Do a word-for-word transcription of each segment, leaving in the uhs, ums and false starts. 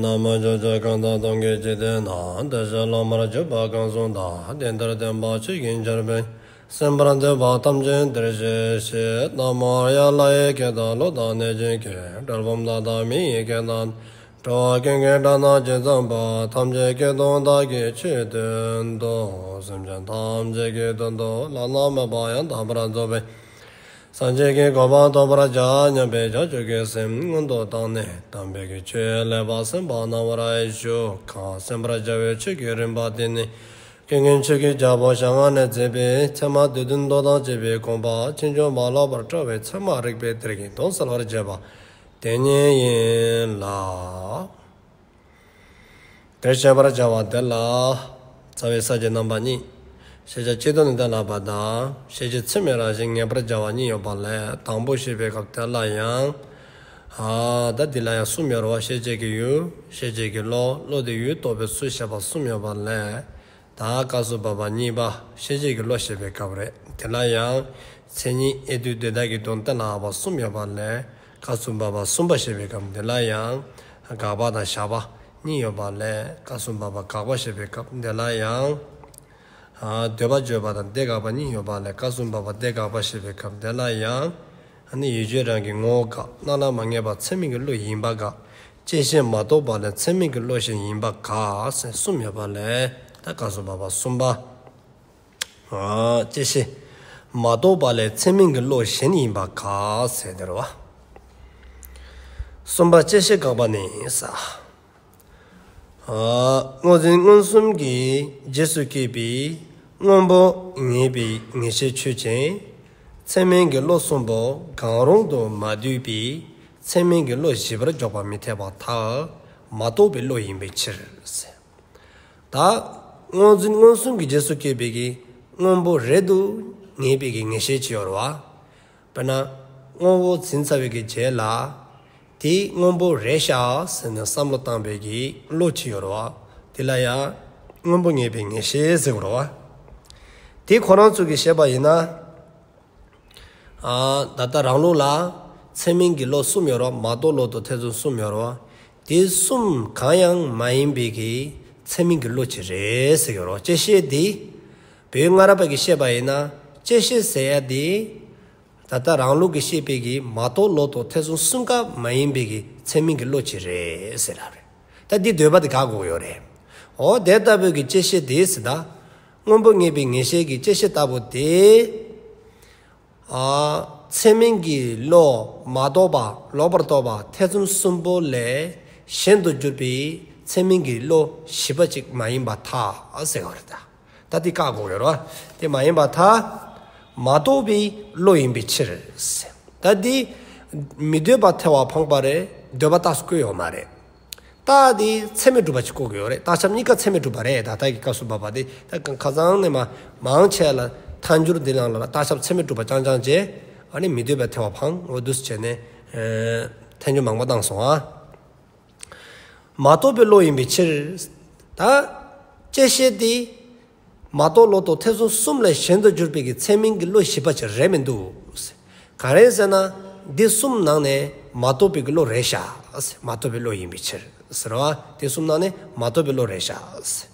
ན་མོ། ཕྱོགས་བཅུ་གང་དག་སྟོང་གི་འཇིག་རྟེན་ན། བདེ་གཤེགས་སློབ་མར་གྱུར་པ་གང་གསུངས་དག། དེ་འདིར་སྟོན་པ་ཆོས་ཀྱི་ཆར་འབེབས། གསན་པར་འདོད་པ་ཐམས་ཅད་འདིར་གཤེགས་ཤིག། ན་མོ་ཡ་ལྷ་ཡི་སྐད་དང་ཀླུ་དང་གནོད་སྦྱིན་སྐད། གྲུལ་བུམ་དག་དང་མི་ཡི་སྐད་རྣམས། འགྲོ་བ་ཀུན་གྱི་སྒྲ་རྣམས་ཇི་ཙམ་པ། ཐམས་ཅད་སྐད་དུ་བདག་གིས་ཆོས་བསྟན་ཏོ། སེམས་ཅན་ཐམས་ཅད་ཀྱི་དོན་དུ་བླ་ན་མེད་པ་ཡང་དག་པར་རྫོགས་པའི་སངས་རྒྱས་ཀྱི་གོ་འཕང་ཐོབ་པར་བྱ་སྙམ་པའི་བྱང་ཆུབ་ཀྱི་སེམས་སྔོན་དུ་བཏང་ནས་དམ་པའི་གི་ཆོས་ལེགས་པར་གསན་པ་གནང་བར་ཞུ། གང་གསན་པར་བྱ་བའི་ཆོས་ཀྱི་རིམ་པ་དེ་ནི། ཀུན་མཁྱེན་ཆོས་ཀྱི་རྒྱལ་པོ་ཞལ་སྔ་ནས་མཛད་པའི་ཚད་མ་སྡེ་བདུན་མདོ་དང་བཅས་པའི་དགོངས་པ་ཕྱིན་ཅི་མ་ལོག་པར་བཀྲལ་བའི་ཚད་མ་རིགས་པའི་གཏེར་གྱི་དོན་གསལ་བར་བྱེད་པ་དེ་ཉིད་ཡིན་ལ། དེར་བཤད་པར་བྱ་བ་དེ་ལ། རྩ་བའི་ས་བཅད་རྣམ་པ་གཉིས། ཤེས་བྱ་སྤྱི་ལྡོག་ནས་གཏན་ལ་དབབ་པ་དང་། ཤེས་བྱེད་ཚད་མའི་རང་བཞིན་ངེས་པར་བྱ་བ་གཉིས་ཡོད་པ་ལས། དང་པོ་བཤད་པའི་སྐབས་དེ་ལ་ཡང་། ཨ་ད་འདི་ལ་ཡང་གསུམ་ཡོད་རེད་བ། ཤེས་བྱེད་ཀྱི་ཡུལ། ཤེས་བྱེད་ཀྱི་བློ། བློ་དེ་ཡུལ་རྟོགས་པའི་ཚུལ་བཤད་པ་གསུམ་ཡོད་པ་ལས། ད་སྐབས་སུ་བབ་པ་གཉིས་པ་ཤེས་བྱེད་ཀྱི་བློ་བཤད་པའི་སྐབས་རེད། དེ་ལ་ཡང་མཚན་ཉིད་དབྱེ་བསྡུ་དེ་དག་གི་དོན་གཏན་ལ་དབབ་པ་གསུམ་ཡོད་པ་ལས། སྐབས་སུ་བབ་པ་གསུམ་པ་བཤད་པའི་སྐབས་དེ་ལ་ཡང་དགག་པ་དང་བཞག་པ་གཉིས་ཡོད་པ་ལས། སྐབས་སུ་བབ་པ་དགག་པ་བཤད་པའི་སྐབས་དེ་ལ་ཡང་ཨ་འདོད་པ་བརྗོད་པ་དང་དེ་དགག་པ་གཉིས་ཡོད་པ་ལས། སྐབས་སུ་བབ་པ་དེ་དགག་པ་བཤད་པའི་སྐབས་དེ་ལ་ཡང་ཨ་ནི་ཡིད་དཔྱོད་རང་གི་ངོ་བོ་དགག། སྣང་ལ་མ་ངེས་པ་ཚད་མིན་གྱི་བློ་ཡིན་པ་དགག། བཅད་ཤེས་མ་རྟོགས་པ་ལས་ཚད་མིན་གྱི་བློ་གཞན་ཡིན་པ་དགག་ཟེར་གསུམ་ཡོད་པ་ལས། ད་སྐབས་སུ་བབ་པ་གསུམ་པ། ཨ་བཅད་ཤེས་མ་རྟོགས་པ་ལས་ཚད་མིན་གྱི་བློ་གཞན་ཡིན་པ་དགག་ཟེར་དེ་རེད་བ། གསུམ་པ་བཅད་ཤེས་དགག་པ་ནི་ས། ཨ་སྔོ་འཛིན་མངོན་སུམ་གྱི་རྗེས་སུ་སྐྱེས་པའི་སྔོན་པོ་ངེས་པའི་ངེས་ཤེས་ཆོས་ཅན། ཚད་མིན་གྱི་བློ་གསུམ་པོ་གང་རུང་དུ་མ་འདུས་པའི་ཚད་མིན་གྱི་བློ་བཞི་པར་འཇོག་པ་མི་འཐད་པར་ཐལ། མ་རྟོགས་པའི་བློ་ཡིན་པའི་ཕྱིར་ཟེར། ད་སྔོ་འཛིན་མངོན་སུམ་གྱི་རྗེས་སུ་སྐྱེས་པའི་གི་སྔོན་པོ་རེད་དུ་ངེས་པའི་གི་ངེས་ཤེས་ཅིག་ཡོད་རེད་བ། དཔེར་ན་སྔོན་པོ་འཛིན་ཚར་བའི་གི་རྗེས་ལ་དེ་སྔོན་པོ་རེད་ཤག་ཟེར་ནས་བསམ་བློ་བཏང་བའི་གི་བློ་ཅིག་ཡོད་རེད་བ། དེ་ལ་ཡང་སྔོན་པོ་ངེས་པའི་ངེས་ཤེས་ཟེར་དགོས་རེད་བ། དེ་ཁོ་རང་ཚོ་གི་བཤད་པ་ཡིན་ན། ཨ་ད་ལྟ་རང་ལུགས་ལ་ཚད་མིན་གྱི་བློ་གསུམ་ཡོད་རེད་བ། མ་རྟོགས་ལོག་རྟོག་ཐེ་ཚོམ་གསུམ་ཡོད་རེད་བ། དེ་གསུམ་གང་ཡང་མ་ཡིན་པའི་གི་ཚད་མིན་གྱི་བློ་ཅིག་རེད་ཟེར་གྱི་ཡོད་རེད་བ། བཅད་ཤེས་དེ་བོད་སྔ་རབས་པ་གི་བཤད་པ་ཡིན་ན་བཅད་ཤེས་ཟེར་ཡ་དེ་ད་ལྟ་རང་ལུགས་ཀྱི་བཤད་པའི་གི་མ་རྟོགས་ལོག་རྟོག་ཐེ་ཚོམ་གསུམ་ཀ་མ་ཡིན་པའི་གི་ཚད་མིན་གྱི་བློ་ཅིག་རེད་ཟེར་ལབ་རེད། ད་འདི་འདོད་པ་དེ་དགག་དགོས་ཡོད་རེད། འོ་དེ་ལྟ་བུའི་གི་བཅད་ཤེས་དེ་ཟེར་ད། སྔོན་པོ་ངེས་པའི་ངེས་ཤེས་ཀྱི་བཅད་ཤེས་ལྟ་བུ་དེ། ཨ་ཚད་མིན་གྱི་བློ་མ་རྟོགས་པ་ལོག་པར་རྟོག་པ་ཐེ་ཚོམ་གསུམ་པོ་ལས་གཞན་དུ་གྱུར་པའི་ཚད་མིན་གྱི་བློ་བཞི་པ་ཅིག་མ་ཡིན་པར་ཐལ་ཟེར་བ་རེད་ད། ད་དེ་བཀག་དགོས་ཡོད་རེད་བ། དེ་མ་ཡིན་པར་ཐལ། མ་རྟོགས་པའི་བློ་ཡིན་པའི་ཕྱིར། ད་འདི་མི་འདོད་པ་ཐལ་བ་འཕངས་པ་རེད། འདོད་པ་རྟགས་སུ་བཀོད་ཡོད་མ་རེད། རྟགས་དེ་ཚད་མས་གྲུབ་པ་ཅིག་བཀོད་དགོས་ཡོད་རེད། རྟགས་ཁྱབ་གཉིས་ཀ་ཚད་མས་གྲུབ་པ་རེད། ད་ལྟ་གི་སྐབས་སུ་བབ་པ་དེ་ད་ཁ་སང་ནས་མ་མང་ཆེ་ལ་ཐལ་འགྱུར་འདི་ནང་ལ་རྟགས་ཁྱབ་ཚད་མས་གྲུབ་པ་རྐྱང་རྐྱང་བྱས། ཨ་ནི་མི་འདོད་པའི་ཐལ་བ་འཕངས། འོ་འདུག་སེ་བྱས་ནས་ཨེ་ཐལ་འགྱུར་མང་པོ་བཏང་སོང་ཨ། མ་རྟོགས་པའི་བློ་ཡིན་པའི་ཕྱིར། ད་བཅད་ཤེས་དེ་མ་རྟོགས་ལོག་རྟོག་ཐེ་ཚོམ་གསུམ་ལས་གཞན་དུ་གྱུར་པའི་གི་ཚད་མིན་གྱི་བློ་བཞི་པ་ཅིག་རེད་མི་འདུག། ག་རེ་ཟེར་ན་འདི་གསུམ་ནང་ནས་མ་རྟོགས་པའི་གི་བློ་རེད་ཤག། མ་རྟོགས་པའི་བློ་ཡིན་པའི་ཕྱིར་ཟེར་བ། འདི་གསུམ་ནང་ནས་མ་རྟོགས་པའི་བློ་རེད་ཤག།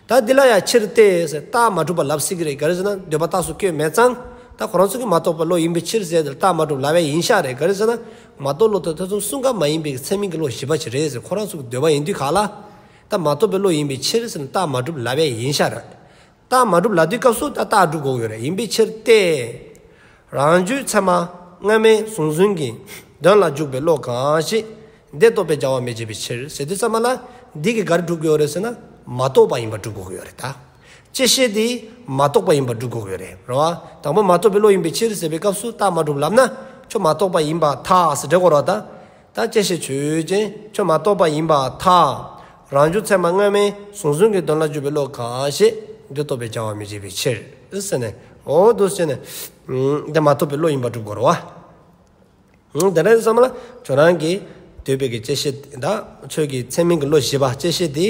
ད་འདི་ལ་ཡང་ཕྱིར་ཏེ་ཟེར། རྟགས་མ་གྲུབ་པ་ལབ་སྲིད་ཀྱི་རེད། ག་རེ་ཟེར་ན་འདོད་པ་རྟགས་སུ་བཀོད་མེད་ཙང་། ད་ཁོ་རང་ཚོ་གི་མ་རྟོགས་པའི་བློ་ཡིན་པའི་ཕྱིར་ཟེར་ཏེ་རྟགས་མ་གྲུབ་ལབ་ཡ་ཡིན་ཤག་རེད། ག་རེ་ཟེར་ན་མ་རྟོགས་ལོག་རྟོག་ཐེ་ཚོམ་གསུམ་ཀ་མ་ཡིན་པའི་ཚད་མིན་གྱི་བློ་བཞི་པ་ཅིག་རེད་ཟེར། ཁོ་རང་ཚོ་གི་འདོད་པ་ཡིན་དུས་ག་ལ། ད་མ་རྟོགས་པའི་བློ་ཡིན་པའི་ཕྱིར་ཟེར་ན་རྟགས་མ་གྲུབ་ལབ་ཡ་ཡིན་ཤག་རེད། རྟགས་མ་གྲུབ་ལབ་དུས་སྐབས་སུ་ད་རྟགས་སྒྲུབ་དགོས་ཀྱི་ཡོད་རེད། ཡིན་པའི་ཕྱིར་ཏེ། རང་རྒྱུད་ཚད་མ་སྔ་མའི་གཟུང་ཟིན་གྱི་དོན་ལ་འཇུག་པའི་བློ་གང་ཞིག་འདི་རྟོགས་པའི་བྱ་བ་མི་བྱེད་པའི་ཕྱིར་ཟེར་དུས་ཙམ་པ་ལ། འདི་གིས་ག་རེ་སྒྲུབ་དགོས་རེད་ཟེར་ན་མ་རྟོགས་པ་ཡིན་པ་སྒྲུབ་དགོས་ཀྱི་ཡོད་རེད་ད། བཅད་ཤེས་འདི་མ་རྟོགས་པ་ཡིན་པ་སྒྲུབ་དགོས་ཀྱི་ཡོད་རེད། རེད་བ། དང་པོ་མ་རྟོགས་པའི་བློ་ཡིན་པའི་ཕྱིར་ཟེར་བའི་སྐབས་སུ་རྟགས་མ་གྲུབ་ལབ་ན་ཁྱོད་མ་རྟོགས་པ་ཡིན་པར་ཐལ་ཟེར་འགྲེལ་དགོས་རེད་ད། ད་བཅད་ཤེས་ཆོས་ཅན། ཁྱོད་མ་རྟོགས་པ་ཡིན་པར་ཐལ། རང་རྒྱུད་ཚད་མ་སྔ་མའི་གཟུང་ཟིན་གྱི་དོན་ལ་འཇུག་པའི་བློ་གང་ཞིག་འདི་རྟོགས་པའི་བྱ་བ་མི་བྱེད་པའི་ཕྱིར་ཟེར་ནས། འོ་འདུག་ཟེར་ནས། འདི་མ་རྟོགས་པའི་བློ་ཡིན་པ་སྒྲུབ་དགོས་རེད་བ། དེ་འདྲ་ཡིན་ཙམ་ལ་ཁྱོད་རང་གིས་འདོད་པའི་གི་བཅད་ཤེས་ད་ཁྱོད་ཀྱི་ཚད་མིན་གྱི་བློ་བཞི་པ་བཅད་ཤེས་དེ།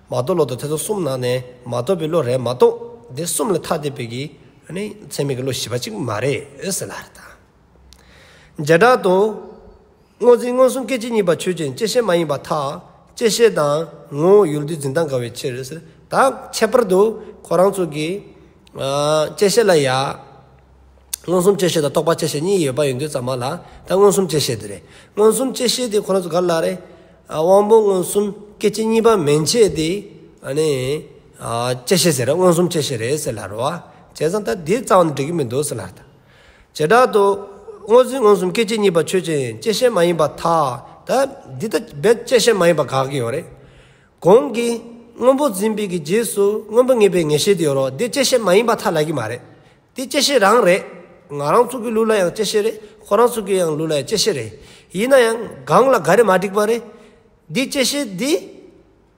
མ་རྟོགས་ལོག་རྟོག་ཐེ་ཚོམ་གསུམ་ནང་ནས་མ་རྟོགས་པའི་བློ་རེད་མ་གཏོགས་དེ་གསུམ་ལས་ཐ་དད་པའི་གི་ཚད་མིན་གྱི་བློ་བཞི་པ་ཅིག་མ་རེད་ཟེར་ལབ་རེད་ད། བྱེ་བྲག་ཏུ། སྔོ་འཛིན་མངོན་སུམ་སྐད་ཅིག་གཉིས་པ་ཆོས་ཅན། བཅད་ཤེས་མ་ཡིན་པར་ཐལ། བཅད་ཤེས་དང་ངོ་བོ་ཡུལ་དུས་འཛིན་སྟངས་འགལ་བའི་ཕྱིར། ད་ཁྱད་པར་དུ་ཁོ་རང་ཚོ་གི་ཨ་བཅད་ཤེས་ལ་ཡ་མངོན་སུམ་བཅད་ཤེས་དང་རྟོག་པ་བཅད་ཤེས་གཉིས་ཡོད་པ་ཡིན་དུས་ཙམ་པ་ལ། ད་མངོན་སུམ་བཅད་ཤེས་དེ་རེད། མངོན་སུམ་བཅད་ཤེས་དེ་ཁོ་རང་ཚོ་ག་རེ་ལབ་རེད། ཨ་དབང་པོ་མངོན་སུམ་སྐད་ཅིག་གཉིས་པ་མན་ཆད་དེ་ཨ་ནི་ཨ་བཅད་ཤེས་ཟེར་རེད། མངོན་སུམ་བཅད་ཤེས་རེད་ཟེར་ལབ་རེད་བ། བྱས་ཙང་ད་དེ་རྩ་བ་ནས་འགྲིག་གི་མི་འདུག་ཟེར་ལབ་རེད། ད་བྱེ་བྲག་ཏུ་སྔོ་འཛིན་མངོན་སུམ་སྐད་ཅིག་གཉིས་པ་ཆོས་ཅན། བཅད་ཤེས་མ་ཡིན་པར་ཐལ། ད་འདི་ད་རྦད་བཅད་ཤེས་མ་ཡིན་པ་དགག་གི་ཡོད་རེད། གོང་གི་སྔོན་པོ་འཛིན་པའི་གི་རྗེས་སུ་སྔོན་པོ་ངེས་པའི་ངེས་ཤེས་དེ་ཡོད་རེད་བ། འདི་བཅད་ཤེས་མ་ཡིན་པར་ཐལ་ལབ་ཀྱི་མ་རེད། འདི་བཅད་ཤེས་རང་རེད། ང་རང་ཚོ་གི་ལུགས་ལ་ཡང་བཅད་ཤེས་རེད། ཁོ་རང་ཚོ་གི་ཡང་ལུགས་ལ་ཡང་བཅད་ཤེས་རེད། ཡིན་ན་ཡང་གང་ལ་ག་རེ་མ་འགྲིག་པ་རེད། འདི་བཅད་ཤེས་འདི་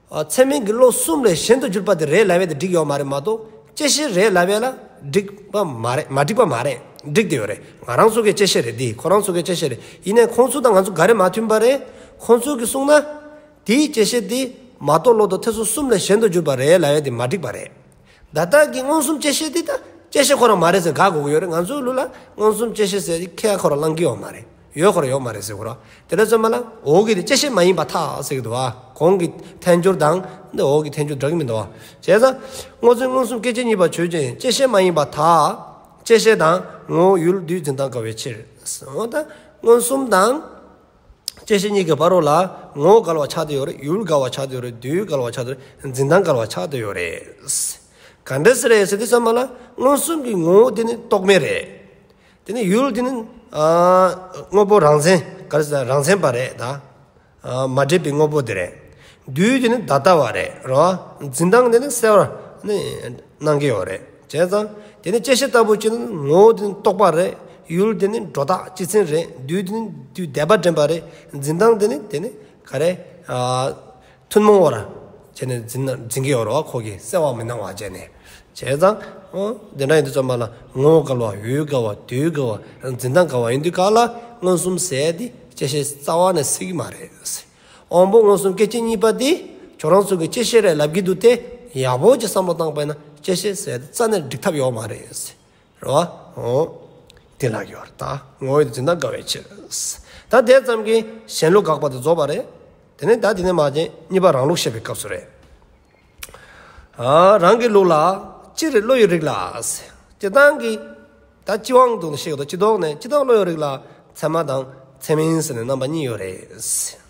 ཨ་ཚད་མིན་གྱི་བློ་གསུམ་ལས་གཞན་དུ་གྱུར་པ་དེ་རེད་ལབ་ཡས་དེ་འགྲིག་ཡོད་མ་རེད་མ་གཏོགས། བཅད་ཤེས་རེད་ལབ་ཡས་ལ་འགྲིག་པ་མ་རེད། མ་འགྲིག་པ་མ་རེད། འགྲིག་བསྡད་ཡོད་རེད། ང་རང་ཚོ་གི་བཅད་ཤེས་རེད། འདི་ཁོ་རང་ཚོ་གི་བཅད་ཤེས་རེད། ཡིན་ནའི་ཁོང་ཚོ་དང་ང་ཚོ་ག་རེ་མ་མཐུན་པ་རེད། ཁོང་ཚོ་གིས་གསུངས་ན་དེའི་བཅད་ཤེས་དེ་མ་རྟོགས་ལོག་རྟོག་ཐེ་ཚོམ་གསུམ་ལས་གཞན་དུ་གྱུར་པ་རེད་ལབ་ཡས་དེ་མ་འགྲིག་པ་རེད། ད་ལྟ་གི་མངོན་སུམ་བཅད་ཤེས་འདི་ད་བཅད་ཤེས་ཁོ་རང་མ་རེད་ཟེར་དགག་དགོས་ཀྱི་ཡོད་རེད། ང་ཚོའི་ལུགས་ལ་མངོན་སུམ་བཅད་ཤེས་ཟེར་ཁས་ཁོ་རང་བླང་གི་ཡོད་མ་རེད། ཡོད་ཁོ་རང་ཡོད་མ་རེད་ཟེར་གོ་ར། དེ་འདྲ་ཙམ་པ་ལ་འོག་གི་དེ་བཅད་ཤེས་མ་ཡིན་པར་ཐལ་ཟེར་གི་འདུག་བ། གོང་གི་ཐལ་འགྱུར་དང་འདི་འོག་གི་ཐལ་འགྱུར་འདྲ་གི་མི་འདུག་བ། བྱས་ཙང་སྔོ་འཛིན་མངོན་སུམ་སྐད་ཅིག་གཉིས་པ་ཆོས་ཅན། བཅད་ཤེས་མ་ཡིན་པར་ཐལ། བཅད་ཤེས་དང་ངོ་བོ་ཡུལ་དུས་འཛིན་སྟངས་འགལ་བའི་ཕྱིར། འོ་ད་མངོན་སུམ་དང་བཅད་ཤེས་གཉིས་ཀྱི་བར་རོ་ལ་ངོ་བོ་འགལ་བ་ཆགས་བསྡད་ཡོད་རེད། ཡུལ་འགལ་བ་ཆགས་བསྡད་ཡོད་རེད། དུས་འགལ་བ་ཆགས་བསྡད་ཡོད་རེད། འཛིན་སྟངས་འགལ་བ་ཆགས་བསྡད་ཡོད་རེད། ག་འདྲ་སེ་རེད་ཟེར་དུས་ཙམ་པ་ལ་མངོན་སུམ་གྱི་ངོ་བོ་དེ་ནི་རྟོག་མེད་རེད། དེ་ནི་ཡུལ་དེ་ནི་ཨ་དངོས་པོ་རང་མཚན་ག་རེ་ཟེར་རང་མཚན་པ་རེད་ད། ཨ་མ་འདྲེས་པའི་དངོས་པོ་དེ་རེད། དུས་དེ་ནི་ད་ལྟ་བ་རེད་རོ། འཛིན་སྟངས་དེ་ནི་གསལ་བར་ནི་སྣང་གི་ཡོད་རེད། བྱས་ཙང་དེ་ནི་བཅད་ཤེས་ལྟ་བུ་ཅིག་ནི་ངོ་བོ་དེ་ནི་རྟོག་པ་རེད། ཡུལ་དེ་ནི་སྒྲོ་བཏགས་སྤྱི་མཚན་རེད། དུས་དེ་ནི་དུས་འདས་པ་འདྲེན་པ་རེད། འཛིན་སྟངས་དེ་ནི་དེ་ནི་ག་རེ་ཨ་ཐུན་མོང་བར་བྱས་ནས་འཛིན་ན་འཛིན་གྱི་ཡོད་རེད་བ། ཁོ་གིས་གསལ་བ་མི་སྣང་བ་བྱས་ནས། བྱས་ཙང་འོ་དེ་འདྲ་ཡིན་དུས་ཙམ་པ་ལ་ངོ་བོ་འགལ་བ་ཡུལ་འགལ་བ་དུས་འགལ་བ་འཛིན་སྟངས་འགལ་བ་ཡིན་དུས་ག་ལ་མངོན་སུམ་ཟེར་དེ་བཅད་ཤེས་རྩ་བ་ནས་སྲིད་ཀྱི་མ་རེད། དབང་པོ་མངོན་སུམ་སྐད་ཅིག་གཉིས་པ་དེ་ཁྱོད་རང་ཚོ་གི་བཅད་ཤེས་རེད་ལབ་ཀྱི་འདུག་སྟེ། ཡག་པོ་ཅིག་བསམ་བློ་བཏང་པ་ཡིན་ན་བཅད་ཤེས་ཟེར་དེ་རྩ་ནས་འགྲིག་ཐབས་ཡོད་མ་རེད། རེད་བ། འོ། དེ་ལ་ཡོད་རེད་ད། ངོ་བོ་འཛིན་སྟངས་འགལ་བའི་ཕྱིར། ད་དེ་ཙམ་གྱིས་གཞན་ལུགས་དགག་པ་དེ་རྫོགས་པ་རེད། དེ་ནས་ད་དེ་ནས་མ་བྱས་གཉིས་པ་རང་ལུགས་བཤད་པའི་སྐབས་སུ་རེད། ཨ་རང་གི་ལུགས་ལ་སྤྱིར་བློ་ཡི་རིགས་ལ། སྤྱིར་བཏང་གི་ད་སྤྱི་དབང་དུ་བཤད་ཡོད་དོ། སྤྱི་ལྡོག་ནས་སྤྱི་ལྡོག་བློ་ཡི་རིགས་ལ་ཚད་མ་དང་ཚད་མིན་ཟེར་ནས་རྣམ་པ་གཉིས་ཡོད་རེད། རེད་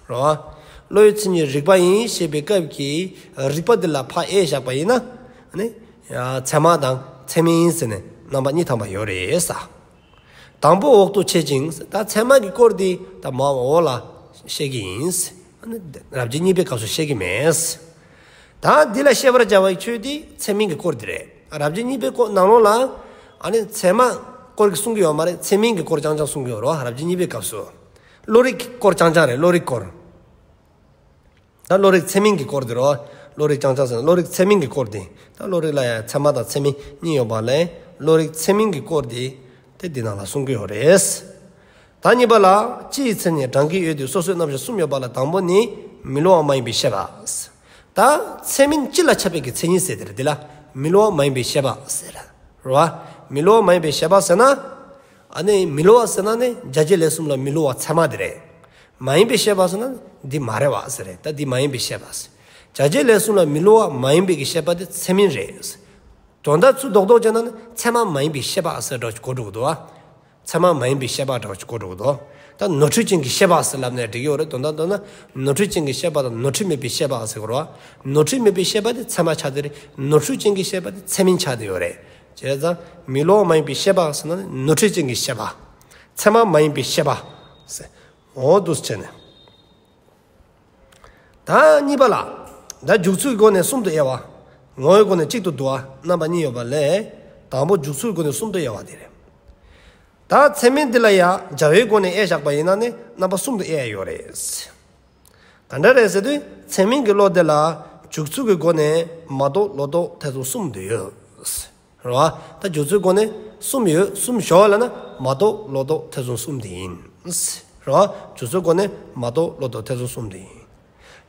བ། བློ་ཡི་མཚན་ཉིད་རིག་པ་ཡིན་ཞེས་པའི་སྐབས་ཀྱི་རིག་པ་འདི་ལ་ཕར་དབྱེ་བཞག་པ་ཡིན་ན་ནི། ཡ་ཚད་མ་དང་ཚད་མིན་ཟེར་ནས་རྣམ་པ་གཉིས་ཐམ་པ་ཡོད་རེད་ས། དང་པོ་འོག་ཏུ་འཆད་ཅིང་། ད་ཚད་མ་གི་སྐོར་འདི་ད་མར་འོག་ལ་བཤད་ཀྱི་ཡིན། ཨ་ནི་རབ་བྱེད་གཉིས་པའི་སྐབས་སུ་བཤད་ཀྱི་མེད། ད་འདི་ལ་བཤད་པར་བྱ་བའི་ཆོས་འདི་ཚད་མིན་གྱི་སྐོར་འདི་རེད། རབ་བྱེད་གཉིས་པའི་སྐོར་ནང་ལོགས་ལ་ཨ་ནི་ཚད་མ་སྐོར་གྱི་གསུང་གི་ཡོད་མ་རེད། ཚད་མིན་གྱི་སྐོར་རྐྱང་རྐྱང་གསུང་གི་ཡོད་རེད། རབ་བྱེད་གཉིས་པའི་སྐབས་སུ་བློ་རིག་གི་སྐོར་རྐྱང་རྐྱང་རེད། བློ་རིག་སྐོར། ད་བློ་རིག་ཚད་མིན་གྱི་སྐོར་དེ་རོ། བློ་རིག་རྐྱང་རྐྱང་ཟེར་ན་བློ་རིག་ཚད་མིན་གྱི་སྐོར་དེ། ད་བློ་རིག་ལ་ཡང་ཚད་མ་དང་ཚད་མིན་གཉིས་ཡོད་པ་ལས་བློ་རིག་ཚད་མིན་གྱི་སྐོར་དེ་དེ་འདི་ནང་ལ་གསུང་གི་ཡོད་རེད། ད་གཉིས་པ་ལ་སྤྱི་ཡི་མཚན་ཉིད་གྲངས་ཀྱིས་དབྱེ་དུས་སོ་སོའི་རྣམ་གཞག་གསུམ་ཡོད་པ་ལ་དང་པོ་ནི་མི་སླུ་བ་མ་ཡིན་པའི་ཤེས་པ། ད་ཚད་མིན་སྤྱི་ལ་ཁྱབ་པའི་གི་མཚན་ཉིད་ཟེར་དེ་རེད། འདི་ལ་མི་སླུ་བ་མ་ཡིན་པའི་ཤེས་པ་ཟེར། རེད་བ། མི་སླུ་བ་མ་ཡིན་པའི་ཤེས་པ་ཟེར་ན། ཨ་ནི་མི་སླུ་བ་ཟེར་ན་ནི་བྱ་བྱེད་ལས་གསུམ་ལ་མི་སླུ་བ་ཚད་མ་དེ་རེད། མ་ཡིན་པའི་ཤེས་པ་ཟེར་ན་འདི་མ་རེད་བ་ཟེར་རེད། ད་འདི་མ་ཡིན་པའི་ཤེས་པ་ཟེར། བྱ་བྱེད་ལས་གསུམ་ལ་མི་སླུ་བ་མ་ཡིན་པའི་གི་ཤེས་པ་དེ་ཚད་མིན་རེད། དོན་དག་ཚུར་རྡོག་རྡོག་བྱས་ན་ནི་ཚད་མ་མ་ཡིན་པའི་ཤེས་པ་ཟེར་འདྲ་གོ་འགྲོ་གི་འདུག་བ། ཚད་མ་མ་ཡིན་པའི་ཤེས་པ་འདྲ་གོ་འགྲོ་གི་འདུག་ད་ནོར་འཁྲུལ་ཅན་གྱི་ཤེས་པ་ཟེར་ལབ་ནས་འགྲིག་གི་ཡོད་རེད། དོན་དག་མདོར་ན་ནོར་འཁྲུལ་ཅན་གྱི་ཤེས་པ་དང་ནོར་འཁྲུལ་མེད་པའི་ཤེས་པ་ཟེར་གི་རེད་བ། ནོར་འཁྲུལ་མེད་པའི་ཤེས་པ་དེ་ཚད་མ་ཆགས་བསྡད་རེད། ནོར་འཁྲུལ་ཅན་གྱི་ཤེས་པ་དེ་ཚད་མིན་ཆགས་བསྡད་ཡོད་རེད། བྱས་ཙང་མི་སླུ་བ་མ་ཡིན་པའི་ཤེས་པ་ཟེར་ན་ནི་ནོར་འཁྲུལ་ཅན་གྱི་ཤེས་པ། ཚད་མ་མ་ཡིན་པའི་ཤེས་པ་ཟེར། འོ་འདུག་སེ་བྱས་ནས། ད་གཉིས་པ་ལ། ད་འཇུག་ཚུལ་གྱི་སྒོ་ནས་གསུམ་དུ་དབྱེ་བ། ངོ་བོའི་སྒོ་ནས་གཅིག་ཏུ་བསྡུ་བ་རྣམ་པ་གཉིས་ཡོད་པ་ལས། དང་པོ་འཇུག་ཚུལ་གྱི་སྒོ་ནས་གསུམ་དུ་དབྱེ་བ་དེ་རེད། ད་ཚད་མིན་འདི་ལ་ཡང་བྱ་བའི་སྒོ་ནས་དབྱེ་བཞག་པ་ཡིན་ན་ནི་རྣམ་པ་གསུམ་དུ་དབྱེ་ཡ་ཡོད་རེད། ག་འདྲ་རེད་ཟེར་དུས་ཚད་མིན་གྱི་བློ་དེ་ལ་འཇུག་ཚུལ་གྱི་སྒོ་ནས་མ་རྟོགས་ལོག་རྟོག་ཐེ་ཚོམ་གསུམ་དུ་ཡོད། རེད་བ། ད་འཇུག་ཚུལ་སྒོ་ནས་གསུམ་ཡོད། གསུམ་ཞོག་ལབ་ན་མ་རྟོགས་ལོག་རྟོག་ཐེ་ཚོམ་གསུམ་དེ་ཡིན། རེད་བ། འཇུག་ཚུལ་སྒོ་ནས་མ་རྟོགས་ལོག་རྟོག་ཐེ་ཚོམ་གསུམ་དེ་ཡིན།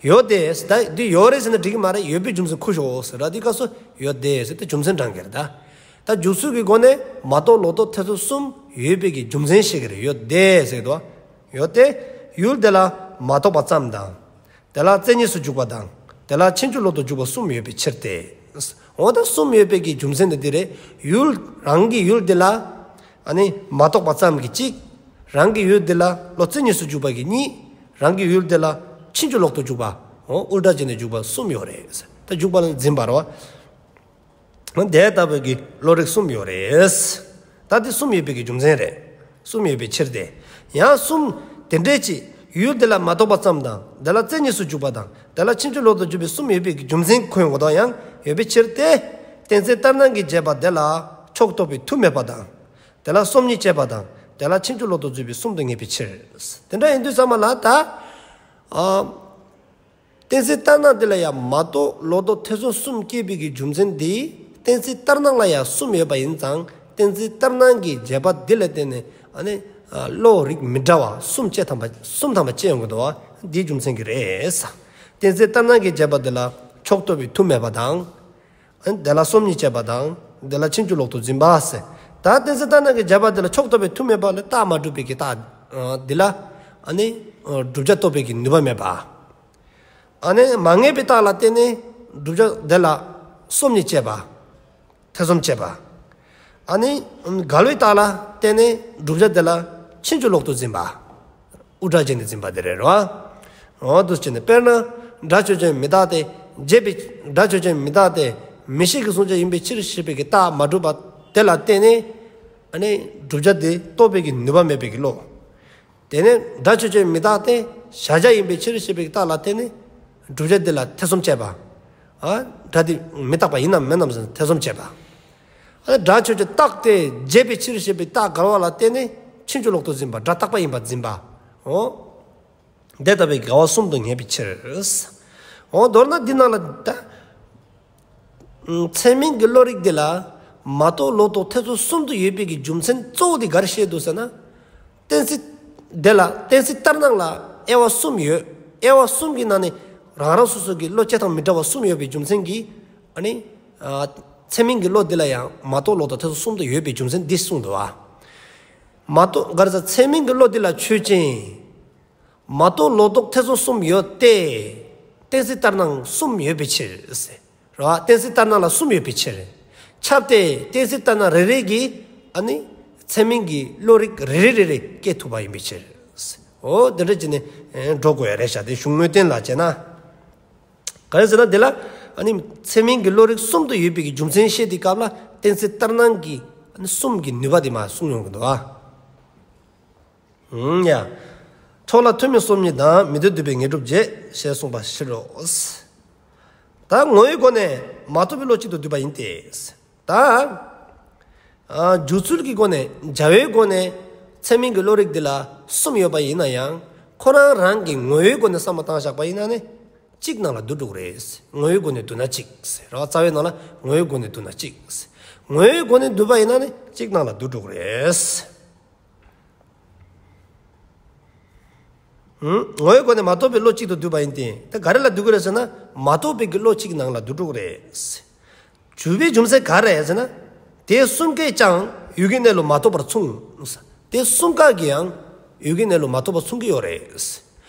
ཡོད་དེ། ད་འདི་ཡོད་རེད་ཟེར་ན་འགྲིག་གི་མ་རེད། ཡོད་པའི་རྒྱུ་མཚན་ཁུར་ཤོག་ཟེར་ར། འདི་སྐབས་སུ་ཡོད་དེ་ཟེར་ཏེ་རྒྱུ་མཚན་དྲངས་ཀྱི་རེད་ད། ད་འཇུག་ཚུལ་གྱི་སྒོ་ནས་མ་རྟོགས་ལོག་རྟོག་ཐེ་ཚོམ་གསུམ་ཡོད་པའི་གི་རྒྱུ་མཚན་བཤད་ཀྱི་རེད། ཡོད་དེ་ཟེར་དུས། ཡོད་དེ། ཡུལ་དེ་ལ་མ་རྟོགས་པ་ཙམ་དང་། དེ་ལ་རྩེ་གཉིས་སུ་འཇུག་པ་དང་། དེ་ལ་ཕྱིན་ཅི་ལོག་ཏུ་འཇུག་པ་གསུམ་ཡོད་པའི་ཕྱིར་ཏེ། འོ་ད་གསུམ་ཡོད་པའི་གི་རྒྱུ་མཚན་དེ་འདི་རེད། ཡུལ་རང་གི་ཡུལ་དེ་ལ་ཨ་ནི་མ་རྟོགས་པ་ཙམ་གྱི་གཅིག་རང་གི་ཡུལ་དེ་ལ་བློ་རྩེ་གཉིས་སུ་འཇུག་པ་གི་གཉིས། རང་གི་ཡུལ་དེ་ལ་ཕྱིན་ཅི་ལོག་ཏུ་འཇུག་པ། འོ་ཨུལ་ཊ་བྱས་ནས་འཇུག་པ་གསུམ་ཡོད་རེད། ད་འཇུག་པ་ལ་འཛིན་པ་རེད་བ། དེ་ལྟ་བུའི་གི་བློ་རིག་གསུམ་ཡོད་རེད། ད་དེ་གསུམ་ཡོད་པའི་གི་རྒྱུ་མཚན་རེད། གསུམ་ཡོད་པའི་ཕྱིར་ཏེ། ཡང་གསུམ་དེ་འདྲའི་ཅིག་ཡུལ་དེ་ལ་མ་རྟོགས་པ་ཙམ་དང་། དེ་ལ་རྩེ་གཉིས་སུ་འཇུག་པ་དང་། དེ་ལ་ཕྱིན་ཅི་ལོག་ཏུ་འཇུག་པའི་གསུམ་ཡོད་པའི་གི་རྒྱུ་མཚན་ཁོ་ཡོང་གི་འདུག་ཡང་ཡོད་པའི་ཕྱིར་ཏེ། གཏན་ཚིགས་ལྟར་སྣང་གི་རྗེས་དཔག་དེ་ལ་ཕྱོགས་རྟོགས་པའི་མཐུ་མེད་པ་དང་། དེ་ལ་སོམ་ཉི་བཅས་པ་དང་། དེ་ལ་ཕྱིན་ཅི་ལོག་ཏུ་འཇུག་པའི་གསུམ་དུ་ངེས་པའི་ཕྱིར། དེ་འདྲ་ཡིན་དུས་ཙམ་པ་ལ་ད། ཨ། གཏན་ཚིགས་ལྟར་སྣང་དེ་ལ་ཡང་མ་རྟོགས་ལོག་རྟོག་ཐེ་ཚོམ་གསུམ་སྐྱེས་པའི་གི་རྒྱུ་མཚན་འདི། གཏན་ཚིགས་ལྟར་སྣང་ལ་ཡང་གསུམ་ཡོད་པ་ཡིན་ཙང་གཏན་ཚིགས་ལྟར་སྣང་གི་རྗེས་དཔག་འདི་ལ་བརྟེན་ནས་ཨ་ནི་བློ་རིག་མི་འདྲ་བ་གསུམ་བཅས་ཐམ་པ་གསུམ་ཐམ་པ་སྐྱེ་ཡོང་གི་འདུག་བ། འདིའི་རྒྱུ་མཚན་གྱིས་རེད། གཏན་ཚིགས་ལྟར་སྣང་གི་རྗེས་དཔག་འདི་ལ་ཕྱོགས་རྟོགས་པའི་མཐུ་མེད་པ་དང་། དེ་ལ་སོམ་ཉི་བཅས་པ་དང་། དེ་ལ་ཕྱིན་ཅི་ལོག་ཏུ་འཛིན་པ་ཟེར། ད་གཏན་ཚིགས་ལྟར་སྣང་གི་རྗེས་དཔག་འདི་ལ་ཕྱོགས་རྟོགས་པའི་མཐུ་མེད་པ་ལ་རྟགས་མ་གྲུབ་པའི་གི་རྟགས་འདི་ལ་ཨ་ནི་བསྒྲུབ་བྱ་རྟོགས་པའི་གི་ནུས་པ་མེད་པ། ཨ་ནི་མ་ངེས་པའི་རྟགས་ལ་བརྟེན་ནས་བསྒྲུབ་བྱ་དེ་ལ་སོམ་ཉི་བཅས་པ། ཐེ་ཚོམ་བཅས་པ། ཨ་ནི་འགལ་བའི་རྟགས་ལ་བརྟེན་ནས་བསྒྲུབ་བྱ་དེ་ལ་ཕྱིན་ཅི་ལོག་ཏུ་འཛིན་པ། ཨུལ་ཊ་བྱས་ནས་འཛིན་པ་དེ་རེད་རོ། འོ་འདུག་བྱས་ནས་དཔེར་ན་སྒྲ་ཆོས་ཅན་མི་རྟག་སྟེ་བྱས་པའི་སྒྲ་ཆོས་ཅན་མི་རྟག་སྟེ་མིག་ཤེས་ཀྱི་གཟུང་བྱ་ཡིན་པའི་ཕྱིར་ཞེས་པའི་གི་རྟགས་མ་གྲུབ་པ་དེ་ལ་བརྟེན་ནས་ཨ་ནི་བསྒྲུབ་བྱ་དེ་རྟོགས་པའི་གི་ནུས་པ་མེད་པའི་གི་བློ། དེ་ནས་སྒྲ་ཆོས་ཅན་མི་རྟག་སྟེ་གཞལ་བྱ་ཡིན་པའི་ཕྱིར་ཞེས་པའི་རྟགས་ལ་བརྟེན་ནས་བསྒྲུབ་བྱ་དེ་ལ་ཐེ་ཚོམ་བཅས་པ། ཨ་སྒྲ་དེ་མི་རྟག་པ་ཡིན་ནམ་མིན་ནམ་ཟེར་ཐེ་ཚོམ་བཅས་པ། ཨ་སྒྲ་ཆོས་ཅན་རྟག་སྟེ་བྱས་པའི་ཕྱིར་ཞེས་པའི་རྟགས་འགལ་བ་ལ་བརྟེན་ནས་ཕྱིན་ཅི་ལོག་ཏུ་འཛིན་པ། སྒྲ་རྟག་པ་ཡིན་པར་འཛིན་པ། འོ། དེ་ལྟ་བུའི་འགལ་བ་གསུམ་དུ་ངེས་པའི་ཕྱིར། འོ་མདོར་ན་འདི་ནང་ལ་ད། ཚད་མིན་གྱི་བློ་རིག་འདི་ལ་མ་རྟོགས་ལོག་རྟོག་ཐེ་ཚོམ་གསུམ་དུ་ཡོད་པའི་གི་རྒྱུ་མཚན་གཙོ་བོ་དེ་ག་རེ་བཤད་འདུག་ཟེར་ན། གཏན་ཚིགས་དེ་ལ་གཏན་ཚིགས་ལྟར་སྣང་ལ་དབྱེ་བ་གསུམ་ཡོད། དབྱེ་བ་གསུམ་གྱི་ནང་ནས་རང་རང་སོ་སོ་གི་བློ་སྐྱེ་སྟངས་མི་འདྲ་བ་གསུམ་ཡོད་པའི་རྒྱུ་མཚན་གྱིས་ཨ་ནི་ཚད་མིན་གྱི་བློ་འདི་ལ་ཡང་མ་རྟོགས་ལོག་རྟོག་ཐེ་ཚོམ་གསུམ་དུ་ཡོད་པའི་རྒྱུ་མཚན་འདི་གསུངས་འདུག་བ། མ་རྟོགས་ག་རེ་ཟེར། ཚད་མིན་གྱི་བློ་འདི་ལ་ཆོས་ཅན། མ་རྟོགས་ལོག་རྟོག་ཐེ་ཚོམ་གསུམ་ཡོད་དེ། གཏན་ཚིགས་ལྟར་སྣང་གསུམ་ཡོད་པའི་ཕྱིར། རེད་བ། གཏན་ཚིགས་ལྟར་སྣང་ལ་གསུམ་ཡོད་པའི་ཕྱིར། ཁྱབ་སྟེ་གཏན་ཚིགས་ལྟར་སྣང་རེ་རེ་གིས་ཨ་ནི་ཚད་མིན་གྱི་བློ་རིག་རེ་རེ་རེ་རེ་སྐྱེ་ཐུབ་པ་ཡིན་པའི་ཕྱིར། འོ་དེ་འདྲ་བྱས་ནས་འགྲོ་དགོས་ཡ་རེད་ཤག་དེ་གཞུང་དངོས་བསྟན་ལ་བྱས་ན། ག་རེ་ཟེར་ན་དེ་ལ་ཨ་ནི་ཚད་མིན་གྱི་བློ་རིག་གསུམ་དུ་ཡོད་པའི་གི་རྒྱུ་མཚན་བཤད་དེའི་སྐབས་ལ་གཏན་ཚིགས་ལྟར་སྣང་གི་ཨ་ནི་གསུམ་གྱི་ནུས་པ་དེ་མར་གསུངས་ཡོང་གི་འདུག་ཨ། ཡ། ཐོགས་ལ་ཐུན་མིན་སོམ་ཉི་དང་མི་ལྡན་འདུས་པའི་ངེས་གྲུབ་བྱེད་ཞེས་གསུངས་པ་ཕྱིར་རོ། ད་ངོ་བོའི་སྒོ་ནས་མ་རྟོགས་པའི་བློ་གཅིག་ཏུ་འདུས་པ་ཡིན་ཏེ། ད་ཨ་འཇུག་ཚུལ་གྱི་སྒོ་ནས་བྱ་བའི་སྒོ་ནས་ཚད་མིན་གྱི་བློ་རིག་འདི་ལ་གསུམ་ཡོད་པ་ཡིན་ན་ཡང་ཁོ་རང་རང་གི་ངོ་བོའི་སྒོ་ནས་བསམ་བློ་བཏང་བཞག་པ་ཡིན་ན་ནི་གཅིག་ནང་ལ་འདུ་འགྲོ་གི་རེད། ངོ་བོའི་སྒོ་ནས་འདུ་ན་གཅིག་ཟེར་རོ། རྩ་བའི་ནང་ལ་ངོ་བོའི་སྒོ་ནས་འདུ་ན་གཅིག་ཟེར། ངོ་བོའི་སྒོ་ནས་འདུས་པ་ཡིན་ན་ནི་གཅིག་ནང་ལ་འདུ་འགྲོ་གི་རེད། ངོ་བོའི་སྒོ་ནས་མ་རྟོགས་པའི་བློ་གཅིག་ཏུ་འདུས་པ་ཡིན་ཏེ། དེ་ག་རེ་ལ་འདུ་གི་རེད་ཟེར་ན་མ་རྟོགས་པའི་གི་བློ་གཅིག་ནང་ལ་འདུ་འགྲོ་གི་རེད། འདུས་པའི་རྒྱུ་མཚན་ག་རེ་ཟེར་ན། དེ་གསུམ་ཀས་ཀྱང་ཡུལ་གྱི་གནས་ལུགས་མ་རྟོགས་པར་མཚུངས། དེ་གསུམ་ཀ་གིས་ཡང་ཡུལ་གྱི་གནས་ལུགས་མ་རྟོགས་པར་མཚུངས་ཀྱི་ཡོད་རེད།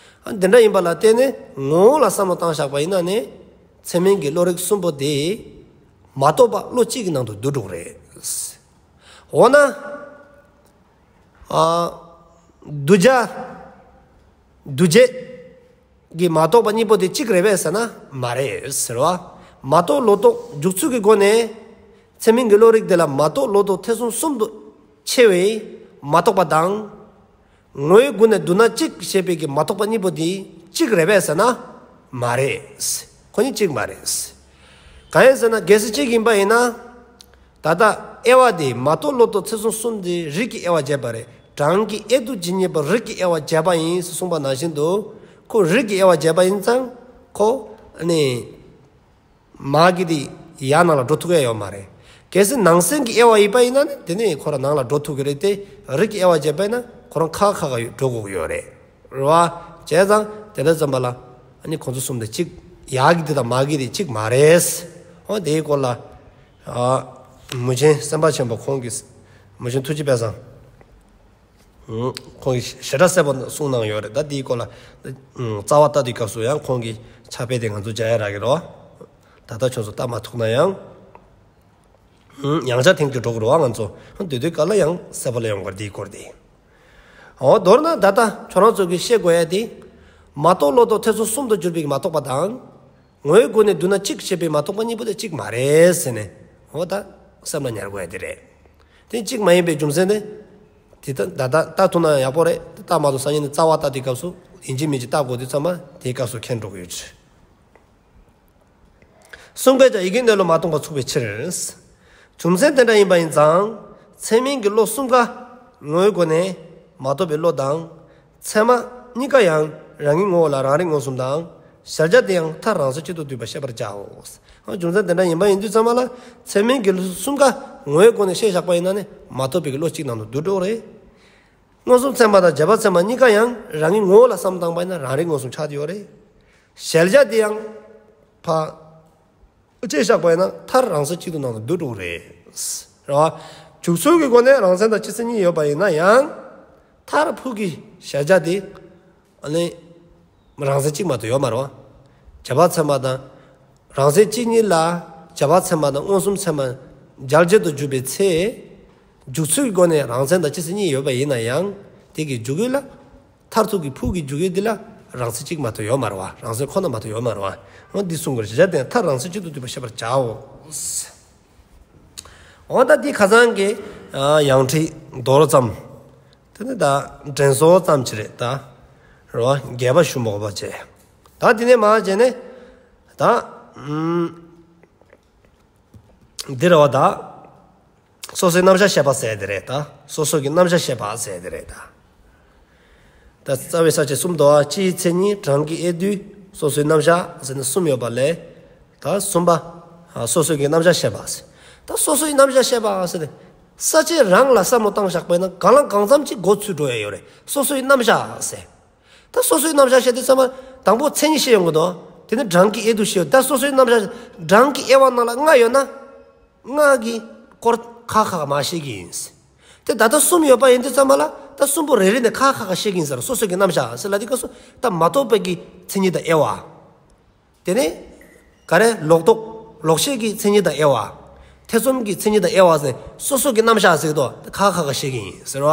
ཨ་འདི་འདྲ་ཡིན་པ་ལ་བརྟེན་ནས་ངོ་བོ་ལ་བསམ་བློ་བཏང་བཞག་པ་ཡིན་ན་ནི་ཚད་མིན་གྱི་བློ་རིག་གསུམ་པོ་དེ་མ་རྟོགས་པ་བློ་གཅིག་གི་ནང་དུ་འདུ་འགྲོ་གི་རེད། འོ་ན། ཨ་འདུ་བྱ་འདུ་བྱེད་ཀྱི་མ་རྟོགས་པ་གཉིས་པོ་དེ་གཅིག་རེད་པས་ཟེར་ན་མ་རེད་ཟེར་བ། མ་རྟོགས་ལོག་རྟོག་འཇུག་ཚུལ་གྱི་སྒོ་ནས་ཚད་མིན་གྱི་བློ་རིག་དེ་ལ་མ་རྟོགས་ལོག་རྟོག་ཐེ་ཚོམ་གསུམ་དུ་ཕྱེ་བའི་མ་རྟོགས་པ་དང་། ངོ་བོའི་སྒོ་ནས་འདུ་ན་གཅིག་ཞེས་པའི་གི་མ་རྟོགས་པ་གཉིས་པོ་དེ་གཅིག་རེད་པས་ཟེར་ན་མ་རེད། ཁོ་གཉིས་གཅིག་མ་རེད། གང་ཡིན་ཟེར་ན་གལ་སྲིད་གཅིག་ཡིན་པ་ཡིན་ན། ད་ལྟ་དབྱེ་བ་དེ་མ་རྟོགས་ལོག་རྟོག་ཐེ་ཚོམ་གསུམ་དེ་རིགས་ཀྱི་དབྱེ་བ་བྱས་པ་རེད། གྲངས་ཀྱི་དབྱེ་དུ་ཇི་སྙེད་པ་རིགས་ཀྱི་དབྱེ་བ་བྱས་པ་ཡིན་ཟེར་གསུངས་པ་ནང་བཞིན་དུ། ཁོ་རིགས་ཀྱི་དབྱེ་བ་བྱས་པ་ཡིན་ཙང་ཁོ་ནི་མ་གི་དེ་ཡར་ནང་ལ་འགྲོ་ཐུབ་ཡ་ཡོད་མ་རེད། གལ་སྲིད་ནང་གསེས་ཀྱི་དབྱེ་བ་ཡིན་པ་ཡིན་ན་ནི་དེ་ནི་ཁོ་རང་ནང་ལ་འགྲོ་ཐུབ་ཀྱི་རེད་དེ། རིགས་ཀྱི་དབྱེ་བ་བྱས་པ་ཡིན་ན་ཁོ་རང་ཁ་ཁ་ཁ་འགྲོ་དགོས་ཀྱི་ཡོད་རེད། རེད་བ། བྱས་ཙང་དེ་འདྲ་ཙམ་པ་ལ་ཨ་ནི་ཁོང་ཚོ་གསུམ་དེ་གཅིག་ཡར་གི་དེ་དང་མར་གི་དེ་གཅིག་མ་རེད། འོ་དེའི་སྐོར་ལ། ཨ་མུས་ཆེན་སེམས་དཔའ་ཆེན་པོ་ཁོང་གིས། མུས་ཆེན་ཐུགས་རྗེ་དཔལ་བཟང་ ཁོང་གིས་ཞེ་དྲག་གསལ་པོ་གསུངས་གནང་ཡོད་རེད། ད་དེའི་སྐོར་ལ་རྩ་བ་ལྟ་དུས་སྐབས་སུ་ཡང་ཁོང་གི་ཕྱག་དཔེ་དེ་ང་ཚོ་མཇལ་ཡ་རག་གི་རེད། ད་ལྟ་ཁྱོད་ཚོ་ལྟ་མ་ཐུབ་ན་ཡང་། ཡང་བསྐྱར་ཐེངས་གཅིག་འགྲོ་དགོས་རེད་པ། ང་ཚོ་དེ་དུས་སྐབས་ལ་ཡང་གསལ་པོ་ལ་ཡོང་གི་རེད་དེའི་སྐོར་དེ། འོ་མདོར་ན་ད་ལྟ་ཁྱོད་རང་ཚོ་གིས་ཤེས་དགོས་ཡ་དེ། མ་རྟོགས་བློ་ལྡོག་ཐེ་ཚོམ་གསུམ་དུ་གྱུར་པའི་མ་རྟོགས་པ་དང་། ངོ་བོའི་སྒོ་ནས་བསྡུ་ན་གཅིག་ཞེས་པའི་མ་རྟོགས་པ་གཉིས་པོ་དེ་གཅིག་མ་རེད་ཟེར་ནས། འོ་ད་སེམས་ལ་ཉར་དགོས་ཡ་དེ་རེད། དེ་གཅིག་མ་ཡིན་པའི་རྒྱུ་མཚན་དེ། དེ་ད་ད་ད་ལྟ་ཐུག་ན་ཡག་པོ་རེད། ད་ལྟ་མ་ཐུག་སང་ཉིན་ནས་རྩ་བ་ལྟ་དུས་སྐབས་སུ་ཡིན་གཅིག་མིན་གཅིག་ལྟ་དགོས་དུས་ཚང་མ་དེའི་སྐབས་སུ་མཁྱེན་འགྲོ་གི་ཡོད་ཅེས། གསུམ་ཀས་ཀྱང་ཡིད་ཀྱི་གནས་ལུགས་མ་སྟོང་པར་ཚུགས་པའི་ཕྱིར། རྒྱུ་མཚན་དེ་འདྲ་ཡིན་པ་ཡིན་ཙང་། ཚད་མིན་གྱི་བློ་གསུམ་ཀ་ངོ་བོའི་སྒོ་ནས་མ་རྟོགས་པའི་བློ་དང་། ཚད་མ་གཉིས་ཀ་ཡང་རང་གི་ངོ་བོ་ལ་རང་རིག་མངོན་སུམ་དང་། གཞལ་བྱ་དེ་ཡང་མཐར་རང་མཚན་གཅིག་ཏུ་འདུས་པ་ཤེས་པར་བྱའོ། རྒྱུ་མཚན་དེ་འདྲ་ཡིན་པ་ཡིན་དུས་ཙམ་པ་ལ། ཚད་མིན་གྱི་བློ་གསུམ་ཀ་ངོ་བོའི་སྒོ་ནས་ཤེས་བཞག་པ་ཡིན་ན་ནི་མ་རྟོགས་པའི་བློ་གཅིག་ནང་དུ་འདུས་འགྲོ་རེད། མངོན་སུམ་ཚད་མ་དང་རྗེས་དཔག་ཚད་མ་གཉིས་ཀ་ཡང་རང་གི་ངོ་བོ་ལ་བསམ་བཏང་པ་ཡིན་ན་རང་རིག་མངོན་སུམ་ཆགས་ཀྱི་ཡོད་རེད། གཞལ་བྱ་དེ་ཡང་ཕར་དཔྱད་བཞག་པ་ཡིན་ན་མཐར་རང་མཚན་གཅིག་ཏུ་ནང་དུ་འདུས་འགྲོ་གི་རེད། རེད་བ། འཇུག་ཚུལ་གྱི་སྒོ་ནས་རང་མཚན་དང་སྤྱི་མཚན་གཉིས་ཡོད་པ་ཡིན་ན་ཡང་། མཐར་ཕུགས་ཀྱི་གཞལ་བྱ་དེ་ཨ་ནི་རང་མཚན་གཅིག་མ་གཏོགས་ཡོད་མ་རེད་བ། རྗེས་དཔག་ཚད་མ་དང་། རང་མཚན་གཅིག་ཉིད་ལ་རྗེས་དཔག་ཚད་མ་དང་མངོན་སུམ་ཚད་མ་འཇལ་བྱེད་དུ་གྱུར་པའི་ཚེ། འཇུག་ཚུལ་གྱི་སྒོ་ནས་རང་མཚན་དང་སྤྱི་མཚན་གཉིས་ཡོད་པ་ཡིན་ན་ཡང་། དེ་གི་འཇུག་ཡུལ་ལ། མཐར་ཐུག་གི་ཕུགས་ཀྱི་འཇུག་ཡུལ་འདི་ལ་རང་མཚན་གཅིག་མ་གཏོགས་ཡོད་མ་རེད་བ། རང་མཚན་ཁོ་ན་མ་གཏོགས་ཡོད་མ་རེད་བ། འོ་འདི་གསུང་གི་རེད། གཞལ་བྱ་དེ་མཐར་རང་མཚན་གཅིག་ཏུ་འདུས་པ་ཤེས་པར་བྱའོ། འོ་ད་འདི་ཁ་སང་གི་ཡང་ཁྲིད་མདོར་ཙམ། དེ་ནི་ད་དྲན་གསོ་ཙམ་ཅིག་རེད་ད། རེད་བ། རྒྱས་པ་ཞུ་མ་དགོས་པ་བྱས། ད་དེ་ནས་མར་བྱས་ནས་ད། ཨུམ། འདི་རེད་བ་ད། སོ་སོའི་རྣམ་གཞག་བཤད་པ་ཟེར་དེ་རེད་ད། སོ་སོ་གི་རྣམ་གཞག་བཤད་པ་ཟེར་དེ་རེད་ད། ད་རྩ་བའི་ས་བཅད་གསུམ་འདུག་བ། སྤྱིའི་མཚན་ཉིད། གྲངས་ཀྱི་དབྱེ་བསྡུ། སོ་སོའི་རྣམ་གཞག་ཟེར་ནས་གསུམ་ཡོད་པ་ལས། ད་གསུམ་པ། ཨ། སོ་སོ་གི་རྣམ་གཞག་བཤད་པ་ཟེར། ད་སོ་སོའི་རྣམ་གཞག་བཤད་པ་ཟེར་ནས། ས་བཅད་རང་ལ་བསམ་བློ་བཏང་བཞག་པ་ཡིན་ན་གང་ལ་གང་འཚམ་ཅིག་མགོ་ཚོས་འགྲོ་ཡ་ཡོད་རེད། སོ་སོའི་རྣམ་གཞག་ཟེར། ད་སོ་སོའི་རྣམ་གཞག་བཤད་དུས་ཙམ་པ་དང་པོ་མཚན་ཉིད་བཤད་ཡོང་གི་འདུག་དེ་ནས་གྲངས་ཀྱི་དབྱེ་བསྡུ་བཤད་ཡོང་། ད་སོ་སོའི་རྣམ་གཞག་གྲངས་ཀྱི་དབྱེ་བ་ནང་ལ་ལྔ་ཡོད་ན། ལྔ་གི་སྐོར་ཁག་ཁག་མར་བཤད་ཀྱི་ཡིན། དེ་ད་ལྟ་གསུམ་ཡོད་པ་ཡིན་དུས་ཙམ་པ་ལ་ད་གསུམ་པོ་རེ་རེ་ནས་ཁག་ཁག་བཤད་ཀྱི་ཡིན་ཟེར། སོ་སོ་གི་རྣམ་གཞག་ཟེར་ལབ་དུས་སྐབས་སུ་ད་མ་རྟོགས་པའི་གི་མཚན་ཉིད་དང་དབྱེ་བ། དེ་ནས་ག་རེ་ལོག་རྟོག་ལོག་ཤེས་ཀྱི་མཚན་ཉིད་དང་དབྱེ་བ། ཐེ་ཚོམ་གྱི་མཚན་ཉིད་དང་དབྱེ་བ་ཟེར་སོ་སོ་གི་རྣམ་གཞག་ཟེར་དུས་ཁག་ཁག་བཤད་ཀྱི་ཡིན་ཟེར་བ།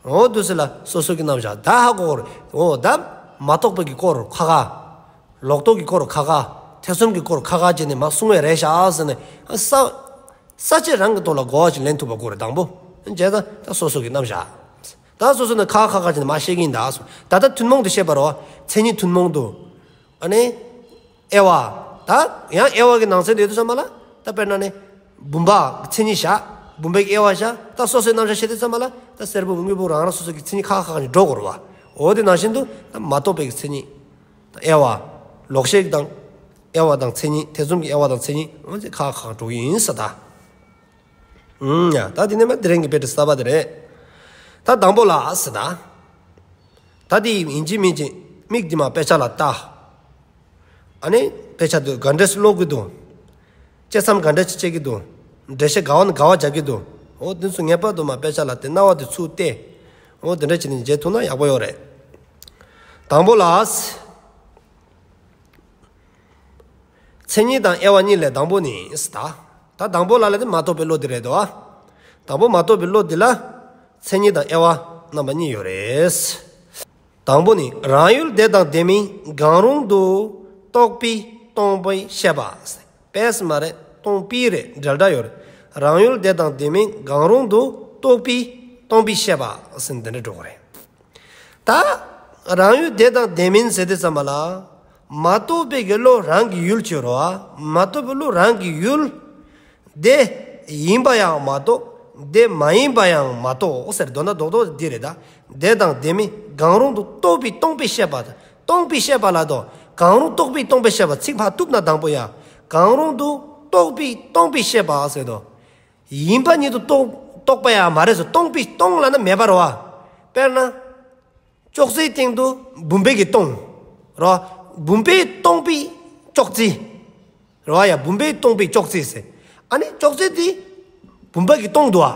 འོ་འདུག་ཟེར་ལ་སོ་སོ་གི་རྣམ་གཞག་ད་ཧ་གོ་གི་རེད། འོ་ད་མ་རྟོགས་པའི་གི་སྐོར་ཁག་ཁག་ལོག་རྟོག་གི་སྐོར་ཁག་ཁག་ཐེ་ཚོམ་གྱི་སྐོར་ཁག་ཁག་བྱས་ནས་མར་གསུང་བས་རེད་ཤག་ཟེར་ནས་ས་ས་བཅད་རང་གི་ཐོག་ལ་གོ་བ་ཞིག་ལེན་ཐུབ་པ་དགོས་རེད་དང་པོ། བྱས་ཙང་ད་སོ་སོ་གི་རྣམ་གཞག་ད་སོ་སོ་ནས་ཁག་ཁག་ཁག་ཁག་བྱས་ནས་མར་བཤད་ཀྱི་ཡིན་ད་གསུངས། ད་ལྟ་ཐུན་མོང་དུ་བཤད་པ་རེད་བ། མཚན་ཉིད་ཐུན་མོང་དུ། ཨ་ནི། དབྱེ་བ། ད་ཡང་དབྱེ་བ་གི་ནང་ཚན་དེ་ཡོད་དུས་ཙམ་པ་ལ། ད་དཔེར་ན་ནི། བུམ་པ་མཚན་ཉིད་བཞག་བུམ་པའི་དབྱེ་བ་བཞག་ད་སོ་སོའི་རྣམ་གཞག་བཤད་དུས་ཙམ་པ་ལ། ད་སེར་པོ་དངོས་པོ་རང་རང་སོ་སོ་གི་མཚན་ཉིད་ཁག་ཁག་ཁག་ནས་འགྲོ་དགོས་རེད་བ། འོ་དེ་ནང་བཞིན་དུ་ད་མ་རྟོགས་པའི་གི་མཚན་ཉིད། དབྱེ་བ། ལོག་ཤེས་དང་། དབྱེ་བ་དང་མཚན་ཉིད། ཐེ་ཚོམ་གྱི་དབྱེ་བ་དང་མཚན་ཉིད། འོ་དེ་ཁག་ཁག་འགྲོ་གི་ཡིན་ས་ད། ཨུམ། ཡ། ད་དེ་ནས་མར་དེ་རིང་གི་དཔེ་ཁྲིད་གསར་པ་དེ་རེད། ད་དང་པོ་ལ་ཟེར་ད། ད་དེ་ཡིན་གཅིག་མིན་གཅིག་མིག་དེ་མར་དཔེ་ཆ་ལ་ལྟ། ཨ་ནི་དཔེ་ཆ་དེ་ག་འདྲས་ཀློག་གི་འདུག་དཔྱད་མཚམས་ག་འདྲས་ཅིག་བཅད་ཀྱི་འདུག་འགྲེལ་བཤད་ག་བ་ནས་ག་བ་རྒྱབ་ཀྱི་འདུག་འོ་དེ་ཚོ་ངེས་པར་དུ་མར་དཔེ་ཆ་ལ་དེ་རྣ་བ་དེ་ཚུར་གཏད། འོ་དེ་འདྲ་བྱས་ནས་མཇལ་ཐུབ་ན་ཡག་པོ་ཡོད་རེད། དང་པོ་ལ། མཚན་ཉིད་དང་དབྱེ་བ་གཉིས་ལས་དང་པོ་ནི་ཟེར་ད། ད་དང་པོ་ལ་ལ་དེ་མ་རྟོགས་པའི་བློ་དེ་རེད་དོ། དང་པོ་མ་རྟོགས་པའི་བློ་དེ་ལ། མཚན་ཉིད་དང་དབྱེ་བ་རྣམ་པ་གཉིས་ཡོད་རེད། དང་པོ་ནི་རང་ཡུལ་དེ་དང་དེ་མིན་གང་རུང་དུ་རྟོག་པས་སྟོང་པའི་ཤེས་པ། པས་མ་རེད། སྟོང་པའི་རེད། འབྲེལ་སྒྲ་ཡོད་རེད། རང་ཡུལ་དེ་དང་དེ་མིན་གང་རུང་དུ་རྟོག་པས་སྟོང་པའི་ཤེས་པ་ཟེར་འདི་འདྲ་འགྲོ་གི་རེད། ད་རང་ཡུལ་དེ་དང་དེ་མིན་ཟེར་དུས་ཙམ་པ་ལ། མ་རྟོགས་པའི་གི་བློ་རང་གི་ཡུལ་ཅིག་ཡོད་རེད་བ། མ་རྟོགས་པའི་བློ་རང་གི་ཡུལ། དེ་ཡིན་པ་ཡང་མ་རྟོགས། དེ་མ་ཡིན་པ་ཡང་མ་རྟོགས་ཟེར། མདོར་ན་རྡོག་རྡོག་འདི་རེད་ད། དེ་དང་དེ་མིན་གང་རུང་དུ་རྟོག་པས་སྟོང་པའི་ཤེས་པ། སྟོང་པའི་ཤེས་པ་ལ་དོ། གང་རུང་རྟོག་པས་སྟོང་པའི་ཤེས་པ་ཚིག་ཕར་གཏུབ་ན་དང་པོ་ཡ། གང་རུང་དུ་རྟོག་པས་སྟོང་པའི་ཤེས་པ་ཟེར་དོ། ཡིན་པ་ཉིད་དུ་རྟོགས་རྟོགས་པ་ཡང་མ་རེད་ཟེར། སྟོང་པའི་སྟོང་ལབ་ན་མེད་པ་རེད་བ། དཔེར་ན། ཅོག་ཙེའི་སྟེང་དུ་བུམ་པའི་གི་སྟོང་། རེད་བ། བུམ་པས་སྟོང་པའི་ཅོག་ཙེ། རེད་བ་ཡ། བུམ་པས་སྟོང་པའི་ཅོག་ཙེ་ཟེར། ཨ་ནི་ཅོག་ཙེ་དེ་བུམ་པ་གི་སྟོང་འདུག་བ།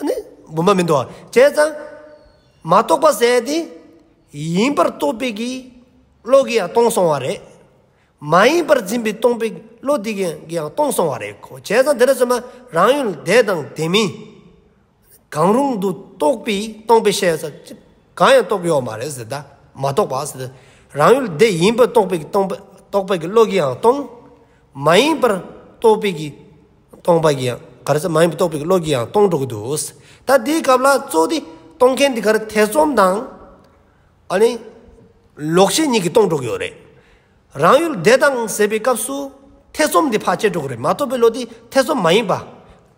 ཨ་ནི་བུམ་པ་མི་འདུག་བ། བྱས་ཙང་ མ་རྟོགས་པ་ཟེར་དེ་ཡིན་པར་རྟོགས་པའི་གི་བློ་གིས་ཡང་སྟོང་སོང་བ་རེད། མ་ཡིན་པར་འཛིན་པའི་སྟོང་པའི་བློ་དེ་གིས་ཡང་སྟོང་སོང་བ་རེད་ཁོ། བྱས་ཙང་དེ་རེད་ཟེར་ན་རང་ཡུལ་དེ་དང་དེ་མིན། གང་རུང་དུ་རྟོགས་པའི་སྟོང་པའི་ཤེས་ཟེར་གང་ཡང་རྟོགས་ཡོད་མ་རེད་ཟེར། ད་མ་རྟོགས་པ་ཟེར། རང་ཡུལ་དེ་ཡིན་པར་རྟོགས་པའི་གི་སྟོང་པ་རྟོགས་པའི་གི་བློ་གིས་ཡང་སྟོང་། མ་ཡིན་པར་རྟོགས་པའི་གི་སྟོང་པ་གིས་ཡང་ག་རེ་ཟེར། མ་ཡིན་པར་རྟོགས་པའི་གི་བློ་གིས་ཡང་སྟོང་འགྲོ་གི་འདུག། ད་དེའི་སྐབས་ལ་གཙོ་དེ་སྟོང་མཁན་དེ་ག་རེ་ཐེ་ཚོམ་དང་ཨ་ནི་ལོག་ཤེས་གཉིས་ཀྱིས་སྟོང་འགྲོ་གི་ཡོད་རེད། རང་ཡུལ་དེ་དང་ཟེར་བའི་སྐབས་སུ་ཐེ་ཚོམ་དེ་ཕར་བཅད་འགྲོ་གི་རེད། མ་རྟོགས་པའི་བློ་དེ་ཐེ་ཚོམ་མ་ཡིན་པ།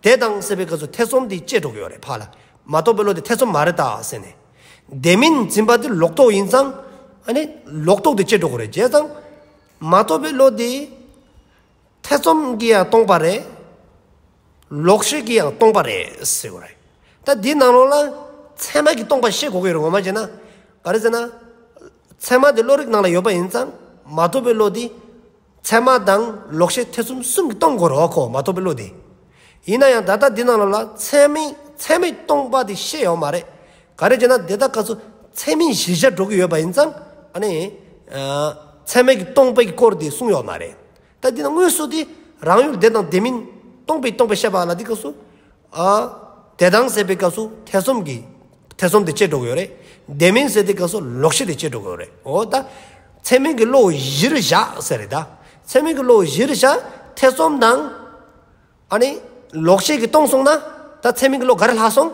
དེ་དང་ཟེར་བའི་སྐབས་སུ་ཐེ་ཚོམ་དེ་བཅད་འགྲོ་གི་ཡོད་རེད་ཕར་ལ། མ་རྟོགས་པའི་བློ་དེ་ཐེ་ཚོམ་མ་རེད་ད་ཟེར་ནས། དེ་མིན་འཛིན་པ་དེ་ལོག་རྟོག་ཡིན་ཙང་ཨ་ནི་ལོག་རྟོག་དེ་བཅད་འགྲོ་གི་རེད། བྱས་ཙང་མ་རྟོགས་པའི་བློ་དེ་ཐེ་ཚོམ་གྱིས་ཡང་སྟོང་པ་རེད། ལོག་ཤེས་ཀྱིས་ཡང་སྟོང་པ་རེད་ཟེར་བ་རེད། ད་འདི་ནང་ལོགས་ལ་ཚད་མ་གིས་སྟོང་པ་ཤེས་དགོས་ཀྱི་རེད། ངོ་མ་བྱས་ན་ག་རེ་ཟེར་ན། ཚད་མ་དེ་བློ་རིག་ནང་ལ་ཡོད་པ་ཡིན་ཙང་མ་རྟོགས་པའི་བློ་དེ་ཚད་མ་དང་ལོག་ཤེས་ཐེ་ཚོམ་གསུམ་གྱིས་སྟོང་དགོས་རེད་ཁོ། མ་རྟོགས་པའི་བློ་དེ། ཡིན་ན་ཡང་ད་ལྟ་འདི་ནང་ལོགས་ལ་ཚད་མིན་ཚད་མིན་སྟོང་པ་དེ་ཤེས་ཡོད་མ་རེད། ག་རེ་བྱས་ན་དེ་དག་ག་ཚོད་ཚད་མིན་གཞིར་བཞག་འགྲོ་གི་ཡོད་པ་ཡིན་ཙང་ཨ་ནི་ཚད་མ་གིས་སྟོང་པའི་གི་སྐོར་དེ་གསུངས་ཡོད་མ་རེད། ད་འདི་ན་དངོས་སུ་དེ་རང་ཡུལ་དེ་དང་དེ་མིན་སྟོང་པའི་སྟོང་པའི་ཤེས་པ་ལ་འདི་སྐབས་སུ་ཨ་དེ་དང་ཟེར་བའི་སྐབས་སུ་ཐེ་ཚོམ་གྱི་ཐེ་ཚོམ་དེ་བཅད་འགྲོ་གི་ཡོད་རེད། དེ་མིན་ཟེར་དེ་སྐབས་སུ་ལོག་ཤེས་དེ་བཅད་འགྲོ་གི་ཡོད་རེད། འོ་ད་ཚད་མིན་གྱི་བློ་གཞིར་བཞག་ཟེར་རེད། ད་ཚད་མིན་གྱི་བློ་གཞིར་བཞག་ཐེ་ཚོམ་དང་ཨ་ནི་ལོག་ཤེས་ཀྱིས་སྟོང་སོང་ན་ད་ཚད་མིན་གྱི་བློ་ག་རེ་ལྷག་སོང་།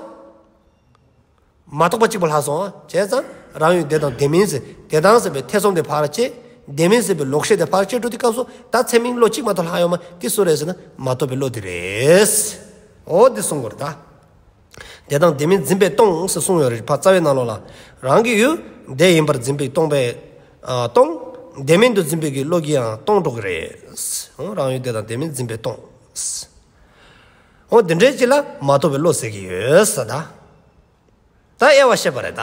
མ་རྟོགས་པ་གཅིག་པོ་ལྷག་སོང་། བྱས་ཙང་རང་ཡུལ་དེ་དང་དེ་མིན་ཟེར། དེ་དང་ཟེར་བའི་ཐེ་ཚོམ་དེ་ཕར་བཅད། དེ་མིན་ཟེར་བའི་ལོག་ཤེས་དེ་ཕར་བཅད་འགྲོ་དུས་སྐབས་སུ་ད་ཚད་མིན་བློ་གཅིག་མ་གཏོགས་ལྷག་ཡོད་མ། དེ་སུ་རེད་ཟེར་ན་མ་རྟོགས་པའི་བློ་དེ་རེད། འོ་དེ་གསུང་དགོས་རེད་ད། དེ་དང་དེ་མིན་འཛིན་པས་སྟོང་ཟེར་གསུངས་ཡོད་རེད་ཕར་རྩ་བའི་ནང་ལོགས་ལ། རང་གི་ཡུལ་དེ་ཡིན་པར་འཛིན་པས་སྟོང་པས་ཨ་སྟོང་། དེ་མིན་དུ་འཛིན་པའི་གི་བློ་གིས་ཡང་སྟོང་འགྲོ་གི་རེད། འོ་རང་ཡུལ་དེ་དང་དེ་མིན་འཛིན་པས་སྟོང་། འོ་དེ་འདྲའི་ཅིག་ལ་མ་རྟོགས་པའི་བློ་ཟེར་གྱི་ཡོད་ས་ད། ད་དབྱེ་བ་བཤད་པ་རེད་ད།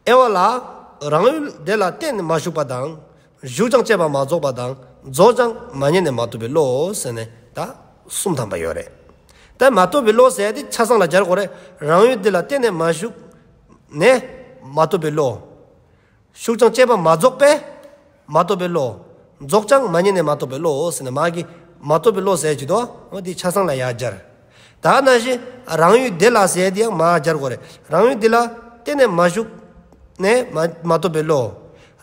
དབྱེ་བ་ལ། རང་ཡུལ་དེ་ལ་གཏན་ནས་མ་ཞུགས་པ་དང་། ཞུགས་ཀྱང་དཔྱད་པ་མ་རྫོགས་པ་དང་། རྫོགས་ཀྱང་མ་རྙེད་ནས་མ་རྟོགས་པའི་བློ་ཟེར་ནས་ད་གསུམ་ཐམ་པ་ཡོད་རེད། ད་མ་རྟོགས་པའི་བློ་ཟེར་དེ་ཆ་ཚང་ལ་སྦྱར་དགོས་རེད། རང་ཡུལ་དེ་ལ་གཏན་ནས་མ་ཞུགས་ནས་མ་རྟོགས་པའི་བློ། ཞུགས་ཀྱང་དཔྱད་པ་མ་རྫོགས་པས་མ་རྟོགས་པའི་བློ། རྫོགས་ཀྱང་མ་རྙེད་ནས་མ་རྟོགས་པའི་བློ་ཟེར་ནས་མ་གི་མ་རྟོགས་པའི་བློ་ཟེར་གྱི་འདུག། འོ་དེ་ཆ་ཚང་ལ་ཡར་སྦྱར། ད་ནང་བཞིན་རང་ཡུལ་དེ་ལ་ཟེར་དེ་ཡང་མར་སྦྱར་དགོས་རེད། རང་ཡུལ་དེ་ལ་གཏན་ནས་མ་ཞུགས་ནས་མ་མ་རྟོགས་པའི་བློ།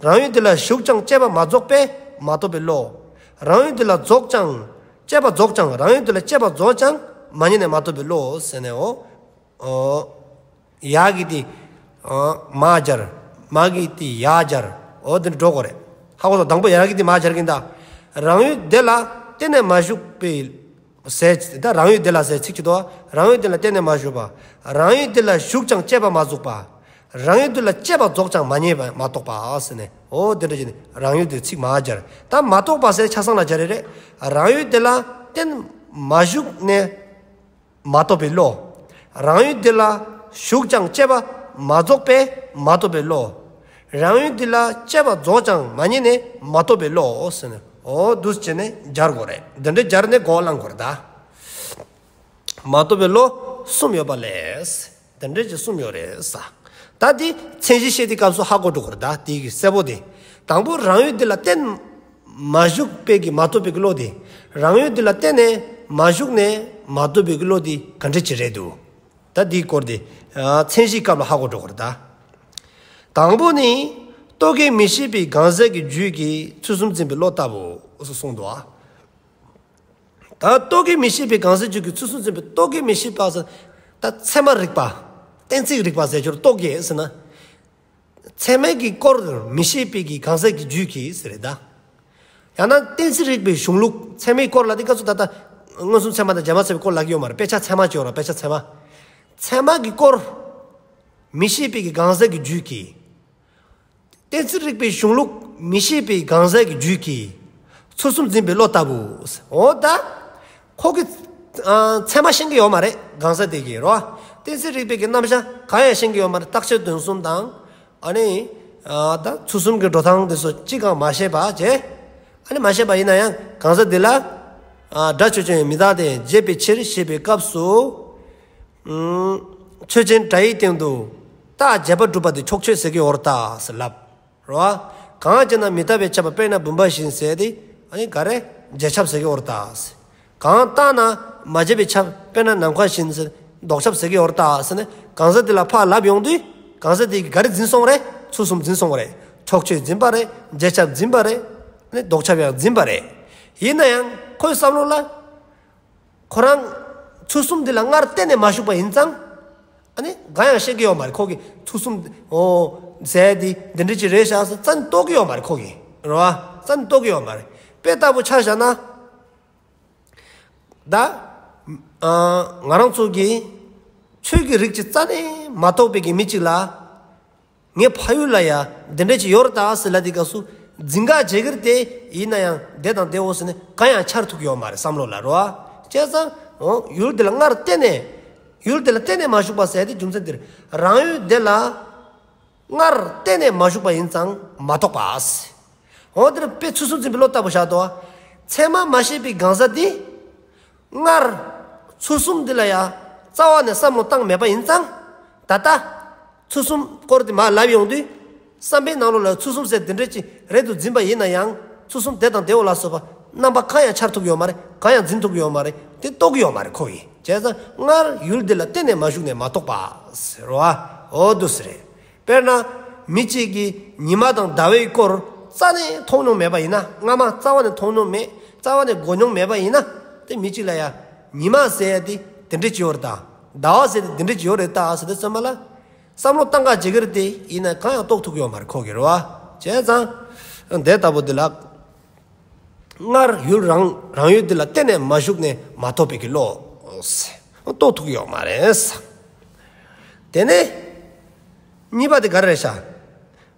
རང་ཡུལ་དེ་ལ་ཞུགས་ཀྱང་དཔྱད་པ་མ་རྫོགས་པས་མ་རྟོགས་པའི་བློ། རང་ཡུལ་དེ་ལ་རྫོགས་ཀྱང་དཔྱད་པ་རྫོགས་ཀྱང་རང་ཡུལ་དེ་ལ་དཔྱད་པ་རྫོགས་ཀྱང་མ་རྙེད་ནས་མ་རྟོགས་པའི་བློ་ཟེར་ནས་འོ། ཨོ། ཡ་གི་དེ་ཨོ་མར་སྦྱར། མ་གི་དེ་ཡར་སྦྱར། འོ་དེ་འདྲ་འགྲོ་དགོས་རེད། ཧ་གོ་སོང་། དང་པོ་ཡ་གི་དེ་མར་སྦྱར་གྱིན་ད། རང་ཡུལ་དེ་ལ་གཏན་ནས་མ་ཞུགས་པའི་ཟེར། ད་རང་ཡུལ་དེ་ལ་ཟེར་ཚིག་གཅིག་འདུག། རང་ཡུལ་དེ་ལ་གཏན་ནས་མ་ཞུགས་པ། རང་ཡུལ་དེ་ལ་ཞུགས་ཀྱང་དཔྱད་པ་མ་རྫོགས་པ། རང་ཡུལ་དེ་ལ་དཔྱད་པ་རྫོགས་ཀྱང་མ་རྙེད་པ་མ་རྟོགས་པ་ཟེར་ནས། འོ་དེ་འདྲ་བྱས་ནས་རང་ཡུལ་དེ་ཚིག་མར་སྦྱར། ད་མ་རྟོགས་པ་ཟེར་ཆ་ཚང་ལ་སྦྱར་རེད། རང་ཡུལ་དེ་ལ་གཏན་མ་ཞུགས་ནས། མ་རྟོགས་པའི་བློ། རང་ཡུལ་དེ་ལ་ཞུགས་ཀྱང་དཔྱད་པ་མ་རྫོགས་པས་མ་རྟོགས་པའི་བློ། རང་ཡུལ་དེ་ལ་དཔྱད་པ་རྫོགས་ཀྱང་མ་རྙེད་ནས་མ་རྟོགས་པའི་བློ་ཟེར་ནས། འོ་འདུག་སེ་བྱས་ནས་སྦྱར་དགོས་རེད། འདི་འདྲ་སྦྱར་ནས་གོ་བླང་དགོས་རེད་ད། མ་རྟོགས་པའི་བློ་གསུམ་ཡོད་པ་ལས། འདི་འདྲ་ཅིག་གསུམ་ཡོད་རེད་ས། ད་འདི་མཚན་གཞི་བཤད་དུས་སྐབས་སུ་ཧ་གོ་འགྲོ་དགོས་རེད་ད། དེ་གི་གསལ་པོ་དེ། དང་པོ་རང་ཡུལ་དེ་ལ་གཏན་མ་ཞུགས་པའི་གི་མ་རྟོགས་པའི་གི་བློ་དེ། རང་ཡུལ་དེ་ལ་གཏན་ནས་མ་ཞུགས་ནས་མ་རྟོགས་པའི་གི་བློ་དེ་ག་འདྲ་ཅིག་རེད་འདུག། ད་འདིའི་སྐོར་དེ་ཨ་མཚན་གཞིའི་སྐབས་ལ་ཧ་གོ་འགྲོ་དགོས་རེད་ད། དང་པོ་ནི། རྟོག་གེ་མི་ཤེས་པའི་གང་ཟག་གི་རྒྱུད་ཀྱི་ཚུལ་གསུམ་འཛིན་པའི་བློ་ལྟ་བུ་སོགས་གསུངས་འདུག་ཨ། ད་རྟོག་གེ་མི་ཤེས་པའི་གང་ཟག་རྒྱུད་ཀྱི་ཚུལ་གསུམ་འཛིན་པའི། རྟོག་གེ་མི་ཤེས་པ་ཟེར། ད་ཚད་མ་རིག་པ། གཏན་ཚིགས་རིག་པ་ཟེར་རྒྱུར་རྟོག་གེ་ཟེར་ན། ཚད་མའི་གི་སྐོར་མི་ཤེས་པའི་གི་གང་ཟག་གི་རྒྱུད་ཀྱི་ཟེར་རེད་ད། ཡང་ན་གཏན་ཚིགས་རིག་པའི་གཞུང་ལུགས། ཚད་མའི་སྐོར་ལ་དེ་སྐབས་སུ་ད་ལྟ་མངོན་སུམ་ཚད་མ་དང་རྗེས་དཔག་ཚད་མའི་སྐོར་ལ་གི་ཡོད་མ་རེད། དཔེ་ཆ་ཚད་མ་ཅིག་ཡོད་རེད། དཔེ་ཆ་ཚད་མ། ཚད་མ་གི་སྐོར་མི་ཤེས་པའི་གི་གང་ཟག་གི་རྒྱུད་ཀྱི། གཏན་ཚིགས་རིག་པའི་གཞུང་ལུགས་མི་ཤེས་པའི་གང་ཟག་གི་རྒྱུད་ཀྱི་ཚུལ་གསུམ་འཛིན་པའི་བློ་ལྟ་བུ། འོ་ད་ཁོ་གི་ཨ་ཚད་མ་ཤེས་ཀྱི་ཡོད་མ་རེད། གང་ཟག་དེ་གི་རོ། གཏན་ཚིགས་རིག་པའི་གི་རྣམ་གཞག་གང་ཡང་ཤེས་ཀྱི་ཡོད་མ་རེད། རྟགས་ཆོས་དོན་གསུམ་དང་ཨ་ནི་ཨ་ད་ཚུལ་གསུམ་གྱི་འགྲོ་སྟངས་དེ་ཚོ་གཅིག་ཀྱང་མ་ཤེས་པ་བྱས། ཨ་ནི་མ་ཤེས་པ་ཡིན་ན་ཡང་གང་ཟག་དེ་ལ་ཨ་སྒྲ་ཆོས་ཅན་མི་རྟག་སྟེ་བྱས་པའི་ཕྱིར་ཞེས་པའི་སྐབས་སུ། ཨུམ། ཆོས་ཅན་སྒྲ་ཡི་སྟེང་དུ་ རྟགས་བྱས་པ་གྲུབ་པ་དེ་ཕྱོགས་ཆོས་ཟེར་གྱི་ཡོད་རེད་ད་ཟེར་ལབ། རེད་བ། གང་བྱས་ན་མི་རྟག་པས་ཁྱབ་པ་དཔེར་ན་བུམ་པ་བཞིན་ཟེར་དེ་ཨ་ནི་ག་རེ་རྗེས་ཁྱབ་ཟེར་གྱི་ཡོད་རེད་ད་ཟེར། གང་བརྟགས་ན་མ་བྱས་པས་ཁྱབ་དཔེར་ན་ནམ་མཁའ་བཞིན་ཟེར་ལྡོག་ཁྱབ་ཟེར་གྱི་ཡོད་རེད་ད་ཟེར་ནས་གང་ཟག་དེ་ལ་ཕར་ལབ་ཡོང་དུས་གང་ཟག་དེ་གིས་ག་རེ་འཛིན་སོང་རེད། ཚུལ་གསུམ་འཛིན་སོང་རེད། ཕྱོགས་ཆོས་འཛིན་པ་རེད། རྗེས་ཁྱབ་འཛིན་པ་རེད། ཨ་ནི་ལྡོག་ཁྱབ་ཡང་འཛིན་པ་རེད། ཡིན་ན་ཡང་ཁོའི་བསམ་བློ་ལ། ཁོ་རང་ཚུལ་གསུམ་འདི་ལ་སྔར་གཏན་ནས་མ་ཞུགས་པ་ཡིན་ཙང་། ཨ་ནི་གང་ཡང་ཤེས་ཀྱི་ཡོད་མ་རེད་ཁོ་གིས། ཚུལ་གསུམ་འོ་ཟེར་དེ་འདི་འདྲ་ཅིག་རེད་ཤག་ཟེར་རྩ་ནས་རྟོགས་ཀྱི་ཡོད་མ་རེད་ཁོ་གིས། རེད་བ། རྩ་ནས་རྟོགས་ཀྱི་ཡོད་མ་རེད། དཔེ་ལྟ་བུ་ཆ་བཞག་ན། ད། ཨ། ང་རང་ཚོ་གིས་ཆོས་ཀྱི་རིགས་ཅིག་རྩ་ནས་མ་རྟོགས་པའི་གི་མི་ཅིག་ལ། ངའི་ཕ་ཡུལ་ལ་ཡ་འདི་འདྲ་ཅིག་ཡོད་རེད་ད་ཟེར་ལབ་དུས་སྐབས་སུ་འཛིན་ག་བྱེད་ཀྱི་རེད་དེ། ཡིན་ན་ཡང་དེ་དང་དེའོ་ཟེར་ནས་གང་ཡང་འཆར་ཐུབ་ཀྱི་ཡོད་མ་རེད་བསམ་བློ་ལ། རེད་བ། བྱས་ཙང་འོ་ཡུལ་དེ་ལ་སྔར་གཏན་ནས་ཡུལ་དེ་ལ་གཏན་ནས་མ་ཞུགས་པ་ཟེར་དེ་རྒྱུ་མཚན་དེ་རེད། རང་ཡུལ་དེ་ལ་སྔར་གཏན་ནས་མ་ཞུགས་པ་ཡིན་ཙང་མ་རྟོགས་པ་ཟེར། འོ་དེར་དཔེ་ཚུལ་གསུམ་འཛིན་པའི་བློ་ལྟ་བུ་བཞག་འདུག་བ། ཚད་མ་མ་ཤེས་པའི་གང་ཟག་དེ། སྔར་ཚུལ་གསུམ་འདི་ལ་ཡང་རྩ་བ་ནས་བསམ་བློ་བཏང་མེད་པ་ཡིན་ཙང་། ད་ལྟ་ཚུལ་གསུམ་སྐོར་དེ་མར་ལབ་ཡོང་དུས། བསམ་པའི་ནང་ལོགས་ལ་ཚུལ་གསུམ་ཟེར་དེ་འདྲ་ཅིག་རེད་དུ་འཛིན་པ་ཡིན་ན་ཡང་ཚུལ་གསུམ་དེ་དང་དེའོ་ལ་སོགས་པ་རྣམ་པ་གང་ཡང་འཆར་ཐུབ་ཡོད་མ་རེད། གང་ཡང་འཛིན་ཐུབ་ཡོད་མ་རེད། དེ་རྟོགས་ཀྱི་ཡོད་མ་རེད་ཁོ་གིས། བྱས་ཙང་སྔར་ཡུལ་འདི་ལ་གཏན་ནས་མ་ཞུགས་ནས་མ་རྟོགས་པ་ཟེར་བ། འོ་འདུག་སེ་རེད། དཔེར་ན། མི་གཅིག་གིས་ཉི་མ་དང་ཟླ་བའི་སྐོར་རྩ་ནས་མཐོང་མྱོང་མེད་པ་ཡིན་ན། སྔ་མ་རྩ་བ་ནས་མཐོང་མྱོང་མེད། རྩ་བ་ནས་གོ་མྱོང་མེད་པ་ཡིན་ན། དེ་མི་གཅིག་ལ་ཡང་ཉི་མ་ཟེར་ཡ་དེ་དེ་འདྲ་ཅིག་ཡོད་རེད་ད། ཟླ་བ་ཟེར་དེ་དེ་འདྲ་ཅིག་ཡོད་རེད་ད་ཟེར་དུས་ཙམ་པ་ལ། བསམ་བློ་བཏང་ག་བྱེད་ཀྱི་རེད་དེ། ཡིན་ན་གང་ཡང་རྟོགས་ཐུབ་ཀྱི་ཡོད་མ་རེད་ཁོ་གིས། རེད་བ། བྱས་ཙང་། དེ་ལྟ་བུ་འདི་ལ། སྔར་ཡུལ་རང་རང་ཡུལ་འདི་ལ་གཏན་ནས་མ་ཞུགས་ནས་མ་རྟོགས་པའི་གི་བློ། རྟོགས་ཐུབ་ཀྱི་ཡོད་མ་རེད། དེ་ནས་གཉིས་པ་དེ་ག་རེ་རེད་ཤག་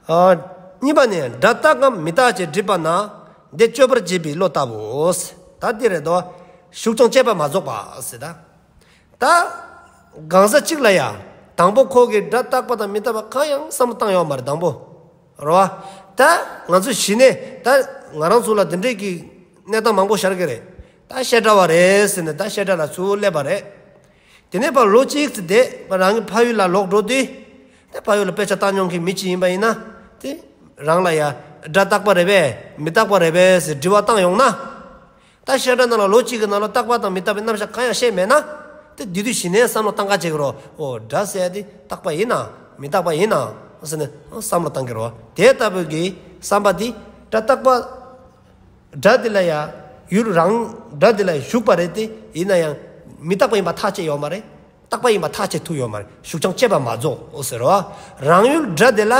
ཨ། གཉིས་པ་ནི་སྒྲ་རྟག་གམ་མི་རྟག་ཅེས་དྲིས་པ་ན། དེ་དཔྱོད་པར་བྱེད་པའི་བློ་ལྟ་བུའོ། ད་འདི་རེད་དོ། ཞུགས་ཀྱང་དཔྱད་པ་མ་རྫོགས་པ་ཟེར་ད། ད། གང་ཟག་གཅིག་ལ་ཡང་། དང་པོ་ཁོ་གིས་སྒྲ་རྟག་པ་དང་མི་རྟག་པ་གང་ཡང་བསམ་བློ་བཏང་ཡོད་མ་རེད་དང་པོ། རེད་བ། ད། ང་ཚོ་གཞི་ནས་ད་ང་རང་ཚོ་ལ་དེ་འདྲའི་གི་གནས་སྟངས་མང་པོ་ཤར་གི་རེད། ད་བཤད་གྲྭ་བ་རེད་ཟེར་ནས་ད་བཤད་གྲྭ་ལ་ཚུར་སླེབས་པ་རེད། དེ་ནས་ཕར་ལོ་གཅིག་ཙམ་བསྡད་པ་རང་གི་ཕ་ཡུལ་ལ་ལོག་འགྲོ་དུས། ད་ཕ་ཡུལ་ལ་དཔེ་ཆ་ལྟ་མྱོང་མཁན་མི་གཅིག་ཡིན་པ་ཡིན་ན། དེ་རང་ལ་ཡང་སྒྲ་རྟག་པ་རེད་པས་མི་རྟག་པ་རེད་པས་ཟེར་དྲི་བ་བཏང་ཡོང་ན། ད་བཤད་གྲྭ་ནང་ལ་ལོ་གཅིག་གི་ནང་ལ་རྟག་པ་དང་མི་རྟག་པའི་རྣམ་གཞག་གང་ཡང་ཤེས་མེད་ན། དེ་དེ་དུས་གཞི་ནས་བསམ་བློ་བཏང་ག་བྱེད་ཀྱི་རེད། འོ་སྒྲ་ཟེར་ཡ་དེ་རྟག་པ་ཡིན་ནམ་མི་རྟག་པ་ཡིན་ནམ་ཟེར་ནས་བསམ་བློ་བཏང་གི་རེད། དེ་ལྟ་བུའི་གི་བསམ་པ་དེ་སྒྲ་རྟག་པ། སྒྲ་དེ་ལ་ཡང་ཡུལ་རང་སྒྲ་དེ་ལ་ཞུགས་པ་རེད་དེ། ཡིན་ན་ཡང་མི་རྟག་པ་ཡིན་པ་ཐག་བཅད་ཡོད་མ་རེད། རྟག་པ་ཡིན་པ་ཐག་བཅད་ཐུབ་ཡོད་མ་རེད། ཞུགས་ཀྱང་དཔྱད་པ་མ་རྫོགས་ཟེར་རོ། རང་ཡུལ་སྒྲ་དེ་ལ་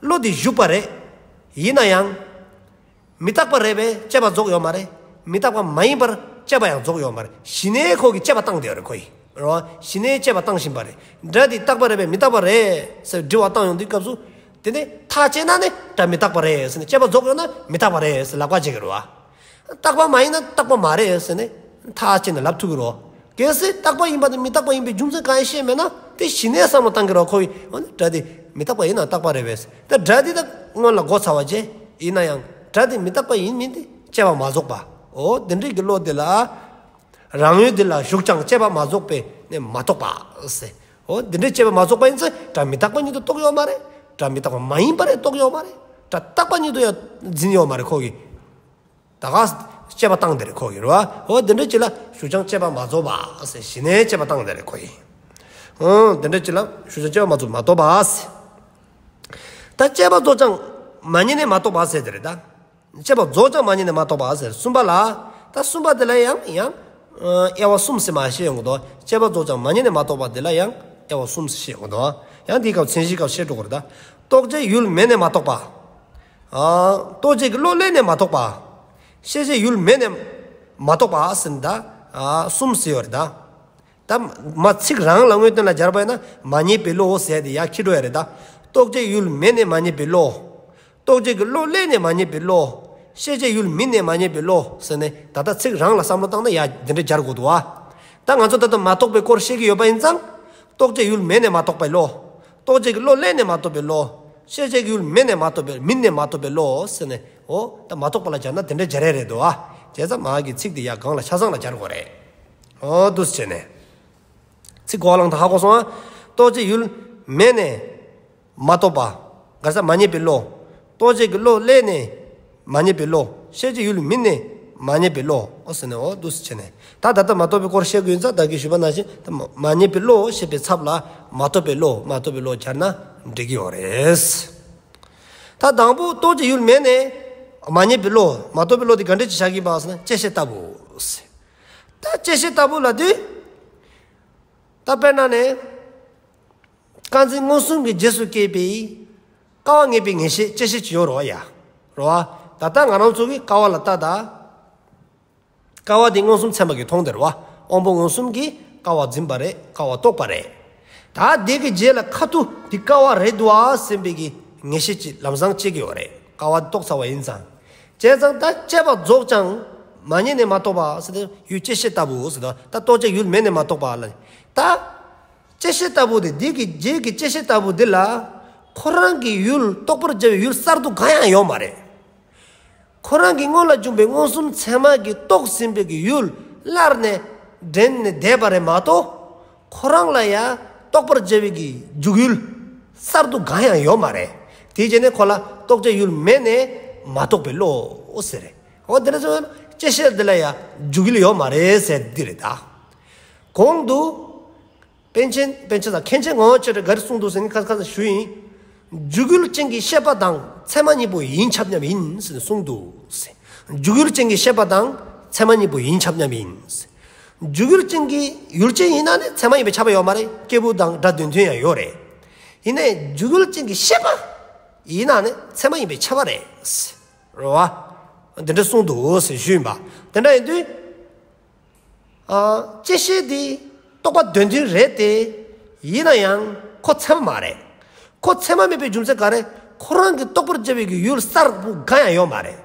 བློ་དེ་ཞུགས་པ་རེད། ཡིན་ན་ཡང་། མི་རྟག་པ་རེད་པས་དཔྱད་པ་རྫོགས་ཡོད་མ་རེད། མི་རྟག་པ་མ་ཡིན་པར་དཔྱད་པ་ཡང་རྫོགས་ཡོད་མ་རེད། གཞི་ནས་ཁོ་གིས་དཔྱད་པ་བཏང་བསྡད་ཡོད་རེད་ཁོ་ཡིས། རོ། གཞི་ནས་དཔྱད་པ་བཏང་བཞིན་པ་རེད། སྒྲ་འདི་རྟག་པ་རེད་པས་མི་རྟག་པ་རེད་ཟེར་དྲི་བ་བཏང་ཡོང་དུས་སྐབས་སུ། དེ་ནས་ཐག་བཅད་ན་ནི་སྒྲ་མི་རྟག་པ་རེད་ཟེར་ནས་དཔྱད་པ་རྫོགས་ཡོད་ན་མི་རྟག་པ་རེད་ཟེར་ལབ་ག་བྱེད་ཀྱི་རེད་བ། རྟག་པ་མ་ཡིན་ན་རྟག་པ་མ་རེད་ཟེར་ནས་ཐག་བཅད་ནས་ལབ་ཐུབ་ཀྱི་རེད། གལ་སྲིད་རྟག་པ་ཡིན་པ་དང་མི་རྟག་པ་ཡིན་པའི་རྒྱུ་མཚན་གང་ཡང་ཤེས་མེད་ན་དེ་གཞི་ནས་བསམ་བློ་བཏང་གི་རེད་ཁོ་ཡིས། འོ་ན་སྒྲ་དེ་མི་རྟག་པ་ཡིན་ན་རྟག་པ་རེད་པས། ད་སྒྲ་དེ་ད་སྔོན་ལ་གོ་ཚར་བ་བྱས། ཡིན་ན་ཡང་སྒྲ་དེ་མི་རྟག་པ་ཡིན་མིན་དེ་དཔྱད་པ་མ་རྫོགས་པ། འོ་དེ་འདྲའི་གི་བློ་དེ་ལ། རང་ཡུལ་དེ་ལ་ཞུགས་ཀྱང་དཔྱད་པ་མ་རྫོགས་པས་ནི་མ་རྟོགས་པ་ཟེར། འོ་འདི་འདྲའི་དཔྱད་པ་མ་རྫོགས་པ་ཡིན་ཚེ་སྒྲ་མི་རྟག་པ་ཉིད་དུ་རྟོགས་ཡོད་མ་རེད། སྒྲ་མི་རྟག་པ་མ་ཡིན་པ་རེད་རྟོགས་ཡོད་མ་རེད། སྒྲ་རྟག་པ་ཉིད་དུ་ཡང་འཛིན་ཡོད་མ་རེད་ཁོ་གིས། ད་ག་དཔྱད་པ་བཏང་བསྡད་རེད་ཁོ་གིས་རེད་བ། འོ་འདི་འདྲའི་ཅིག་ལ་ཞུགས་ཀྱང་དཔྱད་པ་མ་རྫོགས་པ་ཟེར་གཞི་ནས་དཔྱད་པ་བཏང་བསྡད་རེད་ཁོ་གིས། འོ་འདི་འདྲའི་ཅིག་ལ་ཞུགས་ཀྱང་དཔྱད་པ་མ་རྫོགས་མ་རྟོགས་པ་ཟེར། ད་དཔྱད་པ་རྫོགས་ཀྱང་མ་རྙེད་ནས་མ་རྟོགས་པ་ཟེར་དེ་རེད་ད། དཔྱད་པ་རྫོགས་ཀྱང་མ་རྙེད་ནས་མ་རྟོགས་པ་ཟེར་གསུམ་པ་ལ། ད་གསུམ་པ་དེ་ལ་ཡང་ཡང་དབྱེ་བ་གསུམ་ཟེར་མ་བཤད་ཡོང་གི་འདུག་དཔྱད་པ་རྫོགས་ཀྱང་མ་རྙེད་ནས་མ་རྟོགས་པ་དེ་ལ་ཡང་དབྱེ་བ་གསུམ་ཟེར་བཤད་ཡོང་གི་འདུག་ཡང་དེའི་སྐབས་མཚན་གཞིའི་སྐབས་བཤད་འགྲོ་གི་རེད་ད། རྟོགས་བྱའི་ཡུལ་མེད་ནས་མ་རྟོགས་པ། ཨ། རྟོགས་བྱེད་ཀྱི་བློ་སླད་ནས་མ་རྟོགས་པ། ཤེས་བྱའི་ཡུལ་མེད་ནས་མ་རྟོགས་པ་ཟེར་ད། ཨ། གསུམ་ཟེར་ཡོད་རེད་ད། ད་མ་ཚིག་རང་ལ་དངོས་དོན་ལ་སྦྱར་བ་ཡིན་ན་མ་རྙེད་པའི་བློ་ཟེར་དེ་ཡར་འཁྱེར་འགྲོ་ཡ་རེད་ད། རྟོགས་བྱའི་ཡུལ་མེད་ནས་མ་རྙེད་པའི་བློ། རྟོགས་བྱེད་ཀྱི་བློ་སླད་ནས་མ་རྙེད་པའི་བློ། ཤེས་བྱའི་ཡུལ་མིན་ནས་མ་རྙེད་པའི་བློ་ཟེར་ནས་ད་ལྟ་ཚིག་རང་ལ་བསམ་བློ་བཏང་ན་ཡ་འདི་འདྲ་སྦྱར་དགོས་འདུག་བ། ད་ང་ཚོ་ད་ལྟ་མ་རྟོགས་པའི་སྐོར་བཤད་ཀྱི་ཡོད་པ་ཡིན་ཙང་། རྟོགས་བྱའི་ཡུལ་མེད་ནས་མ་རྟོགས་པའི་བློ། རྟོགས་བྱེད་ཀྱི་བློ་སླད་ནས་མ་རྟོགས་པའི་བློ། ཤེས་བྱའི་ཡུལ་མེད་ནས་མ་རྟོགས་པའི་མིན་ནས་མ་རྟོགས་པའི་བློ་ཟེར་ནས། འོ་ད་མ་རྟོགས་པ་ལ་སྦྱར་ན་དེ་འདྲ་སྦྱར་ཡ་རེད་འདུག་བ། བྱས་ཙང་མ་གི་ཚིག་དེ་ཡ་གང་ལ་ཆ་ཚང་ལ་སྦྱར་དགོས་རེད། འོ་འདུག་སེ་བྱས་ནས། ཚིག་གོ་བ་བླངས་ཐག་ཧ་གོ་སོང་ཨ། རྟོགས་བྱའི་ཡུལ་མེད་ནས་ མ་རྟོགས་པ། ག་རེ་ཟེར། མ་རྙེད་པའི་བློ། རྟོགས་བྱེད་ཀྱི་བློ་བསླད་ནས་མ་རྙེད་པའི་བློ། ཤེས་བྱའི་ཡུལ་མིན་ནས་མ་རྙེད་པའི་བློ། འོ་ཟེར་ནས་འོ་འདུག་སེ་བྱས་ནས། ད་ད་ལྟ་མ་རྟོགས་པའི་སྐོར་བཤད་ཀྱི་ཡིན་ཙང་བདག་གིས་ཞུས་པ་ནང་བཞིན་ད་མ་མ་རྙེད་པའི་བློ་ཞེས་པའི་ཚབ་ལ་མ་རྟོགས་པའི་བློ། མ་རྟོགས་པའི་བློ་སྦྱར་ན་འགྲིག་གི་ཡོད་རེད། ད་དང་པོ་རྟོགས་བྱའི་ཡུལ་མེད་ནས་མ་རྙེད་པའི་བློ། མ་རྟོགས་པའི་བློ་དེ་ག་འདྲ་ཅིག་བཞག་གི་ཡིན་པ་ཟེར་ན་བཅད་ཤེས་ལྟ་བུ། ད་བཅད་ཤེས་ལྟ་བུ་ལབ་དུས། ད་དཔེར་ན་ནི། རྐང་འཛིན་མངོན་སུམ་གྱི་རྗེས་སུ་སྐྱེས་པའི་ཀ་བ་ངེས་པའི་ངེས་ཤེས་བཅད་ཤེས་ཅིག་ཡོད་རེད་པ་ཡ། རེད་པ། ད་ལྟ་ང་རང་ཚོ་གིས་ཀ་བ་ལ་ལྟ་ད། ཀ་བ་དེ་མངོན་སུམ་ཚད་མ་གིས་མཐོང་དེ་རེད་པ། དབང་པོ་མངོན་སུམ་གྱིས་ཀ་བ་འཛིན་པ་རེད། ཀ་བ་རྟོགས་པ་རེད། ད་དེ་གི་རྗེས་ལ་ཁ་ཐུག་དེ་ཀ་བ་རེད་འདུག་པ་ཟེར་བའི་གི་ངེས་ཤེས་ཅིག་ལམ་སང་སྐྱེ་གི་ཡོད་རེད། ཀ་བ་རྟོགས་ཚར་བ་ཡིན་ཙང་། བྱས་ཙང་ད་དཔྱད་པ་རྫོགས་ཀྱང་མ་རྙེད་ནས་མ་རྟོགས་པ་ཟེར་ཏེ་ཡུལ་བཅད་ཤེས་ལྟ་བུ་ཟེར་ཏེ། ད་རྟོགས་བྱའི་ཡུལ་མེད་ནས་མ་རྟོགས་པ་ལ། ད། བཅད་ཤེས་ལྟ་བུ་དེ། འདི་གི་རྗེས་ཀྱི་བཅད་ཤེས་ལྟ་བུ་འདི་ལ། ཁོ་རང་གི་ཡུལ་རྟོགས་པར་བྱ་བའི་ཡུལ་གསར་དུ་གང་ཡང་ཡོད་མ་རེད། ཁོ་རང་གི་སྔོན་ལ་བྱུང་བའི་མངོན་སུམ་ཚད་མ་གིས་རྟོགས་ཟིན་པའི་གི་ཡུལ་སླར་ནས་འདྲེན་ནས་བསྡད་པ་རེད་མ་གཏོགས། ཁོ་རང་ལ་ཡང་རྟོགས་པར་བྱ་བའི་གི་འཇུག་ཡུལ་གསར་དུ་གང་ཡང་ཡོད་མ་རེད། དེའི་རྗེས་ནས་ཁོ་ལ་རྟོགས་བྱའི་ཡུལ་མེད་ནས་མ་རྟོགས་པའི་བློ་ཟེར་རེད། འོ་དེ་འདྲ་སོང་ན་བཅད་ཤེས་འདི་ལ་ཡང་འཇུག་ཡུལ་ཡོད་མ་རེད་ཟེར་འདི་རེད་ད། གོང་དུ། པཎ་ཆེན། པཎ་ཆེན་དང་མཁན་ཆེན་ངག་དབང་ཆོས་གྲགས་ག་རེ་གསུངས་འདུག་ཟེར་ནི་ཁ་ཁ་ཞུས་ཡིན། འཇུག་ཡུལ་ཅན་གྱི་ཤེས་པ་དང་ཚད་མ་གཉིས་པོ་ཡིན་ཁྱབ་མཉམ་ཡིན་ཟེར་ནས་གསུངས་འདུག་ཟེར། འཇུག་ཡུལ་ཅན་གྱི་ཤེས་པ་དང་ཚད་མ་གཉིས་པོ་ཡིན་ཁྱབ་མཉམ་ཡིན་ཟེར། འཇུག་ཡུལ་ཅན་གྱི་ཡུལ་ཅན་ཡིན་ན་ནི་ཚད་མ་ཡིན་པས་ཁྱབ་པ་ཡོད་མ་རེད། སྐྱེས་བུ་དང་སྒྲ་དོན་མཐུན་ཡང་ཡོད་རེད། ཡིན་ནའི་འཇུག་ཡུལ་ཅན་གྱི་ཤེས་པ་ཡིན་ན་ནི་ཚད་མ་ཡིན་པས་ཁྱབ་པ་རེད། རེད་པ། འདི་འདྲ་གསུངས་འདུག་ཟེར་ཞུས་ཡིན་པ། དེ་འདྲ་ཡིན་དུས། ཨ། བཅད་ཤེས་འདི་རྟོག་པ་དོན་མཐུན་རེད་དེ། ཡིན་ན་ཡང་ཁོ་ཚད་མ་མ་རེད། ཁོ་ཚད་མ་མིན་པའི་རྒྱུ་མཚན་ག་རེ། ཁོ་རང་གིས་རྟོགས་པར་བྱ་བའི་གི་ཡུལ་གསར་པ་གང་ཡང་ཡོད་མ་རེད།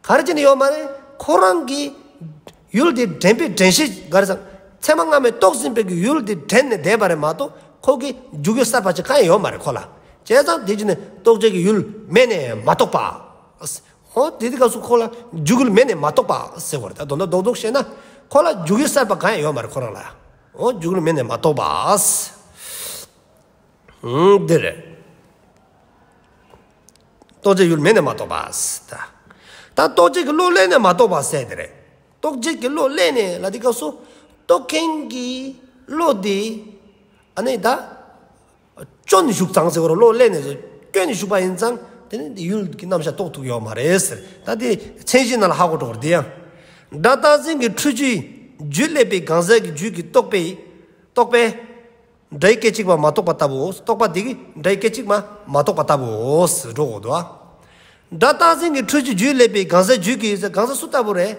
ག་རེ་བྱས་ནས་ཡོད་མ་རེད། ཁོ་རང་གི་ཡུལ་དེ་འདྲེན་པའི་འདྲེན་གཞི་ག་རེ་ཟེར། ཚད་མ་སྔ་མས་རྟོགས་ཟིན་པའི་གི་ཡུལ་དེ་འདྲེན་ནས་བསྡད་པ་རེད་མ་གཏོགས། ཁོ་གི་འཇུག་ཡུལ་གསར་པ་ཅིག་གང་ཡང་ཡོད་མ་རེད་ཁོ་ལ། བྱས་ཙང་དེ་བྱས་ནས་རྟོགས་བྱའི་གི་ཡུལ་མེད་ནས་མ་རྟོགས་པ། འོ་དེ་དེ་སྐབས་སུ་ཁོ་ལ་འཇུག་ཡུལ་མེད་ནས་མ་རྟོགས་པ་ཟེར་བ་རེད། ད་དོན་དག་རྡོག་རྡོག་བཤད་ན་ཁོ་ལ་འཇུག་ཡུལ་གསར་པ་གང་ཡང་ཡོད་མ་རེད་ཁོ་རང་ལ། འོ་འཇུག་ཡུལ་མེད་ནས་མ་རྟོགས་པ། ཨང་། འདི་རེད། རྟོགས་བྱའི་ཡུལ་མེད་ནས་མ་རྟོགས་པ། ད་ད་རྟོགས་བྱེད་ཀྱི་བློ་བསླད་ནས་མ་རྟོགས་པ་ཟེར་དེ་རེད། རྟོགས་བྱེད་ཀྱི་བློ་བསླད་ནས་ལ་དེ་སྐབས་སུ་རྟོགས་མཁན་གྱི་བློ་དེ་ཨ་ནི་ད། སྐྱོན་ཞུགས་ཙང་ཟེར་བ་རེད། བློ་བསླད་ནས་སྐྱོན་ཞུགས་པ་ཡིན་ཙང་དེ་ནི་ཡུལ་གྱི་རྣམ་གཞག་རྟོགས་ཐུབ་ཡོད་མ་རེད་ཟེར། ད་དེ་མཚན་གཞི་ནང་ལ་ཧ་གོ་འགྲོ་བ་རེད། དེ་ཡང་སྒྲ་རྟག་འཛིན་གྱི་འཁྲུལ་རྒྱུའི་རྒྱུས་བསླད་པའི་གང་ཟག་གི་རྒྱུད་ཀྱི་རྟོག་པས། རྟོག་པས་སྒྲའི་སྐད་ཅིག་མ་མ་རྟོགས་པ་ལྟ་བུའོ། རྟོག་པ་དེ་གིས་སྒྲའི་སྐད་ཅིག་མ་མ་རྟོགས་པ་ལྟ་བུའོ་ཟེར་འགྲོ་དགོས་འདུག་ཨ། སྒྲ་རྟག་འཛིན་གྱི་འཁྲུལ་རྒྱུའི་རྒྱུས་བསླད་པའི་གང་ཟག་རྒྱུད་ཀྱི་ཟེར། གང་ཟག་སུ་ལྟ་བུ་རེད།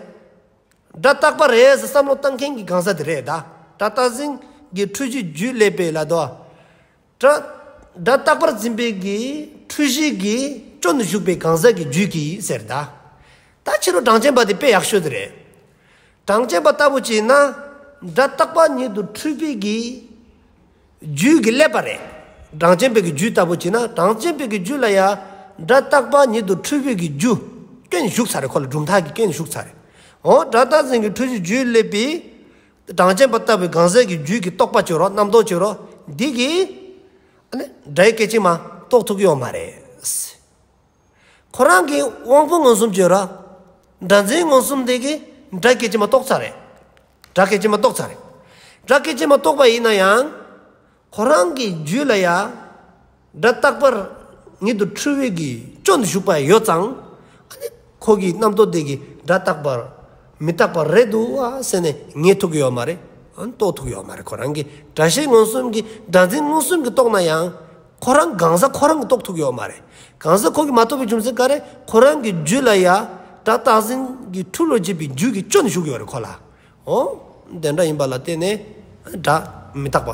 སྒྲ་རྟག་པ་རེད་ཟེར་བསམ་བློ་བཏང་མཁན་གྱི་གང་ཟག་དེ་རེད་ད། སྒྲ་རྟག་འཛིན་གྱི་འཁྲུལ་རྒྱུའི་རྒྱུས་བསླད་པའི་ལ་དོ། སྒྲ་སྒྲ་རྟག་པར་འཛིན་པའི་གི་འཁྲུལ་གཞི་གི་སྐྱོན་དུ་ཞུགས་པའི་གང་ཟག་གི་རྒྱུད་ཀྱི་ཟེར་ད། ད་ཕྱི་རོལ་གྲངས་ཅན་པ་དེ་དཔེ་ཡག་ཤོས་དེ་རེད། གྲངས་ཅན་པ་ལྟ་བུ་བྱས་ན་སྒྲ་རྟག་པ་ཉིད་དུ་འཁྲུལ་པའི་གི་རྒྱུད་ཀྱི་བསླད་པ་རེད། གྲངས་ཅན་པའི་གི་རྒྱུད་ལྟ་བུ་བྱས་ན་གྲངས་ཅན་པའི་གི་རྒྱུད་ལ་ཡང་སྒྲ་རྟག་པ་ཉིད་དུ་འཁྲུལ་པའི་གི་རྒྱུ་སྐྱོན་ཞུགས་ཚར་རེད། ཁོ་ལ་གྲུབ་མཐའ་གི་སྐྱོན་ཞུགས་ཚར་རེད། འོ་སྒྲ་རྟག་འཛིན་གྱི་འཁྲུལ་རྒྱུའི་རྒྱུད་བསླད་པའི་གྲངས་ཅན་པ་ལྟ་བུའི་གང་ཟག་གི་རྒྱུད་ཀྱི་རྟོག་པ་བྱེད་རོགས། རྣམ་རྟོག་བྱེད་རོགས། འདི་གིས་ཨ་ནི་སྒྲའི་སྐད་ཅིག་མ་རྟོགས་ཐུབ་ཀྱི་ཡོད་མ་རེད། ཁོ་རང་གི་དབང་པོ་མངོན་སུམ་བྱེད་རོགས། སྒྲ་འཛིན་མངོན་སུམ་དེ་གིས་སྒྲ་སྐད་ཅིག་མ་རྟོགས་ཚར་རེད། སྒྲ་སྐད་ཅིག་མ་རྟོགས་ཚར་རེད། སྒྲ་སྐད་ཅིག་མ་རྟོགས་པ་ཡིན་ན་ཡང་། ཁོ་རང་གི་རྒྱུད་ལ་ཡང་། སྒྲ་རྟག་པར་ཉིད་དུ་འཁྲུལ་བའི་གི་སྐྱོན་དུ་ཞུགས་པ་ཡོད་ཙང་། ཨ་ནི་ཁོ་གི་རྣམ་རྟོག་དེ་གིས་སྒྲ་རྟག་པར་མི་རྟག་པ་རེད་འདུག་ཨ་ཟེར་ནས་ངེས་ཐུབ་ཀྱི་ཡོད་མ་རེད། ཨ་ནི་རྟོགས་ཐུབ་ཀྱི་ཡོད་མ་རེད། ཁོ་རང་གི་སྒྲ་ཤེས་མངོན་སུམ་གྱིས་སྒྲ་འཛིན་མངོན་སུམ་གྱིས་རྟོགས་ན་ཡང་། ཁོ་རང་གང་ཟག་ཁོ་རང་གིས་རྟོགས་ཐུབ་ཀྱི་ཡོད་མ་རེད། གང་ཟག་ཁོ་གིས་མ་རྟོགས་པའི་རྒྱུ་མཚན་ག་རེ། ཁོ་རང་གི་རྒྱུད་ལ་ཡང་སྒྲ་རྟག་འཛིན་གྱི་འཁྲུལ་བློ་བྱེད་པའི་རྒྱུད་ཀྱི་སྐྱོན་ཞུགས་ཡོད་རེད་ཁོ་ལ། འོ། དེ་འདྲ་ཡིན་པ་ལ་བརྟེན་ནས་སྒྲ་མི་རྟག་པ་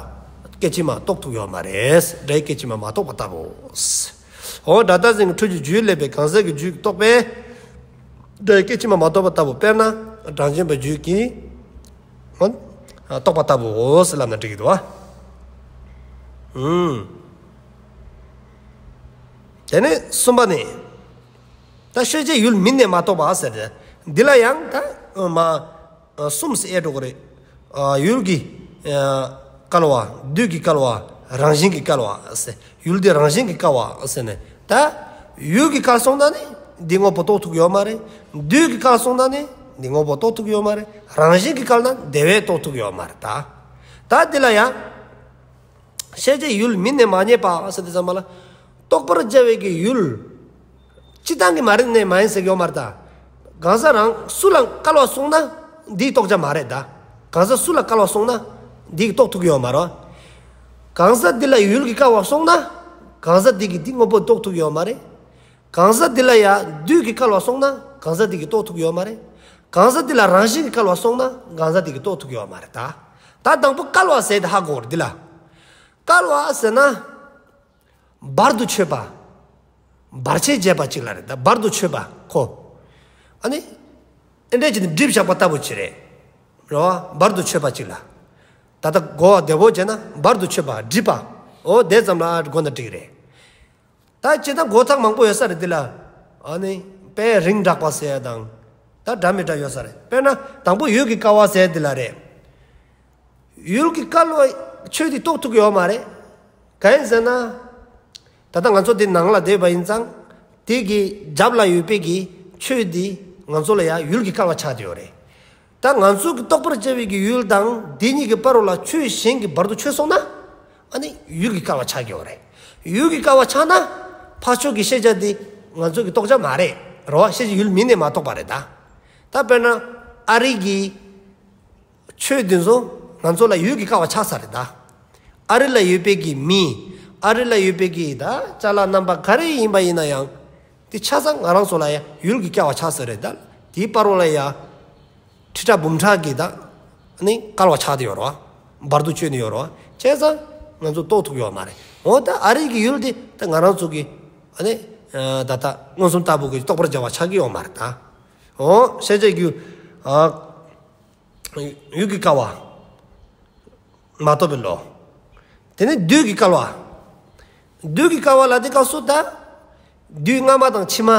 སྐད་ཅིག་མ་རྟོགས་ཐུབ་ཡོད་མ་རེད། སྒྲའི་སྐད་ཅིག་མ་མ་རྟོགས་པ་ལྟ་བུའོ། འོ་སྒྲ་རྟག་འཛིན་གྱི་འཁྲུལ་རྒྱུའི་རྒྱུད་བསླད་པའི་གང་ཟག་གི་རྒྱུད་ཀྱི་རྟོག་པས་སྒྲའི་སྐད་ཅིག་མ་མ་རྟོགས་པ་ལྟ་བུ། དཔེར་ན་གྲངས་ཅན་པའི་རྒྱུད་ཀྱི་འོ་རྟོག་པ་ལྟ་བུའོ་ཟེར་ལབ་ན་འགྲིག་གི་འདུག་བ། ཨུམ། དེ་ནས་གསུམ་པ་ནི། ད་ཤེས་བྱའི་ཡུལ་མིན་ནས་མ་རྟོགས་པ་ཟེར་ཏེ། འདི་ལ་ཡང་ད་མ་གསུམ་ཟེར་ཨེ་འགྲོ་གི་རེད། ཡུལ་གྱི་བསྐལ་བ། དུས་ཀྱི་བསྐལ་བ། རང་བཞིན་གྱིས་བསྐལ་བ་ཟེར། ཡུལ་འདི་རང་བཞིན་གྱིས་བསྐལ་བ་ཟེར་ནས། ད་ཡུལ་གྱིས་བསྐལ་སོང་ན་ནི་འདི་དངོས་པོ་རྟོགས་ཐུབ་ཀྱི་ཡོད་མ་རེད། དུས་ཀྱིས་བསྐལ་སོང་ན་ནི་འདི་དངོས་པོ་རྟོགས་ཐུབ་ཀྱི་ཡོད་མ་རེད། རང་བཞིན་གྱིས་བསྐལ་ན་དེ་བས་རྟོགས་ཐུབ་ཀྱི་ཡོད་མ་རེད་ད། ད་འདི་ལ་ཡང་། ཤེས་བྱའི་ཡུལ་མིན་ནས་མ་རྙེད་པ་ཟེར་དུས་ཙམ་པ་ལ། རྟོགས་པར་བྱ་བའི་གི་ཡུལ། སྤྱིར་བཏང་གི་མ་རེད་ནས་མ་ཡིན་ཟེར་གྱི་ཡོད་མ་རེད་ད། གང་ཟག་རང་སུ་ལ་བསྐལ་བ་སོང་ན་འདིའི་རྟོགས་བྱ་མ་རེད་ད། གང་ཟག་སུ་ལ་བསྐལ་བ་སོང་ན་འདིའི་རྟོགས་ཐུབ་ཀྱི་ཡོད་མ་རེད། གང་ཟག་འདི་ལ་ཡུལ་གྱིས་བསྐལ་བ་སོང་ན་གང་ཟག་འདི་གིས་འདི་དངོས་པོ་རྟོགས་ཐུབ་ཀྱི་ཡོད་མ་རེད། གང་ཟག་འདི་ལ་ཡང་དུས་ཀྱིས་བསྐལ་བ་སོང་ན་གང་ཟག་འདི་གིས་རྟོགས་ཐུབ་ཀྱི་ཡོད་མ་རེད། གང་ཟག་འདི་ལ་རང་བཞིན་གྱིས་བསྐལ་བ་སོང་ན་གང་ཟག་འདི་གིས་རྟོགས་ཐུབ་ཀྱི་ཡོད་མ་རེད་ད། ད་དང་པོ་བསྐལ་བ་ཟེར་དེ་ཧ་གོ་རེད་འདི་ལ། བསྐལ་བ་ཟེར་ན། བར་དུ་ཆོད་པ། བར་ཆད་བྱེད་པ་ཅིག་ལ་རེད་ད། བར་དུ་ཆོད་པ་ཁོ། ཨ་ནི། ཨེ་འདྲས་ཅིག་ནི་སྒྲིབ་བཞག་པ་ལྟ་བུ་ཅིག་རེད། རེད་བ། བར་དུ་ཆོད་པ་ཅིག་ལ། ད་ལྟ་གོ་བ་བདེ་པོ་བྱས་ན་བར་དུ་ཆོད་པ་སྒྲིབ་པ། འོ་དེ་ཙམ་ལ་གོ་ན་འགྲིག་རེད། ད་ཅི་ད་གོ་ཐག་མང་པོ་ཡོད་ས་རེད་འདི་ལ། ཨ་ནི། དཔེ་རིང་དྲགས་པ་ཟེར་ཡ་དང་། ད་འདྲ་མི་འདྲ་ཡོད་ས་རེད། དཔེར་ན་དང་པོ་ཡུལ་གྱིས་བསྐལ་བ་ཟེར་འདི་ལ་རེད། ཡུལ་གྱིས་བསྐལ་བའི་ཆོས་འདི་རྟོགས་ཐུབ་ཀྱི་ཡོད་མ་རེད། གང་ཡིན་ཟེར་ན། ད་ལྟ་ང་ཚོ་འདི་ནང་ལ་བསྡད་པ་ཡིན་ཙང་། དེ་གི་རྒྱབ་ལ་ཡོད་པའི་གི་ཆོས་འདི་ང་ཚོ་ལ་ཡང་ཡུལ་གྱིས་བསྐལ་བ་ཆགས་བསྡད་ཡོད་རེད། ད་ང་ཚོ་གི་རྟོགས་པར་བྱ་བའི་གི་ཡུལ་དང་དེ་གཉིས་ཀྱི་བར་རོ་ལ་ཆོས་གཞན་གྱི་བར་དུ་ཆོད་སོང་ན། ཨ་ནི་ཡུལ་གྱིས་བསྐལ་བ་ཆགས་ཀྱི་ཡོད་རེད། ཡུལ་གྱིས་བསྐལ་བ་ཆགས་ན། ཕར་ཕྱོགས་ཀྱི་ཤེས་བྱ་འདི་ང་ཚོ་གི་རྟོགས་བྱ་མ་རེད། རེད་བ། ཤེས་བྱའི་ཡུལ་མིན་ནས་མ་རྟོགས་པ་རེད་ད། ད་དཔེར་ན། ཨ་རི་གི་ཆོས་འདི་ཚོ་ང་ཚོ་ལ་ཡུལ་གྱིས་བསྐལ་བ་ཆགས་ས་རེད་ད། ཨ་རི་ལ་ཡོད་པའི་གི་མི། ཨ་རི་ལ་ཡོད་པའི་གི་ད་ཅ་ལག་རྣམ་པ་ག་རེ་ཡིན་པ་ཡིན་ན་ཡང་། དེ་ཆ་ཚང་ང་རང་ཚོ་ལ་ཡང་ཡུལ་གྱིས་བསྐལ་བ་ཆགས་ས་རེད་ད། དེའི་བར་རོ་ལ་ཡང་། ཁྲི་ཕྲག་འབུམ་ཕྲག་གི་ད། ནི་བསྐལ་བ་ཆགས་ཏེ་ཡོད་རེད་བ། བར་དུ་ཆོད་ནས་ཡོད་རེད་བ། བྱས་ཙང་ང་ཚོ་རྟོགས་ཐུབ་ཡོད་མ་རེད། འོ་ད་ཨ་རི་གི་ཡུལ་དེ་ད་ང་རང་ཚོ་གི། ཨ་ནི། ད་ལྟ་མངོན་སུམ་ལྟ་བུ་གི་རྟོགས་པར་བྱ་བ་ཆགས་ཀྱི་ཡོད་མ་རེད་ད། འོ་ཤེས་བྱའི་ཡུལ། ཨ། ཡུལ་གྱིས་བསྐལ་བ། མ་རྟོགས་པའི་བློ། དེ་ནས་དུས་ཀྱིས་བསྐལ་བ། དུས་ཀྱིས་བསྐལ་བ་ལ་དེ་སྐབས་སུ་ད། དུས་སྔ་མ་དང་ཕྱི་མ།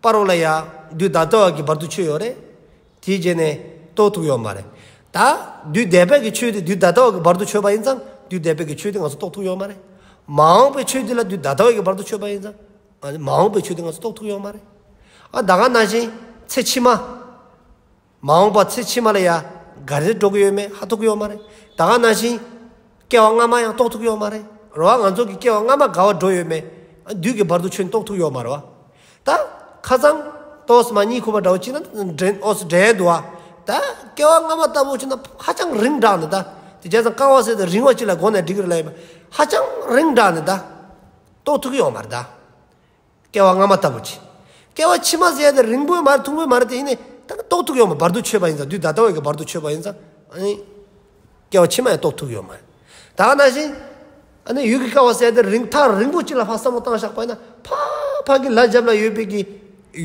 བར་རོ་ལ་ཡ། དུས་ད་ལྟ་བ་གི་བར་དུ་ཆོད་ཡོད་རེད། དེའི་རྗེས་ནས་རྟོགས་ཐུབ་ཡོད་མ་རེད། ད། དུས་འདས་པའི་གི་ཆོས་དེ་དུས་ད་ལྟ་བ་གི་བར་དུ་ཆོད་པ་ཡིན་ཙང་དུས་འདས་པའི་གི་ཆོས་དེ་ང་ཚོ་རྟོགས་ཐུབ་ཡོད་མ་རེད། མ་འོངས་པའི་ཆོས་དེ་ལ་དུས་ད་ལྟ་བ་གི་བར་དུ་ཆོད་པ་ཡིན་ཙང་། ཨ་ནི་མ་འོངས་པའི་ཆོས་དེ་ང་ཚོ་རྟོགས་ཐུབ་ཡོད་མ་རེད། ཨ་ད་ག་ནང་བཞིན་ཚེ་ཕྱི་མ། མ་འོངས་པ་ཚེ་ཕྱི་མ་ལ་ཡ་ག་རེ་འགྲོ་གི་ཡོད་མེད་ཧ་གོ་གི་ཡོད་མ་རེད། ད་ག་ནང་བཞིན་སྐྱེ་བ་སྔ་མ་ཡང་རྟོགས་ཐུབ་ཀྱི་ཡོད་མ་རེད། རེད་བ། ང་ཚོ་གི་སྐྱེ་བ་སྔ་མ་ག་བ་འགྲོ་ཡོད་མེད་དུས་ཀྱི་བར་དུ་ཆོད་ནས་རྟོགས་ཐུབ་ཀྱི་ཡོད་མ་རེད་བ། ད་ཁ་སང་ཏོག་ཙམ་གཉིད་ཁུག་པ་འདྲ་བོ་ཅིག་ན་འདྲེན་ཨོ་སི་འདྲེན་འདུག་བ། ད་སྐྱེ་བ་སྔ་མ་ལྟ་བུ་ཅིག་ན་ཧ་ཅང་རིང་དྲགས་ནས་ད། དེ་བྱས་ཙང་བསྐལ་བ་ཟེར་དེ་རིང་བ་ཅིག་ལ་གོ་ནས་འགྲིག་གི་རེད་ལབ་ཡིན་པ། ཧ་ཅང་རིང་དྲགས་ནས་ད། རྟོགས་ཐུབ་ཀྱི་ཡོད་མ་རེད་ད། སྐྱེ་བ་སྔ་མ་ལྟ་བུ་ཅིག། སྐྱེ་བ་ཕྱི་མ་ཟེར་ཡ་དེ་རིང་པོ་མ་རེད་ཐུང་པོ་མ་རེད་དེ་ཡིན་ནའི་ད་རྟོགས་ཐུབ་ཡོད་མ་བར་དུ་ཆོད་པ་ཡིན་ཙང་དུས་ད་ལྟ་བའི་གི་བར་དུ་ཆོད་པ་ཡིན་ཙང་ཨ་ནི་སྐྱེ་བ་ཕྱི་མ་ཡང་རྟོགས་ཐུབ་ཡོད་མ་རེད། ད་ག་ནང་བཞིན་ཨ་ནི་ཡུལ་གྱི་སྐལ་བ་ཟེར་ཡ་དེ་རིང་ཐག་རིང་པོ་ཅིག་ལ་ཕར་བསམ་བློ་བཏང་བཞག་པ་ཡིན་ན་ཕ་ཕ་གི་ལ་རྒྱབ་ལ་ཡོད་པའི་གི་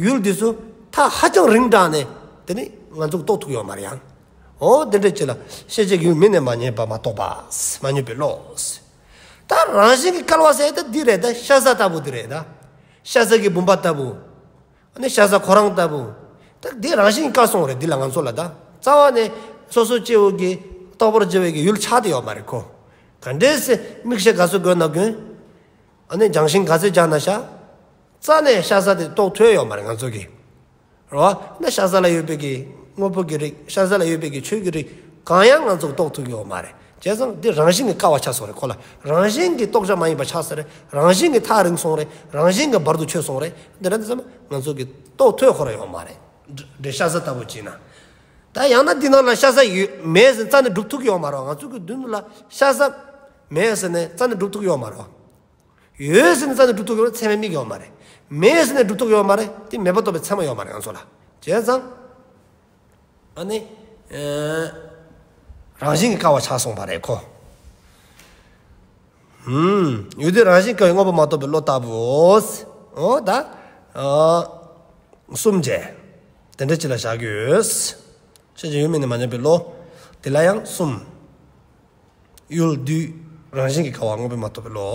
ཡུལ་འདི་ཚོ་ཐག་ཧ་ཅང་རིང་དྲགས་ནས་དེ་ནི་ང་ཚོ་རྟོགས་ཐུབ་ཡོད་མ་རེད་ཡང་། འོ་དེ་འདྲ་ཅིག་ལ་ཤེས་བྱའི་ཡུལ་མིན་ནས་མ་རྙེད་པ་མ་རྟོགས་པ། མ་རྙེད་པའི་བློ། ད་རང་བཞིན་གྱིས་བསྐལ་བ་ཟེར་ཡ་ད་འདི་རེད་ད། ཤ་ཟ་ལྟ་བུ་འདི་རེད་ད། ཤ་ཟ་གི་བུམ་པ་ལྟ་བུ། ཨ་ནི་ཤ་ཟ་ཁོ་རང་ལྟ་བུ། ད་འདི་རང་བཞིན་གྱིས་བསྐལ་སོང་རེད་འདི་ལ་ང་ཚོ་ལ་ད། རྩ་བ་ནས་སོ་སོ་སྐྱེ་བོ་གི་རྟོགས་པར་བྱ་བའི་གི་ཡུལ་ཆགས་བསྡད་ཡོད་མ་རེད་ཁོ། ག་འདྲས་སེ་མིག་ཤེལ་ག་ཚོད་གྱོན་ན་གྱོན། ཨ་ནི་རྒྱང་ཤིང་ག་ཚོད་རྒྱག་ན་བཞག། རྩ་ནས་ཤ་ཟ་དེ་རྟོགས་ཐུབ་ཡོད་མ་རེད་ང་ཚོ་གི། རོ། ན་ཤ་ཟ་ལ་ཡོད་པའི་གི་དངོས་པོ་གི་རིགས། ཤ་ཟ་ལ་ཡོད་པའི་གི་ཆོས་ཀྱི་རིགས་གང་ཡང་ང་ཚོ་རྟོགས་ཐུབ་ཡོད་མ་རེད། བྱས་ཙང་འདི་རང་བཞིན་གྱིས་བསྐལ་བ་ཆགས་སོང་རེད་ཁོ་ལ། རང་བཞིན་གྱིས་རྟོགས་བྱ་མ་ཡིན་པ་ཆགས་ས་རེད། རང་བཞིན་གྱིས་ཐག་རིང་སོང་རེད། རང་བཞིན་གྱིས་བར་དུ་ཆོད་སོང་རེད། འདི་འདྲ་འདི་ཙམ་ང་ཚོ་གི་རྟོགས་ཐུབ་ཁོ་ར་ཡོད་མ་རེད། འདྲེ་ཤ་ཟ་ལྟ་བུ་བྱས་ན། ད་ཡང་ན་འདི་ནང་ལ་ཤ་ཟ་ཡོད་མེད་ཟེར་རྩ་ནས་སྒྲུབ་ཐུབ་ཀྱི་ཡོད་མ་རེད། ང་ཚོ་གི་མདུན་ལ་ཤ་ཟ་མེད་ཟེར་ནས་རྩ་ནས་སྒྲུབ་ཐུབ་ཀྱི་ཡོད་མ་རེད། ཡོད་ཟེར་ནས་རྩ་ནས་སྒྲུབ་ཐུབ་ཀྱི་ཡོད་ན་ཚད་མའི་མིག་ཡོད་མ་རེད། མེད་ཟེར་ནས་སྒྲུབ་ཐུབ་ཀྱི་ཡོད་མ་རེད། དེ་མེད་པ་རྟོགས་པའི་ཚད་མ་ཡོད་མ་རེད་ང་ཚོ་ལ། བྱས་ཙང་། ཨ་ནི། ཨེ། རང་བཞིན་གྱིས་བསྐལ་བ་ཆགས་སོང་བ་རེད་ཁོ། ཧུམ། ཡུལ་དེ་རང་བཞིན་བསྐལ་བའི་དངོས་པོ་མ་རྟོགས་པའི་བློ་ལྟ་བུའོ། འོ་ད། ཨ། གསུམ་བྱས། དེ་འདྲ་ཅིག་ལ་བཞག་གི་ཡོད། ཤེས་བྱའི་ཡུལ་མིན་ནས་མ་རྙེད་པའི་བློ། དེ་ལ་ཡང་གསུམ། ཡུལ་དུས་རང་བཞིན་གྱིས་བསྐལ་བ་དངོས་པོ་མ་རྟོགས་པའི་བློ།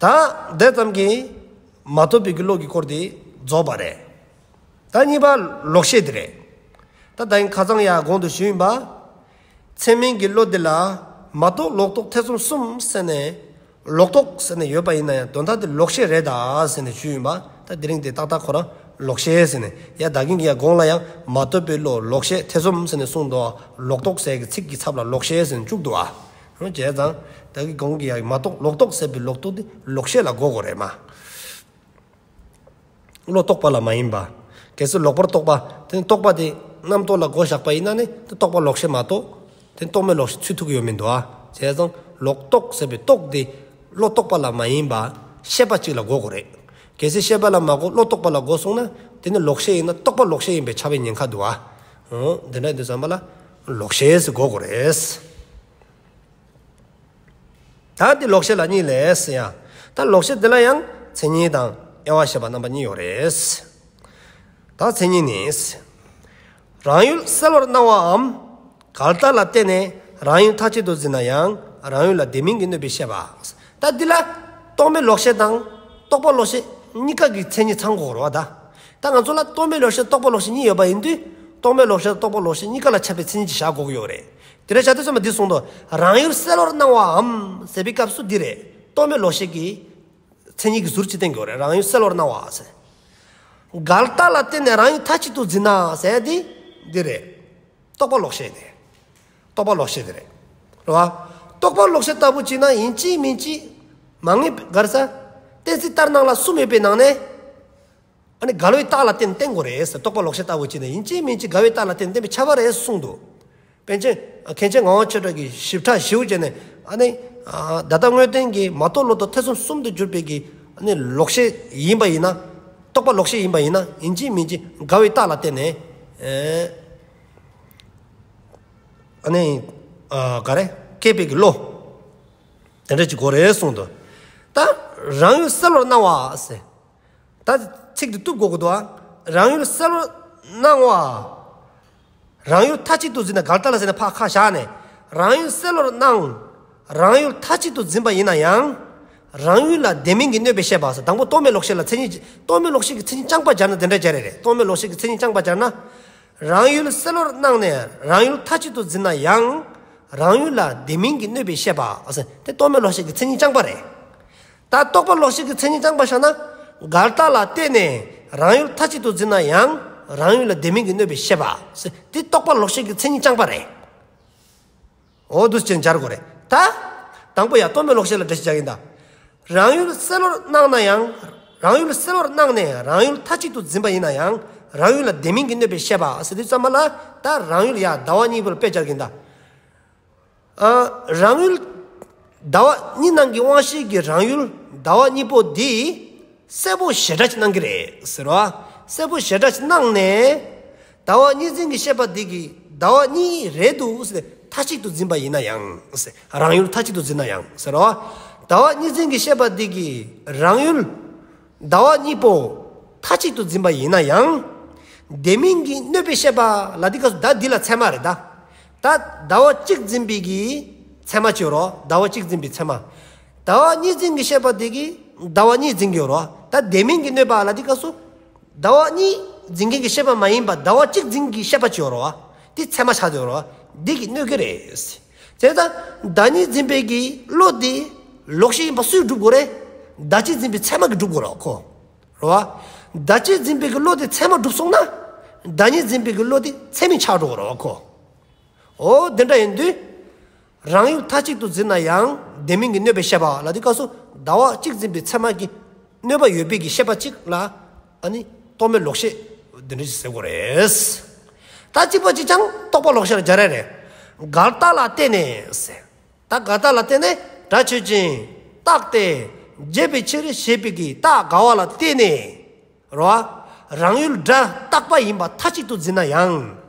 ད་དེ་ཙམ་གྱིས་མ་རྟོགས་པའི་གི་བློ་གི་སྐོར་དེ་རྫོགས་པ་རེད། ད་གཉིས་པ་ལོག་ཤེས་དེ་རེད། ད་ད་ཡིན་ཁ་སང་ཡ་གོང་དུ་ཞུས་ཡིན་པ། ཚད་མིན་གྱི་བློ་དེ་ལ་ མ་རྟོགས་ལོག་རྟོག་ཐེ་ཚོམ་གསུམ་ཟེར་ནས། ལོག་རྟོག་ཟེར་ནས་ཡོད་པ་ཡིན་ན་ཡང་དོན་དག་དེ་ལོག་ཤེས་རེད་ད་ཟེར་ནས་ཞུས་ཡིན་པ། ད་དེ་རིང་དེ་ཏག་ཏག་ཁོ་རང་ལོག་ཤེས་ཟེར་ནས། ཡ་ད་གིན་གྱི་ཡ་གོང་ལ་ཡང་མ་རྟོགས་པའི་བློ་ལོག་ཤེས་ཐེ་ཚོམ་ཟེར་ནས་གསུངས་འདུག། ལོག་རྟོག་ཟེར་གྱི་ཚིག་གི་ཚབ་ལ་ལོག་ཤེས་ཟེར་ནས་བཅུག་འདུག་ཨ། བྱས་ཙང་ད་གིན་གོང་གི་ཡ་མ་རྟོགས་ལོག་རྟོག་ཟེར་བའི་ལོག་རྟོག་དེ་ལོག་ཤེས་ལ་གོ་དགོས་རེད་མ། བློ་རྟོག་པ་ལ་མ་ཡིན་པ། གལ་སྲིད་ལོག་པར་རྟོག་པ། དེ་ནི་རྟོག་པ་དེ་རྣམ་རྟོག་ལ་གོ་བཞག་པ་ཡིན་ན་ནི་དེ་རྟོག་པ་ལོག་ཤེས་མ་གཏོགས། དེ་ནི་རྟོག་མེད་ལོག་ཤེས་ཚུད་ཐུབ་ཀྱི་ཡོད་མི་འདུག་ཨ། བྱས་ཙང་ལོག་རྟོག་ཟེར་བའི་རྟོག་དེ་བློ་རྟོག་པ་ལ་མ་ཡིན་པ། ཤེས་པ་གཅིག་ལ་གོ་དགོས་རེད། གལ་སྲིད་ཤེས་པ་ལ་མ་གོ་བློ་རྟོག་པ་ལ་གོ་སོང་ན་དེ་ནི་ལོག་ཤེས་ཡིན་ན་རྟོག་པ་ལོག་ཤེས་ཡིན་པའི་ཁྱབ་པའི་ཉེན་ཁ་འདུག་ཨ། འོ་དེ་འདྲ་དུས་ཙམ་པ་ལ་ལོག་ཤེས་ཟེར་གོ་དགོས་རེད། ད་འདི་ལོག་ཤེས་ལ་གཉིས་ལས་ཟེར་ཡ། ད་ལོག་ཤེས་འདི་ལ་ཡང་མཚན་ཉིད་དང་དབྱེ་བ་ཕྱེ་བ་རྣམ་པ་གཉིས་ཡོད་རེད། ད་མཚན་ཉིད་ནི། རང་ཡུལ་གསལ་བར་སྣང་བའམ། འགལ་རྟགས་ལ་བརྟེན་ནས་རང་ཡུལ་མཐའ་གཅིག་ཏུ་འཛིན་ན་ཡང་རང་ཡུལ་ལ་དེ་མིན་གྱི་གནོད་པའི་ཤེས་པ། ད་འདི་ལ་རྟོག་མེད་ལོག་ཤེས་དང་རྟོག་པ་ལོག་ཤེས་གཉིས་ཀ་གི་མཚན་ཉིད་ཚང་དགོས་རེད་བ་ད། ད་ང་ཚོ་ལ་རྟོག་མེད་ལོག་ཤེས་རྟོག་པ་ལོག་ཤེས་གཉིས་ཡོད་པ་ཡིན་དུས། རྟོག་མེད་ལོག་ཤེས་རྟོག་པ་ལོག་ཤེས་གཉིས་ཀ་ལ་ཁྱབ་པའི་མཚན་ཉིད་ཅིག་བཞག་དགོས་ཀྱི་ཡོད་རེད། དེ་འདྲ་བྱས་དུས་ཙམ་པ་འདི་གསུངས་འདུག། རང་ཡུལ་གསལ་བར་སྣང་བའམ་ཟེར་བའི་སྐབས་སུ་འདི་རེད། རྟོག་མེད་ལོག་ཤེས་ཀྱི་མཚན་ཉིད་ཀྱི་ཟུར་གཅིག་བསྟན་གྱི་ཡོད་རེད། རང་ཡུལ་གསལ་བར་སྣང་བ་ཟེར། འགལ་རྟགས་ལ་བརྟེན་ནས་རང་ཡུལ་མཐའ་གཅིག་ཏུ་འཛིན་ན་ཟེར་འདི་འདི་རེད། རྟོག་པ་ལོག་ཤེས་དེ། རྟོག་པ་ལོག་ཤེས་དེ་རེད། རེད་བ། རྟོག་པ་ལོག་ཤེས་ལྟ་བུ་ཅིག་ན་ཡིན་གཅིག་མིན་གཅིག་མ་ངེས་ག་རེ་ཟ། གཏན་ཚིགས་ལྟར་སྣང་ལ་གསུམ་ཡོད་པའི་ནང་ནས། ཨ་ནི་འགལ་བའི་རྟགས་ལ་བརྟེན་བརྟེན་དགོས་རེད་ཟེར། རྟོག་པ་ལོག་ཤེས་ལྟ་བུ་ཅིག་ནི་ཡིན་གཅིག་མིན་གཅིག་འགལ་བའི་རྟགས་ལ་བརྟེན་བརྟེན་པའི་ཁྱབ་པ་རེད་གསུངས་འདུག། པཎ་ཆེན་མཁན་ཆེན་ངག་དབང་ཆོས་གྲགས་ཀྱིས་ཞིབ་ཕྲ་ཞིབ་བྱས་ནས་ཨ་ནི་ད་ལྟ་དངོས་བསྟན་གྱི་མ་རྟོགས་ལོག་རྟོག་ཐེ་ཚོམ་གསུམ་དུ་གྱུར་པའི་གི་ཨ་ནི་ལོག་ཤེས་ཡིན་པ་ཡིན་ན། རྟོག་པ་ལོག་ཤེས་ཡིན་པ་ཡིན་ན་ཡིན་གཅིག་མིན་གཅིག་འགལ་བའི་རྟགས་ལ་བརྟེན་ནས་ཨ་ནི་ག་རེ་སྐྱེས་པའི་གི་བློ་དེ་འདྲ་ཅིག་དགོས་རེད་གསུངས་འདུག། ད་རང་ཡུལ་གསལ་བར་སྣང་བ་ཟེར། ད་ཚིག་འདི་གཏུབ་དགོས་ཀྱི་འདུག་ཨ། རང་ཡུལ་གསལ་བར་སྣང་བ། རང་ཡུལ་མཐའ་གཅིག་ཏུ་འཛིན་ན་འགལ་རྟགས་ལ་ཟེར་ནས་ཕར་ཁ་བཞག་ནས། རང་ཡུལ་གསལ་བར་སྣང་། རང་ཡུལ་མཐའ་གཅིག་ཏུ་འཛིན་པ་ཡིན་ན་ཡང་། རང་ཡུལ་ལ་དེ་མིན་གྱི་གནོད་པའི་ཤེས་པ་ཟེར། དང་པོ་རྟོག་མེད་ལོག་ཤེས་ལ་མཚན་ཉིད། རྟོག་མེད་ལོག་ཤེས་ཀྱི་མཚན་ཉིད་རྐྱང་པ་སྦྱར་ན་དེ་འདྲ་སྦྱར་རེད་རེད། རྟོག་མེད་ལོག་ཤེས་ཀྱི་མཚན་ཉིད་རྐྱང་པ་སྦྱར་ན། རང་ཡུལ་གསལ་བར་སྣང་ནས་རང་ཡུལ་མཐའ་གཅིག་ཏུ་འཛིན་ན་ཡང་། རང་ཡུལ་ལ་དེ་མིན་གྱི་གནོད་པའི་ཤེས་པ་ཟེར། དེ་རྟོག་མེད་ལོག་ཤེས་ཀྱི་མཚན་ཉིད་རྐྱང་པ་རེད། ད་རྟོག་པ་ལོག་ཤེས་ཀྱི་མཚན་ཉིད་རྐྱང་པ་བཞག་ན། འགལ་རྟགས་ལ་བརྟེན་ནས་རང་ཡུལ་མཐའ་གཅིག་ཏུ་འཛིན་ན་ཡང་རང་ཡུལ་ལ་དེ་མིན་གྱི་གནོད་པའི་ཤེས་པ། དེ་རྟོག་པ་ལོག་ཤེས་ཀྱི་མཚན་ཉིད་རྐྱང་པ་རེད། འོ་འདུག་སེ་སྦྱར་དགོས་རེད་ད། དང་པོ་ཡ་རྟོག་མེད་ལོག་ཤེས་ལ་འགྲེལ་བཤད་རྒྱག་གིན་ད། རང་ཡུལ་གསལ་བར་སྣང་ན་ཡང་། རང་ཡུལ་གསལ་བར་སྣང་ནས་རང་ཡུལ་མཐའ་གཅིག་ཏུ་འཛིན་པ་ཡིན་ན་ཡང་རང་ཡུལ་ལ་དེ་མིན་གྱི་གནོད་པའི་ཤེས་པ་ཟེར་དུས་ཙམ་པ་ལ། ད་རང་ཡུལ་ཡ་ཟླ་བ་གཉིས་པོ་ལ་དཔེ་སྦྱར་གིན་ད། ཨ། རང་ཡུལ། ཟླ་བ་གཉིས་སྣང་གི་དབང་ཤེས་ཀྱི་རང་ཡུལ་ཟླ་བ་གཉིས་པོ་འདི་གསལ་པོ་ཞེ་དྲག་ཅིག་སྣང་གི་རེད་ཟེར་བ། གསལ་པོ་ཞེ་དྲག་ཅིག་སྣང་ནས་ཟླ་བ་གཉིས་འཛིན་གྱི་ཤེས་པ་འདི་གིས་ཟླ་བ་གཉིས་རེད་འདུག་ཟེར་མཐའ་གཅིག་ཏུ་འཛིན་པ་ཡིན་ན་ཡང་ཟེར། རང་ཡུལ་མཐའ་གཅིག་ཏུ་འཛིན་ན་ཡང་ཟེར་བ། ཟླ་བ་གཉིས་འཛིན་གྱི་ཤེས་པ་འདི་གིས་རང་ཡུལ་ཟླ་བ་གཉིས་པོ་མཐའ་གཅིག་ཏུ་འཛིན་པ་ཡིན་ན་ཡང་། དེ་མིན་གྱི་གནོད་པའི་ཤེས་པ་ལ་འདི་སྐབས་སུ་ད་འདི་ལ་ཚད་མ་རེད་ད། ད་ཟླ་བ་གཅིག་འཛིན་པའི་གི་ཚད་མ་ཅིག་ཡོད་རེད། ཟླ་བ་གཅིག་འཛིན་པའི་ཚད་མ། ཟླ་བ་གཉིས་འཛིན་གྱི་ཤེས་པ་འདི་གིས་ཟླ་བ་གཉིས་འཛིན་གྱི་ཡོད་རེད། ད་དེ་མིན་གྱི་གནོད་པ་ལ་འདི་སྐབས་སུ་ཟླ་བ་གཉིས་འཛིན་མཁན་གྱི་ཤེས་པ་མ་ཡིན་པ་ཟླ་བ་གཅིག་འཛིན་གྱི་ཤེས་པ་ཅིག་ཡོད་རེད། འདི་ཚད་མ་ཆགས་བསྡད་ཡོད་རེད། འདི་གིས་གནོད་ཀྱི་རེད། བྱས་ཙང་ཟླ་གཉིས་འཛིན་པའི་གི་བློ་འདི་ལོག་ཤེས་ཡིན་པ་སུས་སྒྲུབ་དགོས་རེད། ཟླ་གཅིག་འཛིན་པའི་ཚད་མ་གིས་སྒྲུབ་དགོས་རེད་ཁོ། རེད་བ། ཟླ་གཅིག་འཛིན་པའི་གི་བློ་དེ་ཚད་མ་གྲུབ་སོང་ན། ཟླ་གཉིས་འཛིན་པའི་གི་བློ་དེ་ཚད་མིན་ཆགས་འགྲོ་གི་རེད་བ་ཁོ། འོ་དེ་འདྲ་ཡིན་དུས། རང་ཡུལ་མཐའ་གཅིག་ཏུ་འཛིན་ན་ཡང་དེ་མིན་གྱི་གནོད་པའི་ཤེས་པ་ལ་འདི་སྐབས་སུ་ཟླ་བ་གཅིག་འཛིན་པའི་ཚད་མ་གི་གནོད་པ་ཡོད་པའི་གི་ཤེས་པ་གཅིག་ལ་ཨ་ནི་རྟོག་མེད་ལོག་ཤེས་དེ་འདྲ་ཞིག་ཟེར་དགོས་རེད། ད་གཅིག་པ་གཅིག་རྐྱང་རྟོག་པ་ལོག་ཤེས་ལ་སྦྱར་ཡ་རེད། འགལ་རྟགས་ལ་བརྟེན་ནས་ཟེར། ད་འགལ་རྟགས་ལ་བརྟེན་ནས་སྒྲ་ཆོས་ཅན་རྟག་སྟེ་བྱས་པའི་ཕྱིར་ཞེས་པའི་གི་རྟགས་འགལ་བ་ལ་བརྟེན་ནས་རོ། རང་ཡུལ་སྒྲ་རྟག་པ་ཡིན་པ་མཐའ་གཅིག་ཏུ་འཛིན་ན་ཡང་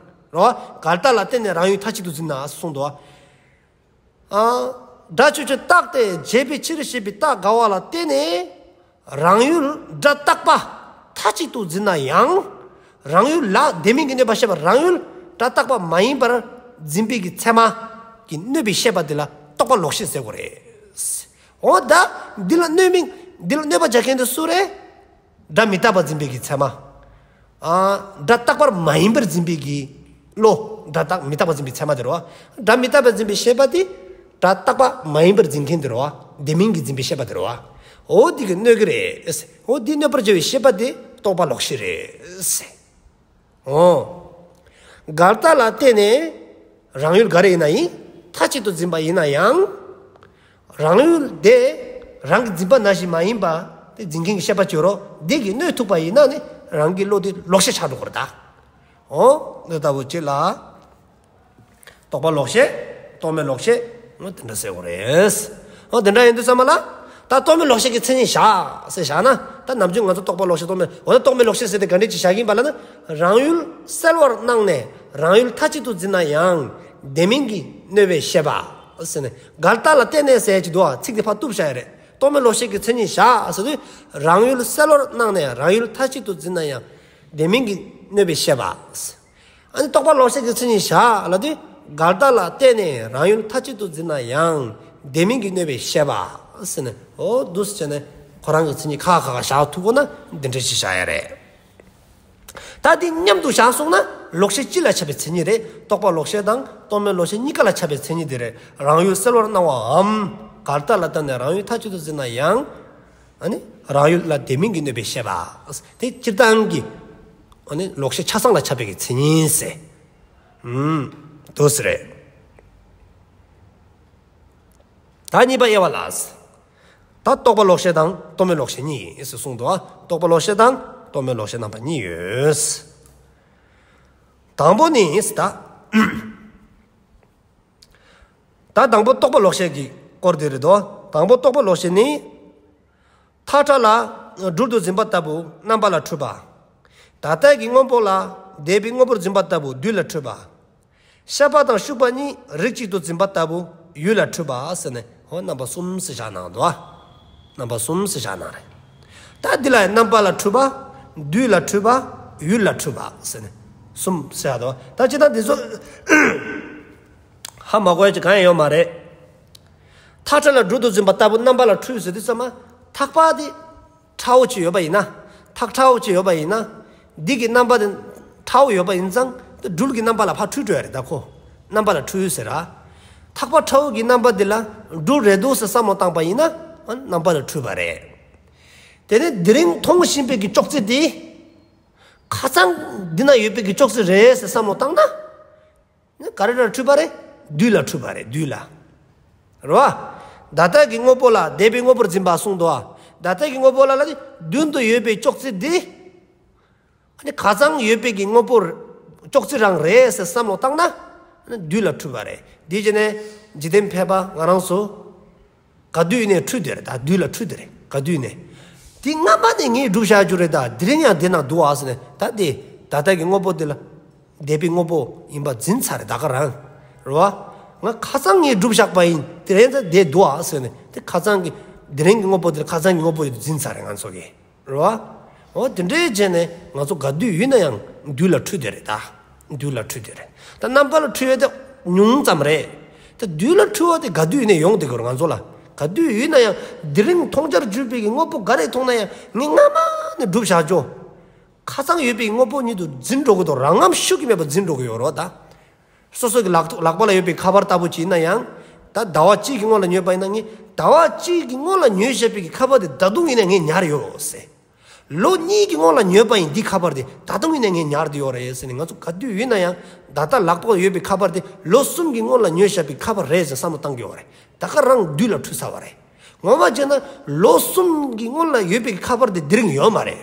རོ། འགལ་རྟགས་ལ་བརྟེན་ནས་རང་ཡུལ་མཐའ་གཅིག་ཏུ་འཛིན་ན་གསུངས་འདུག། ཨ། སྒྲ་ཆོས་ཅན་རྟག་སྟེ་བྱས་པའི་ཕྱིར་ཞེས་པའི་རྟགས་འགལ་བ་ལ་བརྟེན་ནས། རང་ཡུལ་སྒྲ་རྟག་པ་མཐའ་གཅིག་ཏུ་འཛིན་ན་ཡང་། རང་ཡུལ་ལ་དེ་མིན་གྱི་གནོད་པ་ཤེས་པ་རང་ཡུལ་སྒྲ་རྟག་པ་མ་ཡིན་པར་འཛིན་པའི་གི་ཚད་མ་གི་གནོད་པའི་ཤེས་པ་འདི་ལ་རྟོག་པ་ལོག་ཤེས་ཟེར་དགོས་རེད། འོ་ད་འདི་ལ་གནོད་མིན་འདི་ལ་གནོད་པ་རྒྱག་མཁན་དེ་སུ་རེད། སྒྲ་མི་རྟག་པར་འཛིན་པའི་གི་ཚད་མ། ཨ། སྒྲ་རྟག་པར་མ་ཡིན་པར་འཛིན་པའི་གི་བློ། སྒྲ་རྟག་མི་རྟག་པར་འཛིན་པའི་ཚད་མ་དེ་རེད་བ། སྒྲ་མི་རྟག་པར་འཛིན་པའི་ཤེས་པ་དེ། སྒྲ་རྟག་པ་མ་ཡིན་པར་འཛིན་མཁན་དེ་རེད་བ། དེ་མིན་གྱིས་འཛིན་པའི་ཤེས་པ་དེ་རེད་བ། འོ་དེ་གིས་གནོད་ཀྱི་རེད། འོ་དེ་གནོད་པར་བྱ་བའི་ཤེས་པ་དེ་རྟོག་པ་ལོག་ཤེས་རེད། འོ། འགལ་རྟགས་ལ་བརྟེན་ནས་རང་ཡུལ་ག་རེ་ཡིན་ན་ཡིན། མཐའ་གཅིག་ཏུ་འཛིན་པ་ཡིན་ན་ཡང་། རང་ཡུལ་དེ་རང་གི་འཛིན་པ་ནང་བཞིན་མ་ཡིན་པ་དེ་འཛིན་མཁན་གྱི་ཤེས་པ་བྱོས་རོགས། དེ་གིས་གནོད་ཐུབ་པ་ཡིན་ན་ནི་རང་གི་བློ་དེ་ལོག་ཤེས་ཆགས་འགྲོ་གི་རེད་ད། འོ། འདི་ལྟ་བུ་ཅིག་ལ། རྟོག་པ་ལོག་ཤེས། རྟོག་མེད་ལོག་ཤེས། འོ་དེ་འདྲ་ཟེར་དགོས་རེད། འོ་དེ་འདྲ་ཡིན་དུས་ཙམ་པ་ལ། ད་རྟོག་མེད་ལོག་ཤེས་ཀྱི་མཚན་ཉིད་བཞག་ཟེར་བཞག་ན། ད་ནམ་རྒྱུན་ང་ཚོ་རྟོག་པ་ལོག་ཤེས་རྟོག་མེད། འོ་ན་རྟོག་མེད་ལོག་ཤེས་ཟེར་དེ་ག་འདྲས་ཅིག་བཞག་གིན་པ་ལ་ན། རང་ཡུལ་གསལ་བར་སྣང་ནས་རང་ཡུལ་མཐའ་གཅིག་ཏུ་འཛིན་ན་ཡང་། དེ་མིན་གྱིས་གནོད་པའི་ཤེས་པ་ཟེར་ནས། འགལ་རྟགས་ལ་བརྟེན་ནས་ཟེར་གྱི་འདུག་ཨ། ཚིག་དེ་ཕར་གཏུབ་བཞག་ཡ་རེད། རྟོག་མེད་ལོག་ཤེས་ཀྱི་མཚན་ཉིད་བཞག་ཟེར་དུས། རང་ཡུལ་གསལ་བར་སྣང་ནས་རང་ཡུལ་མཐའ་གཅིག་ཏུ་འཛིན་ན་ཡང་། དེ་མིན་གྱིས་གནོད་པའི་ཤེས་པ། ཨ་ནི་རྟོག་པ་ལོག་ཤེས་ཀྱི་མཚན་ཉིད་བཞག་ལབ་དུས། འགལ་རྟགས་ལ་བརྟེན་ནས་རང་ཡུལ་མཐའ་གཅིག་ཏུ་འཛིན་ན་ཡང་། དེ་མིན་གྱིས་གནོད་པའི་ཤེས་པ་ཟེར་ནས། འོ་འདུག་སེ་བྱས་ནས་ཁོ་རང་གི་མཚན་ཉིད་ཁ་ཁ་ཁ་བཞག་ཐུབ་དགོས་ན་འདི་འདྲ་ཞིག་བཞག་ཡ་རེད། ད་འདི་མཉམ་དུ་བཞག་སོང་ན་ལོག་ཤེས་སྤྱི་ལ་ཁྱབ་པའི་མཚན་ཉིད་རེད། རྟོག་པ་ལོག་ཤེས་དང་རྟོག་མེད་ལོག་ཤེས་གཉིས་ཀ་ལ་ཁྱབ་པའི་མཚན་ཉིད་དེ་རེད། རང་ཡུལ་གསལ་བར་སྣང་བའམ། འགལ་རྟགས་ལ་བརྟེན་ནས་རང་ཡུལ་མཐའ་གཅིག་ཏུ་འཛིན་ན་ཡང་། ཨ་ནི་རང་ཡུལ་ལ་དེ་མིན་གྱིས་གནོད་པའི་ཤེས་པ། དེ་སྤྱིར་བཏང་གི། ཨ་ནི་ལོག་ཤེས་ཆ་ཚང་ལ་ཁྱབ་པའི་གི་མཚན་ཉིད་ཟེར། ཨུམ། འདུག་སེ་རེད། ད་གཉིས་པ་དབྱེ་བ་ལ། ད་རྟོག་པ་ལོག་ཤེས་དང་རྟོག་མེད་ལོག་ཤེས་གཉིས་ཡིན་ཟེར་གསུངས་འདུག་ཨ། རྟོག་པ་ལོག་ཤེས་དང་རྟོག་མེད་ལོག་ཤེས་རྣམ་པ་གཉིས་ཡོད། དང་པོ་ནི་ད། ད་དང་པོ་རྟོག་པ་ལོག་ཤེས་ཀྱི་སྐོར་དེ་རེད་དོ། དང་པོ་རྟོག་པ་ལོག་ཤེས་ནི། ཐག་ཁྲ་ལ་སྦྲུལ་དུ་འཛིན་པ་ལྟ་བུ་རྣམ་པ་ལ་འཁྲུལ་པ། ད་ལྟའི་གི་དངོས་པོ་ལ་འདས་པའི་དངོས་པོར་འཛིན་པ་ལྟ་བུ་དུས་ལ་འཁྲུལ་པ། ཤ་པ་དང་ཤུག་པ་གཉིས་རིགས་གཅིག་ཏུ་འཛིན་པ་ལྟ་བུ་ཡུལ་ལ་འཁྲུལ་པ་ཟེར་ནས། འོ་རྣམ་པ་གསུམ་ཟེར་བཞག་གནང་འདུག་ཨ། རྣམ་པ་གསུམ་ཟེར་བཞག་གནང་རེད། ད་འདི་ལ་རྣམ་པ་ལ་འཁྲུལ་པ། དུས་ལ་འཁྲུལ་པ། ཡུལ་ལ་འཁྲུལ་པ་ཟེར་ནས་གསུམ་ཟེར་བཞག་འདུག་ད་ཅི་ད་འདི་ཚོ་ཧ་མ་གོ་ཡ་ཅིག་གང་ཡང་ཡོད་མ་རེད། ཐག་ཁྲ་ལ་སྦྲུལ་དུ་འཛིན་པ་ལྟ་བུ་རྣམ་པ་ལ་འཁྲུལ་ཟེར་དུས་ཙམ་མ། ཐག་པ་དེ་ཁྲ་བོ་ཅིག་ཡོད་པ་ཡིན་ན། ཐག་ཁྲ་བོ་ཅིག་ཡོད་པ་ཡིན་ན། འདི་གི་རྣམ་པ་དེ་ཁྲ་བོ་ཡོད་པ་ཡིན་ཙང་དེ་སྦྲུལ་གྱི་རྣམ་པ་ལ་ཕར་འཁྲུལ་འགྲོ་ཡ་རེད་ད་ཁོ། རྣམ་པ་ལ་འཁྲུལ་ཟེར་ར། ཐག་པ་ཁྲ་བོ་གི་རྣམ་པ་འདི་ལ་སྦྲུལ་རེད་འདུག་ཟེར་བསམ་བློ་བཏང་པ་ཡིན་ན། ཨ་རྣམ་པ་ལ་འཁྲུལ་པ་རེད། དེ་ནས་དེ་རིང་མཐོང་བཞིན་པའི་གི་ཅོག་ཙེ་དེ། ཁ་སང་འདི་ན་ཡོད་པའི་གི་ཅོག་ཙེ་རེད་ཟེར་བསམ་བློ་བཏང་ན། ག་རེ་ལ་འཁྲུལ་པ་རེད། དུས་ལ་འཁྲུལ་པ་རེད། དུས་ལ། རེད་བ། ད་ལྟ་གི་དངོས་པོ་ལ་འདས་པའི་དངོས་པོར་འཛིན་པ་གསུངས་འདུག་ཨ། ད་ལྟ་གི་དངོས་པོ་ལ་ལ་ནི་མདུན་དུ་ཡོད་པའི་ཅོག་ཙེ་འདི། ཨ་ནི་ཁ་སང་ཡོད་པའི་གི་དངོས་པོ་ཅོག་ཙེ་རང་རེད་ཟེར་བསམ་བློ་བཏང་ན། ཨ་ནི་དུས་ལ་འཁྲུལ་པ་རེད། དེ་བྱས་ནས་འཇིག་རྟེན་ཕལ་པ་ང་རང་ཚོ། ག་དུས་ཡིན་ནའི་འཁྲུལ་དེ་རེད་ད། དུས་ལ་འཁྲུལ་དེ་རེད། ག་དུས་ཡིན་ནའི། དེ་སྔ་མ་ནས་ངས་སྒྲུབ་བཞག་རྒྱུ་རེད་ད། དེ་རིང་ཡང་དེ་ན་འདུག་ཨ་ཟེར་ནས། ད་དེ་ད་ལྟ་གི་དངོས་པོ་དེ་ལ། འདས་པའི་དངོས་པོ་ཡིན་པ་འཛིན་ཚར་རེད་ད་ག་རང་། རེད་བ། ང་ཁ་སང་ངས་སྒྲུབ་བཞག་པ་ཡིན། དེ་རིང་ད་དེ་འདུག་ཨ་ཟེར་ནས། དེ་ཁ་སང་གི་དེ་རིང་གི་དངོས་པོ་དེ་ལ་ཁ་སང་གི་དངོས་པོ་ཡིན་འཛིན་ཚར་རེད་ང་ཚོ་གི། རེད་བ། འོ་དེ་འདྲའི་བྱས་ནས་ང་ཚོ་ག་དུས་ཡིན་ན་ཡང་དུས་ལ་འཁྲུལ་དེ་རེད་ད། དུས་ལ་འཁྲུལ་དེ་རེད། ད་རྣམ་པ་ལ་འཁྲུལ་བ་དེ་ཉུང་ཙམ་རེད། ད་དུས་ལ་འཁྲུལ་བ་དེ་ག་དུས་ཡིན་ནའི་ཡོང་བསྡད་ཀྱི་རེད་ང་ཚོ་ལ། ག་དུས་ཡིན་ན་ཡང་དེ་རིང་མཐོང་རྒྱུར་གྱུར་པའི་གི་དངོས་པོ་ག་རེ་མཐོང་ན་ཡང་ངས་སྔ་མ་ནས་སྒྲུབ་བཞག་རྒྱུ། ཁ་སང་ཡོད་པའི་དངོས་པོ་ཉིད་དུ་འཛིན་འགྲོ་གི་འདུག་རང་ངམ་ཤུགས་ཀྱིས་མེད་པར་འཛིན་འགྲོ་གི་ཡོད་རེད་ད། སོ་སོ་གི་ལག་ཐོ་ལག་པ་ལ་ཡོད་པའི་ཁ་པར་ལྟ་བུ་ཅིག་ཡིན་ན་ཡང་། ད་ཟླ་བ་གཅིག་གི་སྔོན་ལ་ཉོས་པ་ཡིན་ན་ངས་ཟླ་བ་གཅིག་གི་སྔོན་ལ་ཉོས་བཞག་པའི་གི་ཁ་པར་དེ་ད་དུང་ཡིན་ན་ངས་ཉར་ཡོད་ཟེར། ལོ་གཉིས་ཀྱི་སྔོན་ལ་ཉོས་པ་ཡིན་འདི་ཁ་པར་དེ་ད་དུང་ཡིན་ན་ངས་ཉར་དེ་ཡོད་རེད་ཟེར་ནས། ང་ཚོ་ག་དུས་ཡིན་ན་ཡང་ད་ལྟ་ལག་པ་ལ་ཡོད་པའི་ཁ་པར་དེ་ལོ་གསུམ་གྱི་སྔོན་ལ་ཉོས་བཞག་པའི་ཁ་པར་རེད་ཟེར་བསམ་བློ་བཏང་གི་ཡོད་རེད། ད་ག་རང་དུས་ལ་འཁྲུལ་ཚར་བ་རེད། ངོ་མ་བྱས་ན་ལོ་གསུམ་གྱི་སྔོན་ལ་ཡོད་པའི་ཁ་པར་དེ་དེ་རིང་ཡོད་མ་རེད།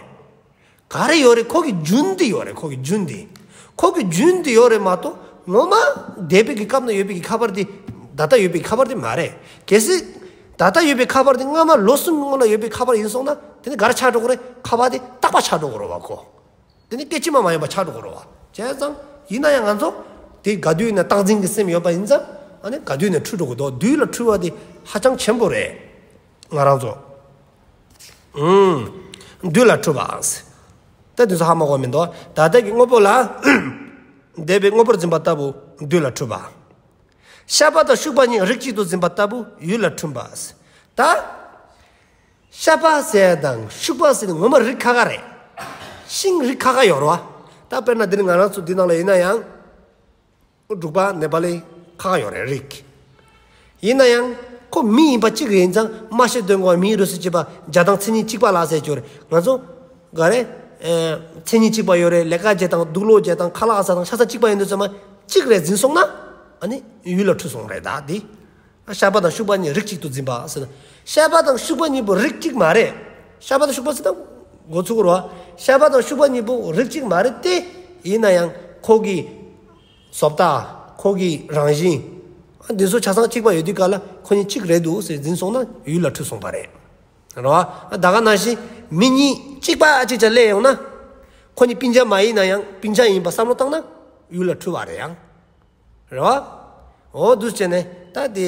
ག་རེ་ཡོད་རེད། ཁོ་གི་རྒྱུན་དེ་ཡོད་རེད། ཁོ་གི་རྒྱུན་དེ། ཁོ་གི་རྒྱུན་དེ་ཡོད་རེད་མ་གཏོགས་ངོ་མ་འདས་པའི་གི་སྐབས་ན་ཡོད་པའི་གི་ཁ་པར་དེ་ད་ལྟ་ཡོད་པའི་ཁ་པར་དེ་མ་རེད། གལ་སྲིད་ད་ལྟ་ཡོད་པའི་ཁ་པར་དེ་སྔ་མ་ལོ་གསུམ་སྔོན་ལ་ཡོད་པའི་ཁ་པར་ཡིན་སོང་ན་དེ་ནི་ག་རེ་ཆགས་འགྲོ་གི་རེད། ཁ་པར་དེ་རྟག་པ་ཆགས་འགྲོ་གི་རེད་བ་ཁོ། དེ་ནི་སྐད་ཅིག་མ་མ་ཡིན་པ་ཆགས་འགྲོ་གི་རེད་བ། བྱས་ཙང་ཡིན་ན་ཡང་ང་ཚོ་དེ་ག་དུས་ཡིན་ན་རྟག་འཛིན་གྱི་སེམས་ཡོད་པ་ཡིན་ཙང་ཨ་ནི་ག་དུས་ཡིན་ན་འཁྲུལ་འགྲོ་གི་འདུག་དུས་ལ་འཁྲུལ་བ་དེ་ཧ་ཅང་ཆེན་པོ་རེད། ང་རང་ཚོ། ཨུམ། དུས་ལ་འཁྲུལ་པ། ད་དེ་ཚོ་ཧ་མ་གོ་མི་འདུག་ད་ལྟ་གི་དངོས་པོ་ལ་འདས་པའི་དངོས་པོར་འཛིན་པ་ལྟ་བུ་དུས་ལ་འཁྲུལ་པ། ཤ་པ་དང་ཤུག་པ་གཉིས་རིགས་གཅིག་ཏུ་འཛིན་པ་ལྟ་བུ་ཡུལ་ལ་འཁྲུལ་པ། ད་ཤ་པ་ཟེར་དང་ཤུག་པ་ཟེར་ནི་ངོ་མ་རིགས་ཁ་ཁ་རེད། ཤིང་རིགས་ཁ་ཁ་ཡོད་རེད་བ། ད་དཔེར་ན་འདིར་ང་རང་ཚོ་འདི་ནང་ལ་ཡིན་ན་ཡང་། འབྲུག་པ་ནེ་པ་ལི་ཁ་ཁ་ཡོད་རེད་རིགས། ཡིན་ན་ཡང་ཁོ་མི་ཡིན་པ་གཅིག་རེད། ཡིན་ཙང་མ་ཤེས་དོན་གོ་མི་རུ་སུ་བྱེད་པ་བྱ་དང་མཚན་ཉིད་གཅིག་པ་ལ་ཟེར་གྱི་ཡོད་རེད། ང་ཚོ་ག་རེ་ཨེ་མཚན་ཉིད་གཅིག་པ་ཡོད་རེད། ལས་ཀ་བྱེད་དང་དུག་ལོག་བྱེད་དང་ཁ་ལག་ཟ་དང་ཆ་ཚང་གཅིག་པ་ཡིན་དུས་ཙམ་མ་གཅིག་རེད་འཛིན་སོང་ན་ཨ་ནི་ཡུལ་ལ་འཁྲུལ་སོང་རེད་ད་འདི། ཤ་པ་དང་ཤུག་པ་གཉིས་རིགས་གཅིག་ཏུ་འཛིན་པ་ཟེར་ན། ཤ་པ་དང་ཤུག་པ་གཉིས་པོ་རིགས་གཅིག་མ་རེད། ཤ་པ་དང་ཤུག་པ་ཟེར་ན་འགོ་ཚུགས་རོ། ཤ་པ་དང་ཤུག་པ་གཉིས་པོ་རིགས་གཅིག་མ་རེད་དེ། ཡིན་ན་ཡང་ཁོ་གི་བཟོ་ལྟ། ཁོ་གི་རང་བཞིན། འདི་ཚོ་ཆ་ཚང་གཅིག་པ་ཡོད་དུས་ག་ལ་ཁོ་གཉིས་གཅིག་རེད་འདུག་ཟེར་འཛིན་སོང་ན་ཡུལ་ལ་འཁྲུལ་སོང་པ་རེད། རོ། ད་ག་ནང་བཞིན་མི་གཉིས་གཅིག་པ་གཅིག་ཅར་སླེབས་ཡོང་ན། ཁོ་གཉིས་སྤུན་ཆ་མ་ཡིན་ན་ཡང་སྤུན་ཆ་ཡིན་པ་བསམ་བློ་བཏང་ན་ཡུལ་ལ་འཁྲུལ་བ་རེད་ཡང་། རེད་བ། འོ་འདུག་བྱས་ནས་ད་དེ་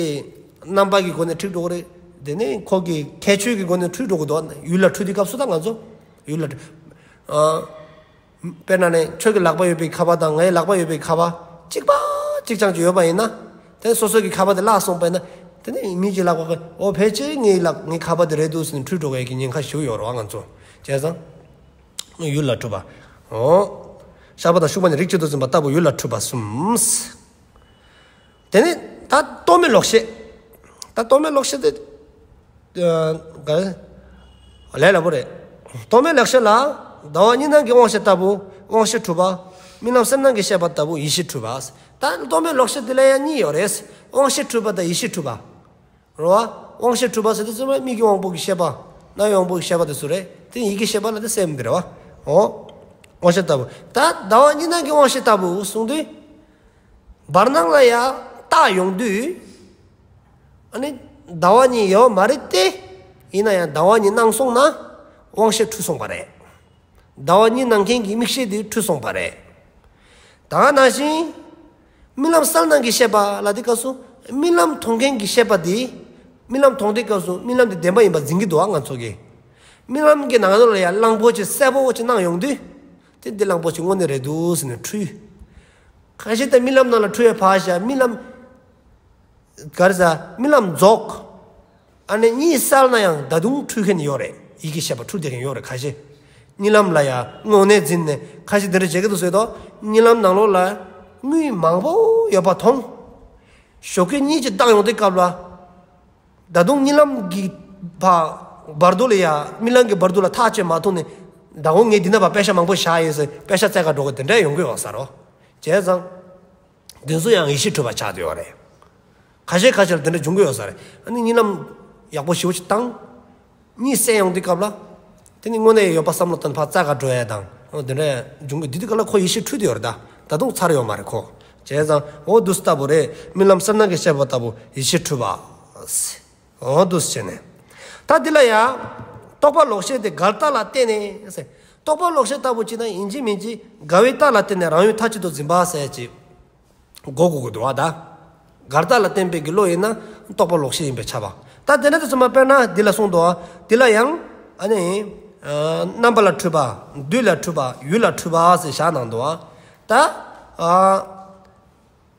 རྣམ་པ་གི་སྒོ་ནས་འཁྲུལ་འགྲོ་གི་རེད། དེ་ནས་ཁོ་གི་ཁྱད་ཆོས་ཀྱི་སྒོ་ནས་འཁྲུལ་འགྲོ་གི་འདུག་ཡུལ་ལ་འཁྲུལ་དུས་སྐབས་སུ་ད་ང་ཚོ་ཡུལ་ལ་འཁྲུལ། ཨ། དཔེར་ན་ནས་ཁྱོད་ཀྱི་ལག་པ་ཡོད་པའི་ཁ་པར་དང་ངའི་ལག་པ་ཡོད་པའི་ཁ་པར་གཅིག་པ་གཅིག་རྐྱང་ཅིག་ཡོད་པ་ཡིན་ན། དེ་སོ་སོ་གི་ཁ་པར་དེ་བརླག་སོང་པ་ཡིན་ན། དེ་ནས་མི་གཅིག་ལག་པ་གི་འོ་ཕལ་ཆེར་ངའི་ལག་ངའི་ཁ་པར་དེ་རེད་འདུག་ཟེར་ནས་འཁྲུལ་འགྲོ་གི་ཉེན་ཁ་ཞེ་པོ་ཡོད་རེད་བ་ང་ཚོ། བྱས་ཙང་། ཡུལ་ལ་འཁྲུལ་པ། འོ། ཤ་པ་དང་ཤུག་པ་གཉིས་རིགས་གཅིག་ཏུ་འཛིན་པ་ལྟ་བུ་ཡུལ་ལ་འཁྲུལ་པ་གསུམ། དེ་ནས་ད་རྟོག་མེད་ལོག་ཤེས། ད་རྟོག་མེད་ལོག་ཤེས་དེ། ཨ། ག་རེ། ལས་སླ་པོ་རེད། རྟོག་མེད་ལོག་ཤེས་ལ། ཟླ་བ་གཉིས་སྣང་གི་དབང་ཤེས་ལྟ་བུ་དབང་ཤེས་འཁྲུལ་པ། རྨི་ལམ་གསལ་སྣང་གི་ཤེས་པ་ལྟ་བུ་ཡིད་ཤེས་འཁྲུལ་པ། ད་རྟོག་མེད་ལོག་ཤེས་དེ་ལ་ཡང་གཉིས་ཡོད་རེད། དབང་ཤེས་འཁྲུལ་པ་དང་ཡིད་ཤེས་འཁྲུལ་པ། རེད་བ། དབང་ཤེས་འཁྲུལ་པ་ཟེར་དུས་ཙམ་པ་མིག་གི་དབང་པོ་གི་ཤེས་པ། རྣ་བའི་དབང་པོ་གི་ཤེས་པ་དེ་ཚོ་རེད། དེ་ཡིད་ཀྱི་ཤེས་པ་ལ་དེ་སེམས་དེ་རེད་བ། འོ། དབང་ཤེས་ལྟ་བུ། ད་ཟླ་བ་གཉིས་སྣང་གི་དབང་ཤེས་ལྟ་བུ་གསུངས་དུས། བར་སྣང་ལ་ཡང་རྟགས་ཡོང་དུས། ཨ་ནི་ཟླ་བ་གཉིས་ཡོད་མ་རེད་དེ། ཡིན་ན་ཡང་ཟླ་བ་གཉིས་སྣང་སོང་ན་དབང་ཤེས་འཁྲུལ་སོང་པ་རེད། ཟླ་བ་གཉིས་སྣང་མཁན་གྱི་མིག་ཤེས་དེ་འཁྲུལ་སོང་པ་རེད། ད་ག་ནང་བཞིན་རྨི་ལམ་གསལ་སྣང་གི་ཤེས་པ་ལ་དེ་སྐབས་སུ་རྨི་ལམ་མཐོང་མཁན་གྱི་ཤེས་པ་དེ། རྨི་ལམ་མཐོང་དུས་སྐབས་སུ་རྨི་ལམ་དེ་བདེན་པ་ཡིན་པ་འཛིན་གྱི་འདུག་ཨ་ང་ཚོ་གིས། རྨི་ལམ་གྱི་ནང་ལོགས་ལ་ཡང་གླང་པོ་ཆེ་སེར་པོ་ཅིག་སྣང་ཡོང་དུས། དེ་འདི་གླང་པོ་ཆེ་དངོས་གནས་རེད་འདུག་ཟེར་ནས་འཁྲུལ། ཁ་ཤས་དེ་རྨི་ལམ་ནང་ལ་འཁྲུལ་ཡ་ཕར་བཞག་རྨི་ལམ། ག་རེ་ཟ། རྨི་ལམ་རྫོགས། ཨ་ནི་གཉིད་སད་ན་ཡང་ད་དུང་འཁྲུལ་མཁན་ཡོད་རེད། ཡིད་ཀྱི་ཤེས་པ་འཁྲུལ་བསྡད་མཁན་ཡོད་རེད་ཁ་ཤས། གཉིད་ལམ་ལ་ཡང་དངོས་གནས་འཛིན་ནས་ཁ་ཤས་དེ་འདྲ་བྱེད་ཀྱི་འདུག་ཟེར་དོ། གཉིད་ལམ་ནང་ལོགས་ལ་དངུལ་མང་པོ་ཡོད་པ་མཐོང་། ཞོགས་ཀས་གཉིད་ཅིག་བཏང་ཡོང་དུས་སྐབས་ལ། ད་དུང་གཉིད་ལམ་གྱི་བ་བར་དོ་ལ་ཡང་རྨི་ལམ་གྱི་བར་དོ་ལ་ཐག་གཅོད་མ་ཐུབ་ནས། ད་འོ་ངས་འདི་ན་བ་པེ་ཤ་མང་པོ་བཞག་ཡོད་ཟེར་པེ་ཤ་བཙལ་ག་འགྲོ་གི་དེ་འདྲ་ཡོང་གི་ཡོད་ས་རོ། བྱས་ཙང་། འདི་ཚོ་ཡང་ཡིད་ཤེས་འཁྲུལ་པ་ཆགས་བསྡད་ཡོད་རེད། ཁ་ཤས་ཁ་ཤས་ལ་དེ་འདྲ་འབྱུང་གི་ཡོད་ས་རེད། ཨ་ནི་གཉིད་ལམ་ཡག་པོ་ཞེ་པོ་ཅིག་བཏང་། གཉིད་སད་ཡོང་དུས་སྐབས་ལ། དེ་ནི་དངོས་གནས་ཡོད་པ་བསམ་བློ་བཏང་ཕར་བཙལ་ག་འགྲོ་ཡ་དང་། འོ་དེ་འདྲ་འབྱུང་གི་འདུག་དེ་དུས་སྐབས་ལ་ཁོ་ཡིད་ཤེས་འཁྲུལ་བསྡད་ཡོད་རེད་ད། ད་དུང་ཚར་ཡོད་མ་རེད་ཁོ། བྱས་ཙང་འོ་འདུག་སེ་ལྟ་བུ་རེད། རྨི་ལམ་གསལ་སྣང་གི་ཤེས་པ་ལྟ་བུ་ཡིད་ཤེས་འཁྲུལ་པ། འོ་འདུག་སེ་བྱས་ནས། ད་འདི་ལ་ཡང་། རྟོག་པ་ལོག་ཤེས་དེ་འགལ་རྟགས་ལ་བརྟེན་ནས་ཟེར། རྟོག་པ་ལོག་ཤེས་ལྟ་བུ་ཅིག་ན་ཡིན་གཅིག་མིན་གཅིག་འགལ་བའི་རྟགས་ལ་བརྟེན་ནས་རང་ཡུལ་མཐའ་གཅིག་ཏུ་འཛིན་པ་ཟེར་ཅིག་གོ་དགོས་ཀྱི་འདུག་བ་ད། འགལ་རྟགས་ལ་བརྟེན་པའི་གི་བློ་ཡིན་ན་རྟོག་པ་ལོག་ཤེས་ཡིན་པས་ཁྱབ་པ། ད་དེ་འདྲ་དུ་ཚང་མ་དཔེར་ན་འདི་ལ་གསུངས་འདུག་བ། འདི་ལ་ཡང་ཨ་ནི། ཨ། རྣམ་པ་ལ་འཁྲུལ་པ། དུས་ལ་འཁྲུལ་པ། ཡུལ་ལ་འཁྲུལ་པ་ཟེར་བཞག་གནང་འདུག་བ། ད། ཨ།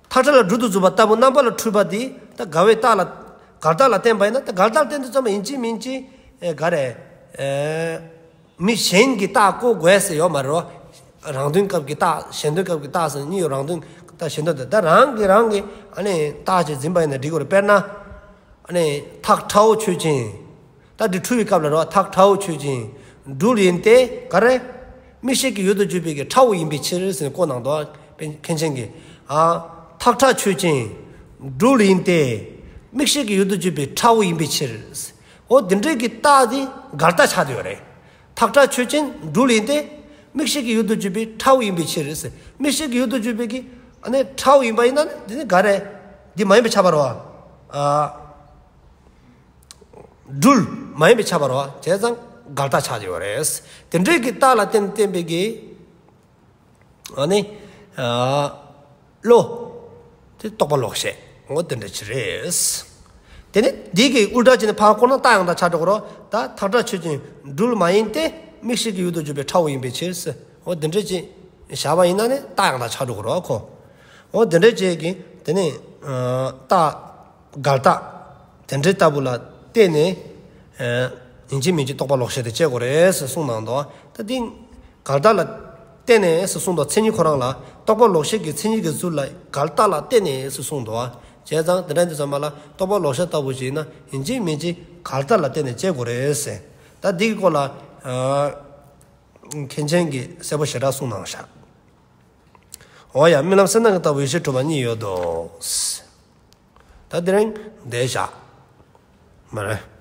ཐག་ཁྲ་ལ་སྦྲུལ་དུ་འཛིན་པ་ལྟ་བུ་རྣམ་པ་ལ་འཁྲུལ་པ་འདི་ད་འགལ་བའི་རྟགས་ལ། འགལ་རྟགས་ལ་བརྟེན་པ་ཡིན་ན་ད་འགལ་རྟགས་ལ་བརྟེན་དུས་ཙམ་པ་ཡིན་གཅིག་མིན་གཅིག་ཨེ་ག་རེ། ཨེ། མི་གཞན་གྱི་རྟགས་བཀོད་དགོས་ཟེར་ཡོད་མ་རེད་བ། རང་དོན་སྐབས་ཀྱི་རྟགས་གཞན་དོན་སྐབས་ཀྱི་རྟགས་ཟེར་གཉིས་ཡོད་རང་དོན་རྟགས་གཞན་དོན་དེ་ད་རང་གིས་རང་གི་ཨ་ནི་རྟགས་ཅིག་འཛིན་པ་ཡིན་ན་འགྲིག་གི་རེད་དཔེར་ན། ཨ་ནི་ཐག་ཁྲ་བོ་ཆོས་ཅན། ད་འདི་འཁྲུལ་བའི་སྐབས་ལ་རེད་བ་ཐག་ཁྲ་བོ་ཆོས་ཅན། སྦྲུལ་ཡིན་ཏེ་ག་རེ། མིག་ཤེས་ཀྱི་ཡུལ་དུ་གྱུར་པའི་གི་ཁྲ་བོ་ཡིན་པའི་ཕྱིར་ཟེར་ནས་བཀོད་གནང་འདུག་བ། མཁན་ཆེན་གྱིས། ཨ། ཐག་ཁྲ་ཆོས་ཅན། སྦྲུལ་ཡིན་ཏེ། མིག་ཤེས་ཀྱི་ཡུལ་དུ་གྱུར་པའི་ཁྲ་བོ་ཡིན་པའི་ཕྱིར། འོ་འདི་འདྲའི་གི་རྟགས་འདི་འགལ་རྟགས་ཆགས་བསྡད་ཡོད་རེད། ཐག་ཁྲ་ཆོས་ཅན་སྦྲུལ་ཡིན་ཏེ། མིག་ཤེས་ཀྱི་ཡུལ་དུ་གྱུར་པའི་ཁྲ་བོ་ཡིན་པའི་ཕྱིར། མིག་ཤེས་ཀྱི་ཡུལ་དུ་གྱུར་པའི་གི་ཨ་ནི་ཁྲ་བོ་ཡིན་པ་ཡིན་ན་འདི་ནི་ག་རེ། འདི་མ་ཡིན་པས་ཁྱབ་པ་རེད་བ། ཨ། སྦྲུལ་མ་ཡིན་པས་ཁྱབ་པ་རེད་བ། བྱས་ཙང་འགལ་རྟགས་ཆགས་བསྡད་ཡོད་རེད། དེ་འདྲའི་གི་རྟགས་ལ་བརྟེན་བརྟེན་པའི་གི་ཨ་ནི། ཨ། བློ། དེ་རྟོག་པ་ལོག་ཤེས། འོ་དེ་འདྲ་ཅིག་རེད། དེ་ནི་འདི་གི་ཨུལ་ཊ་བྱས་ནས་ཕར་བཀོད་ན་རྟགས་ཡང་དག་ཆགས་འགྲོ་གི་རེད། ད་ཐག་ཁྲ་ཆོས་ཅན་སྦྲུལ་མ་ཡིན་ཏེ་མིག་ཤེས་ཀྱི་ཡུལ་དུ་གྱུར་པའི་ཁྲ་བོ་ཡིན་པའི་ཕྱིར། འོ་དེ་འདྲ་ཅིག་བཞག་པ་ཡིན་ན་ནི་རྟགས་ཡང་དག་ཆགས་འགྲོ་གི་རེད་ཁོ། འོ་དེ་འདྲ་ཅིག་གི་དེ་ནི། ཨ། རྟགས། འགལ་རྟགས། དེ་འདྲའི་ལྟ་བུ་ལ་བརྟེན་ནས། ཨ། ཡིན་གཅིག་མིན་གཅིག་རྟོག་པ་ལོག་ཤེས་དེ་སྐྱེ་དགོས་རེད་ཟེར་གསུངས་གནང་འདུག་ད་འདི་འགལ་རྟགས་ལ་བརྟེན་ནས་ཟེར་གསུངས་འདུག་མཚན་ཉིད་ཁོ་རང་ལ་རྟོག་པ་ལོག་ཤེས་ཀྱི་མཚན་ཉིད་ཀྱི་ཚུལ་ལ་འགལ་རྟགས་ལ་བརྟེན་ནས་ཟེར་གསུངས་འདུག་བྱས་ཙང་དེ་འདྲ་འདི་ཚང་མ་ལ་རྟོག་པ་ལོག་ཤེས་ལྟ་བུ་ཞིག་ན་ཡིན་གཅིག་མིན་གཅིག་གང་ལྟར་ལ་བརྟེན་ནས་དཔྱད་དགོས་རེད་ཟེར། ད་འདི་གི་སྐོར་ལ་ཨ་མཁན་ཆེན་གྱིས་གསལ་པོ་ཞེ་དྲག་གསུངས་གནང་ཤག་འོ་ཡ། རྨི་ལམ་གསལ་སྣང་གི་ལྟ་བུ་ཡེ་ཤེས་གྲུབ་པ་གཉིས་ཡོད་དོ། ད་དེ་རིང་འདིར་བཞག་མ་རེད།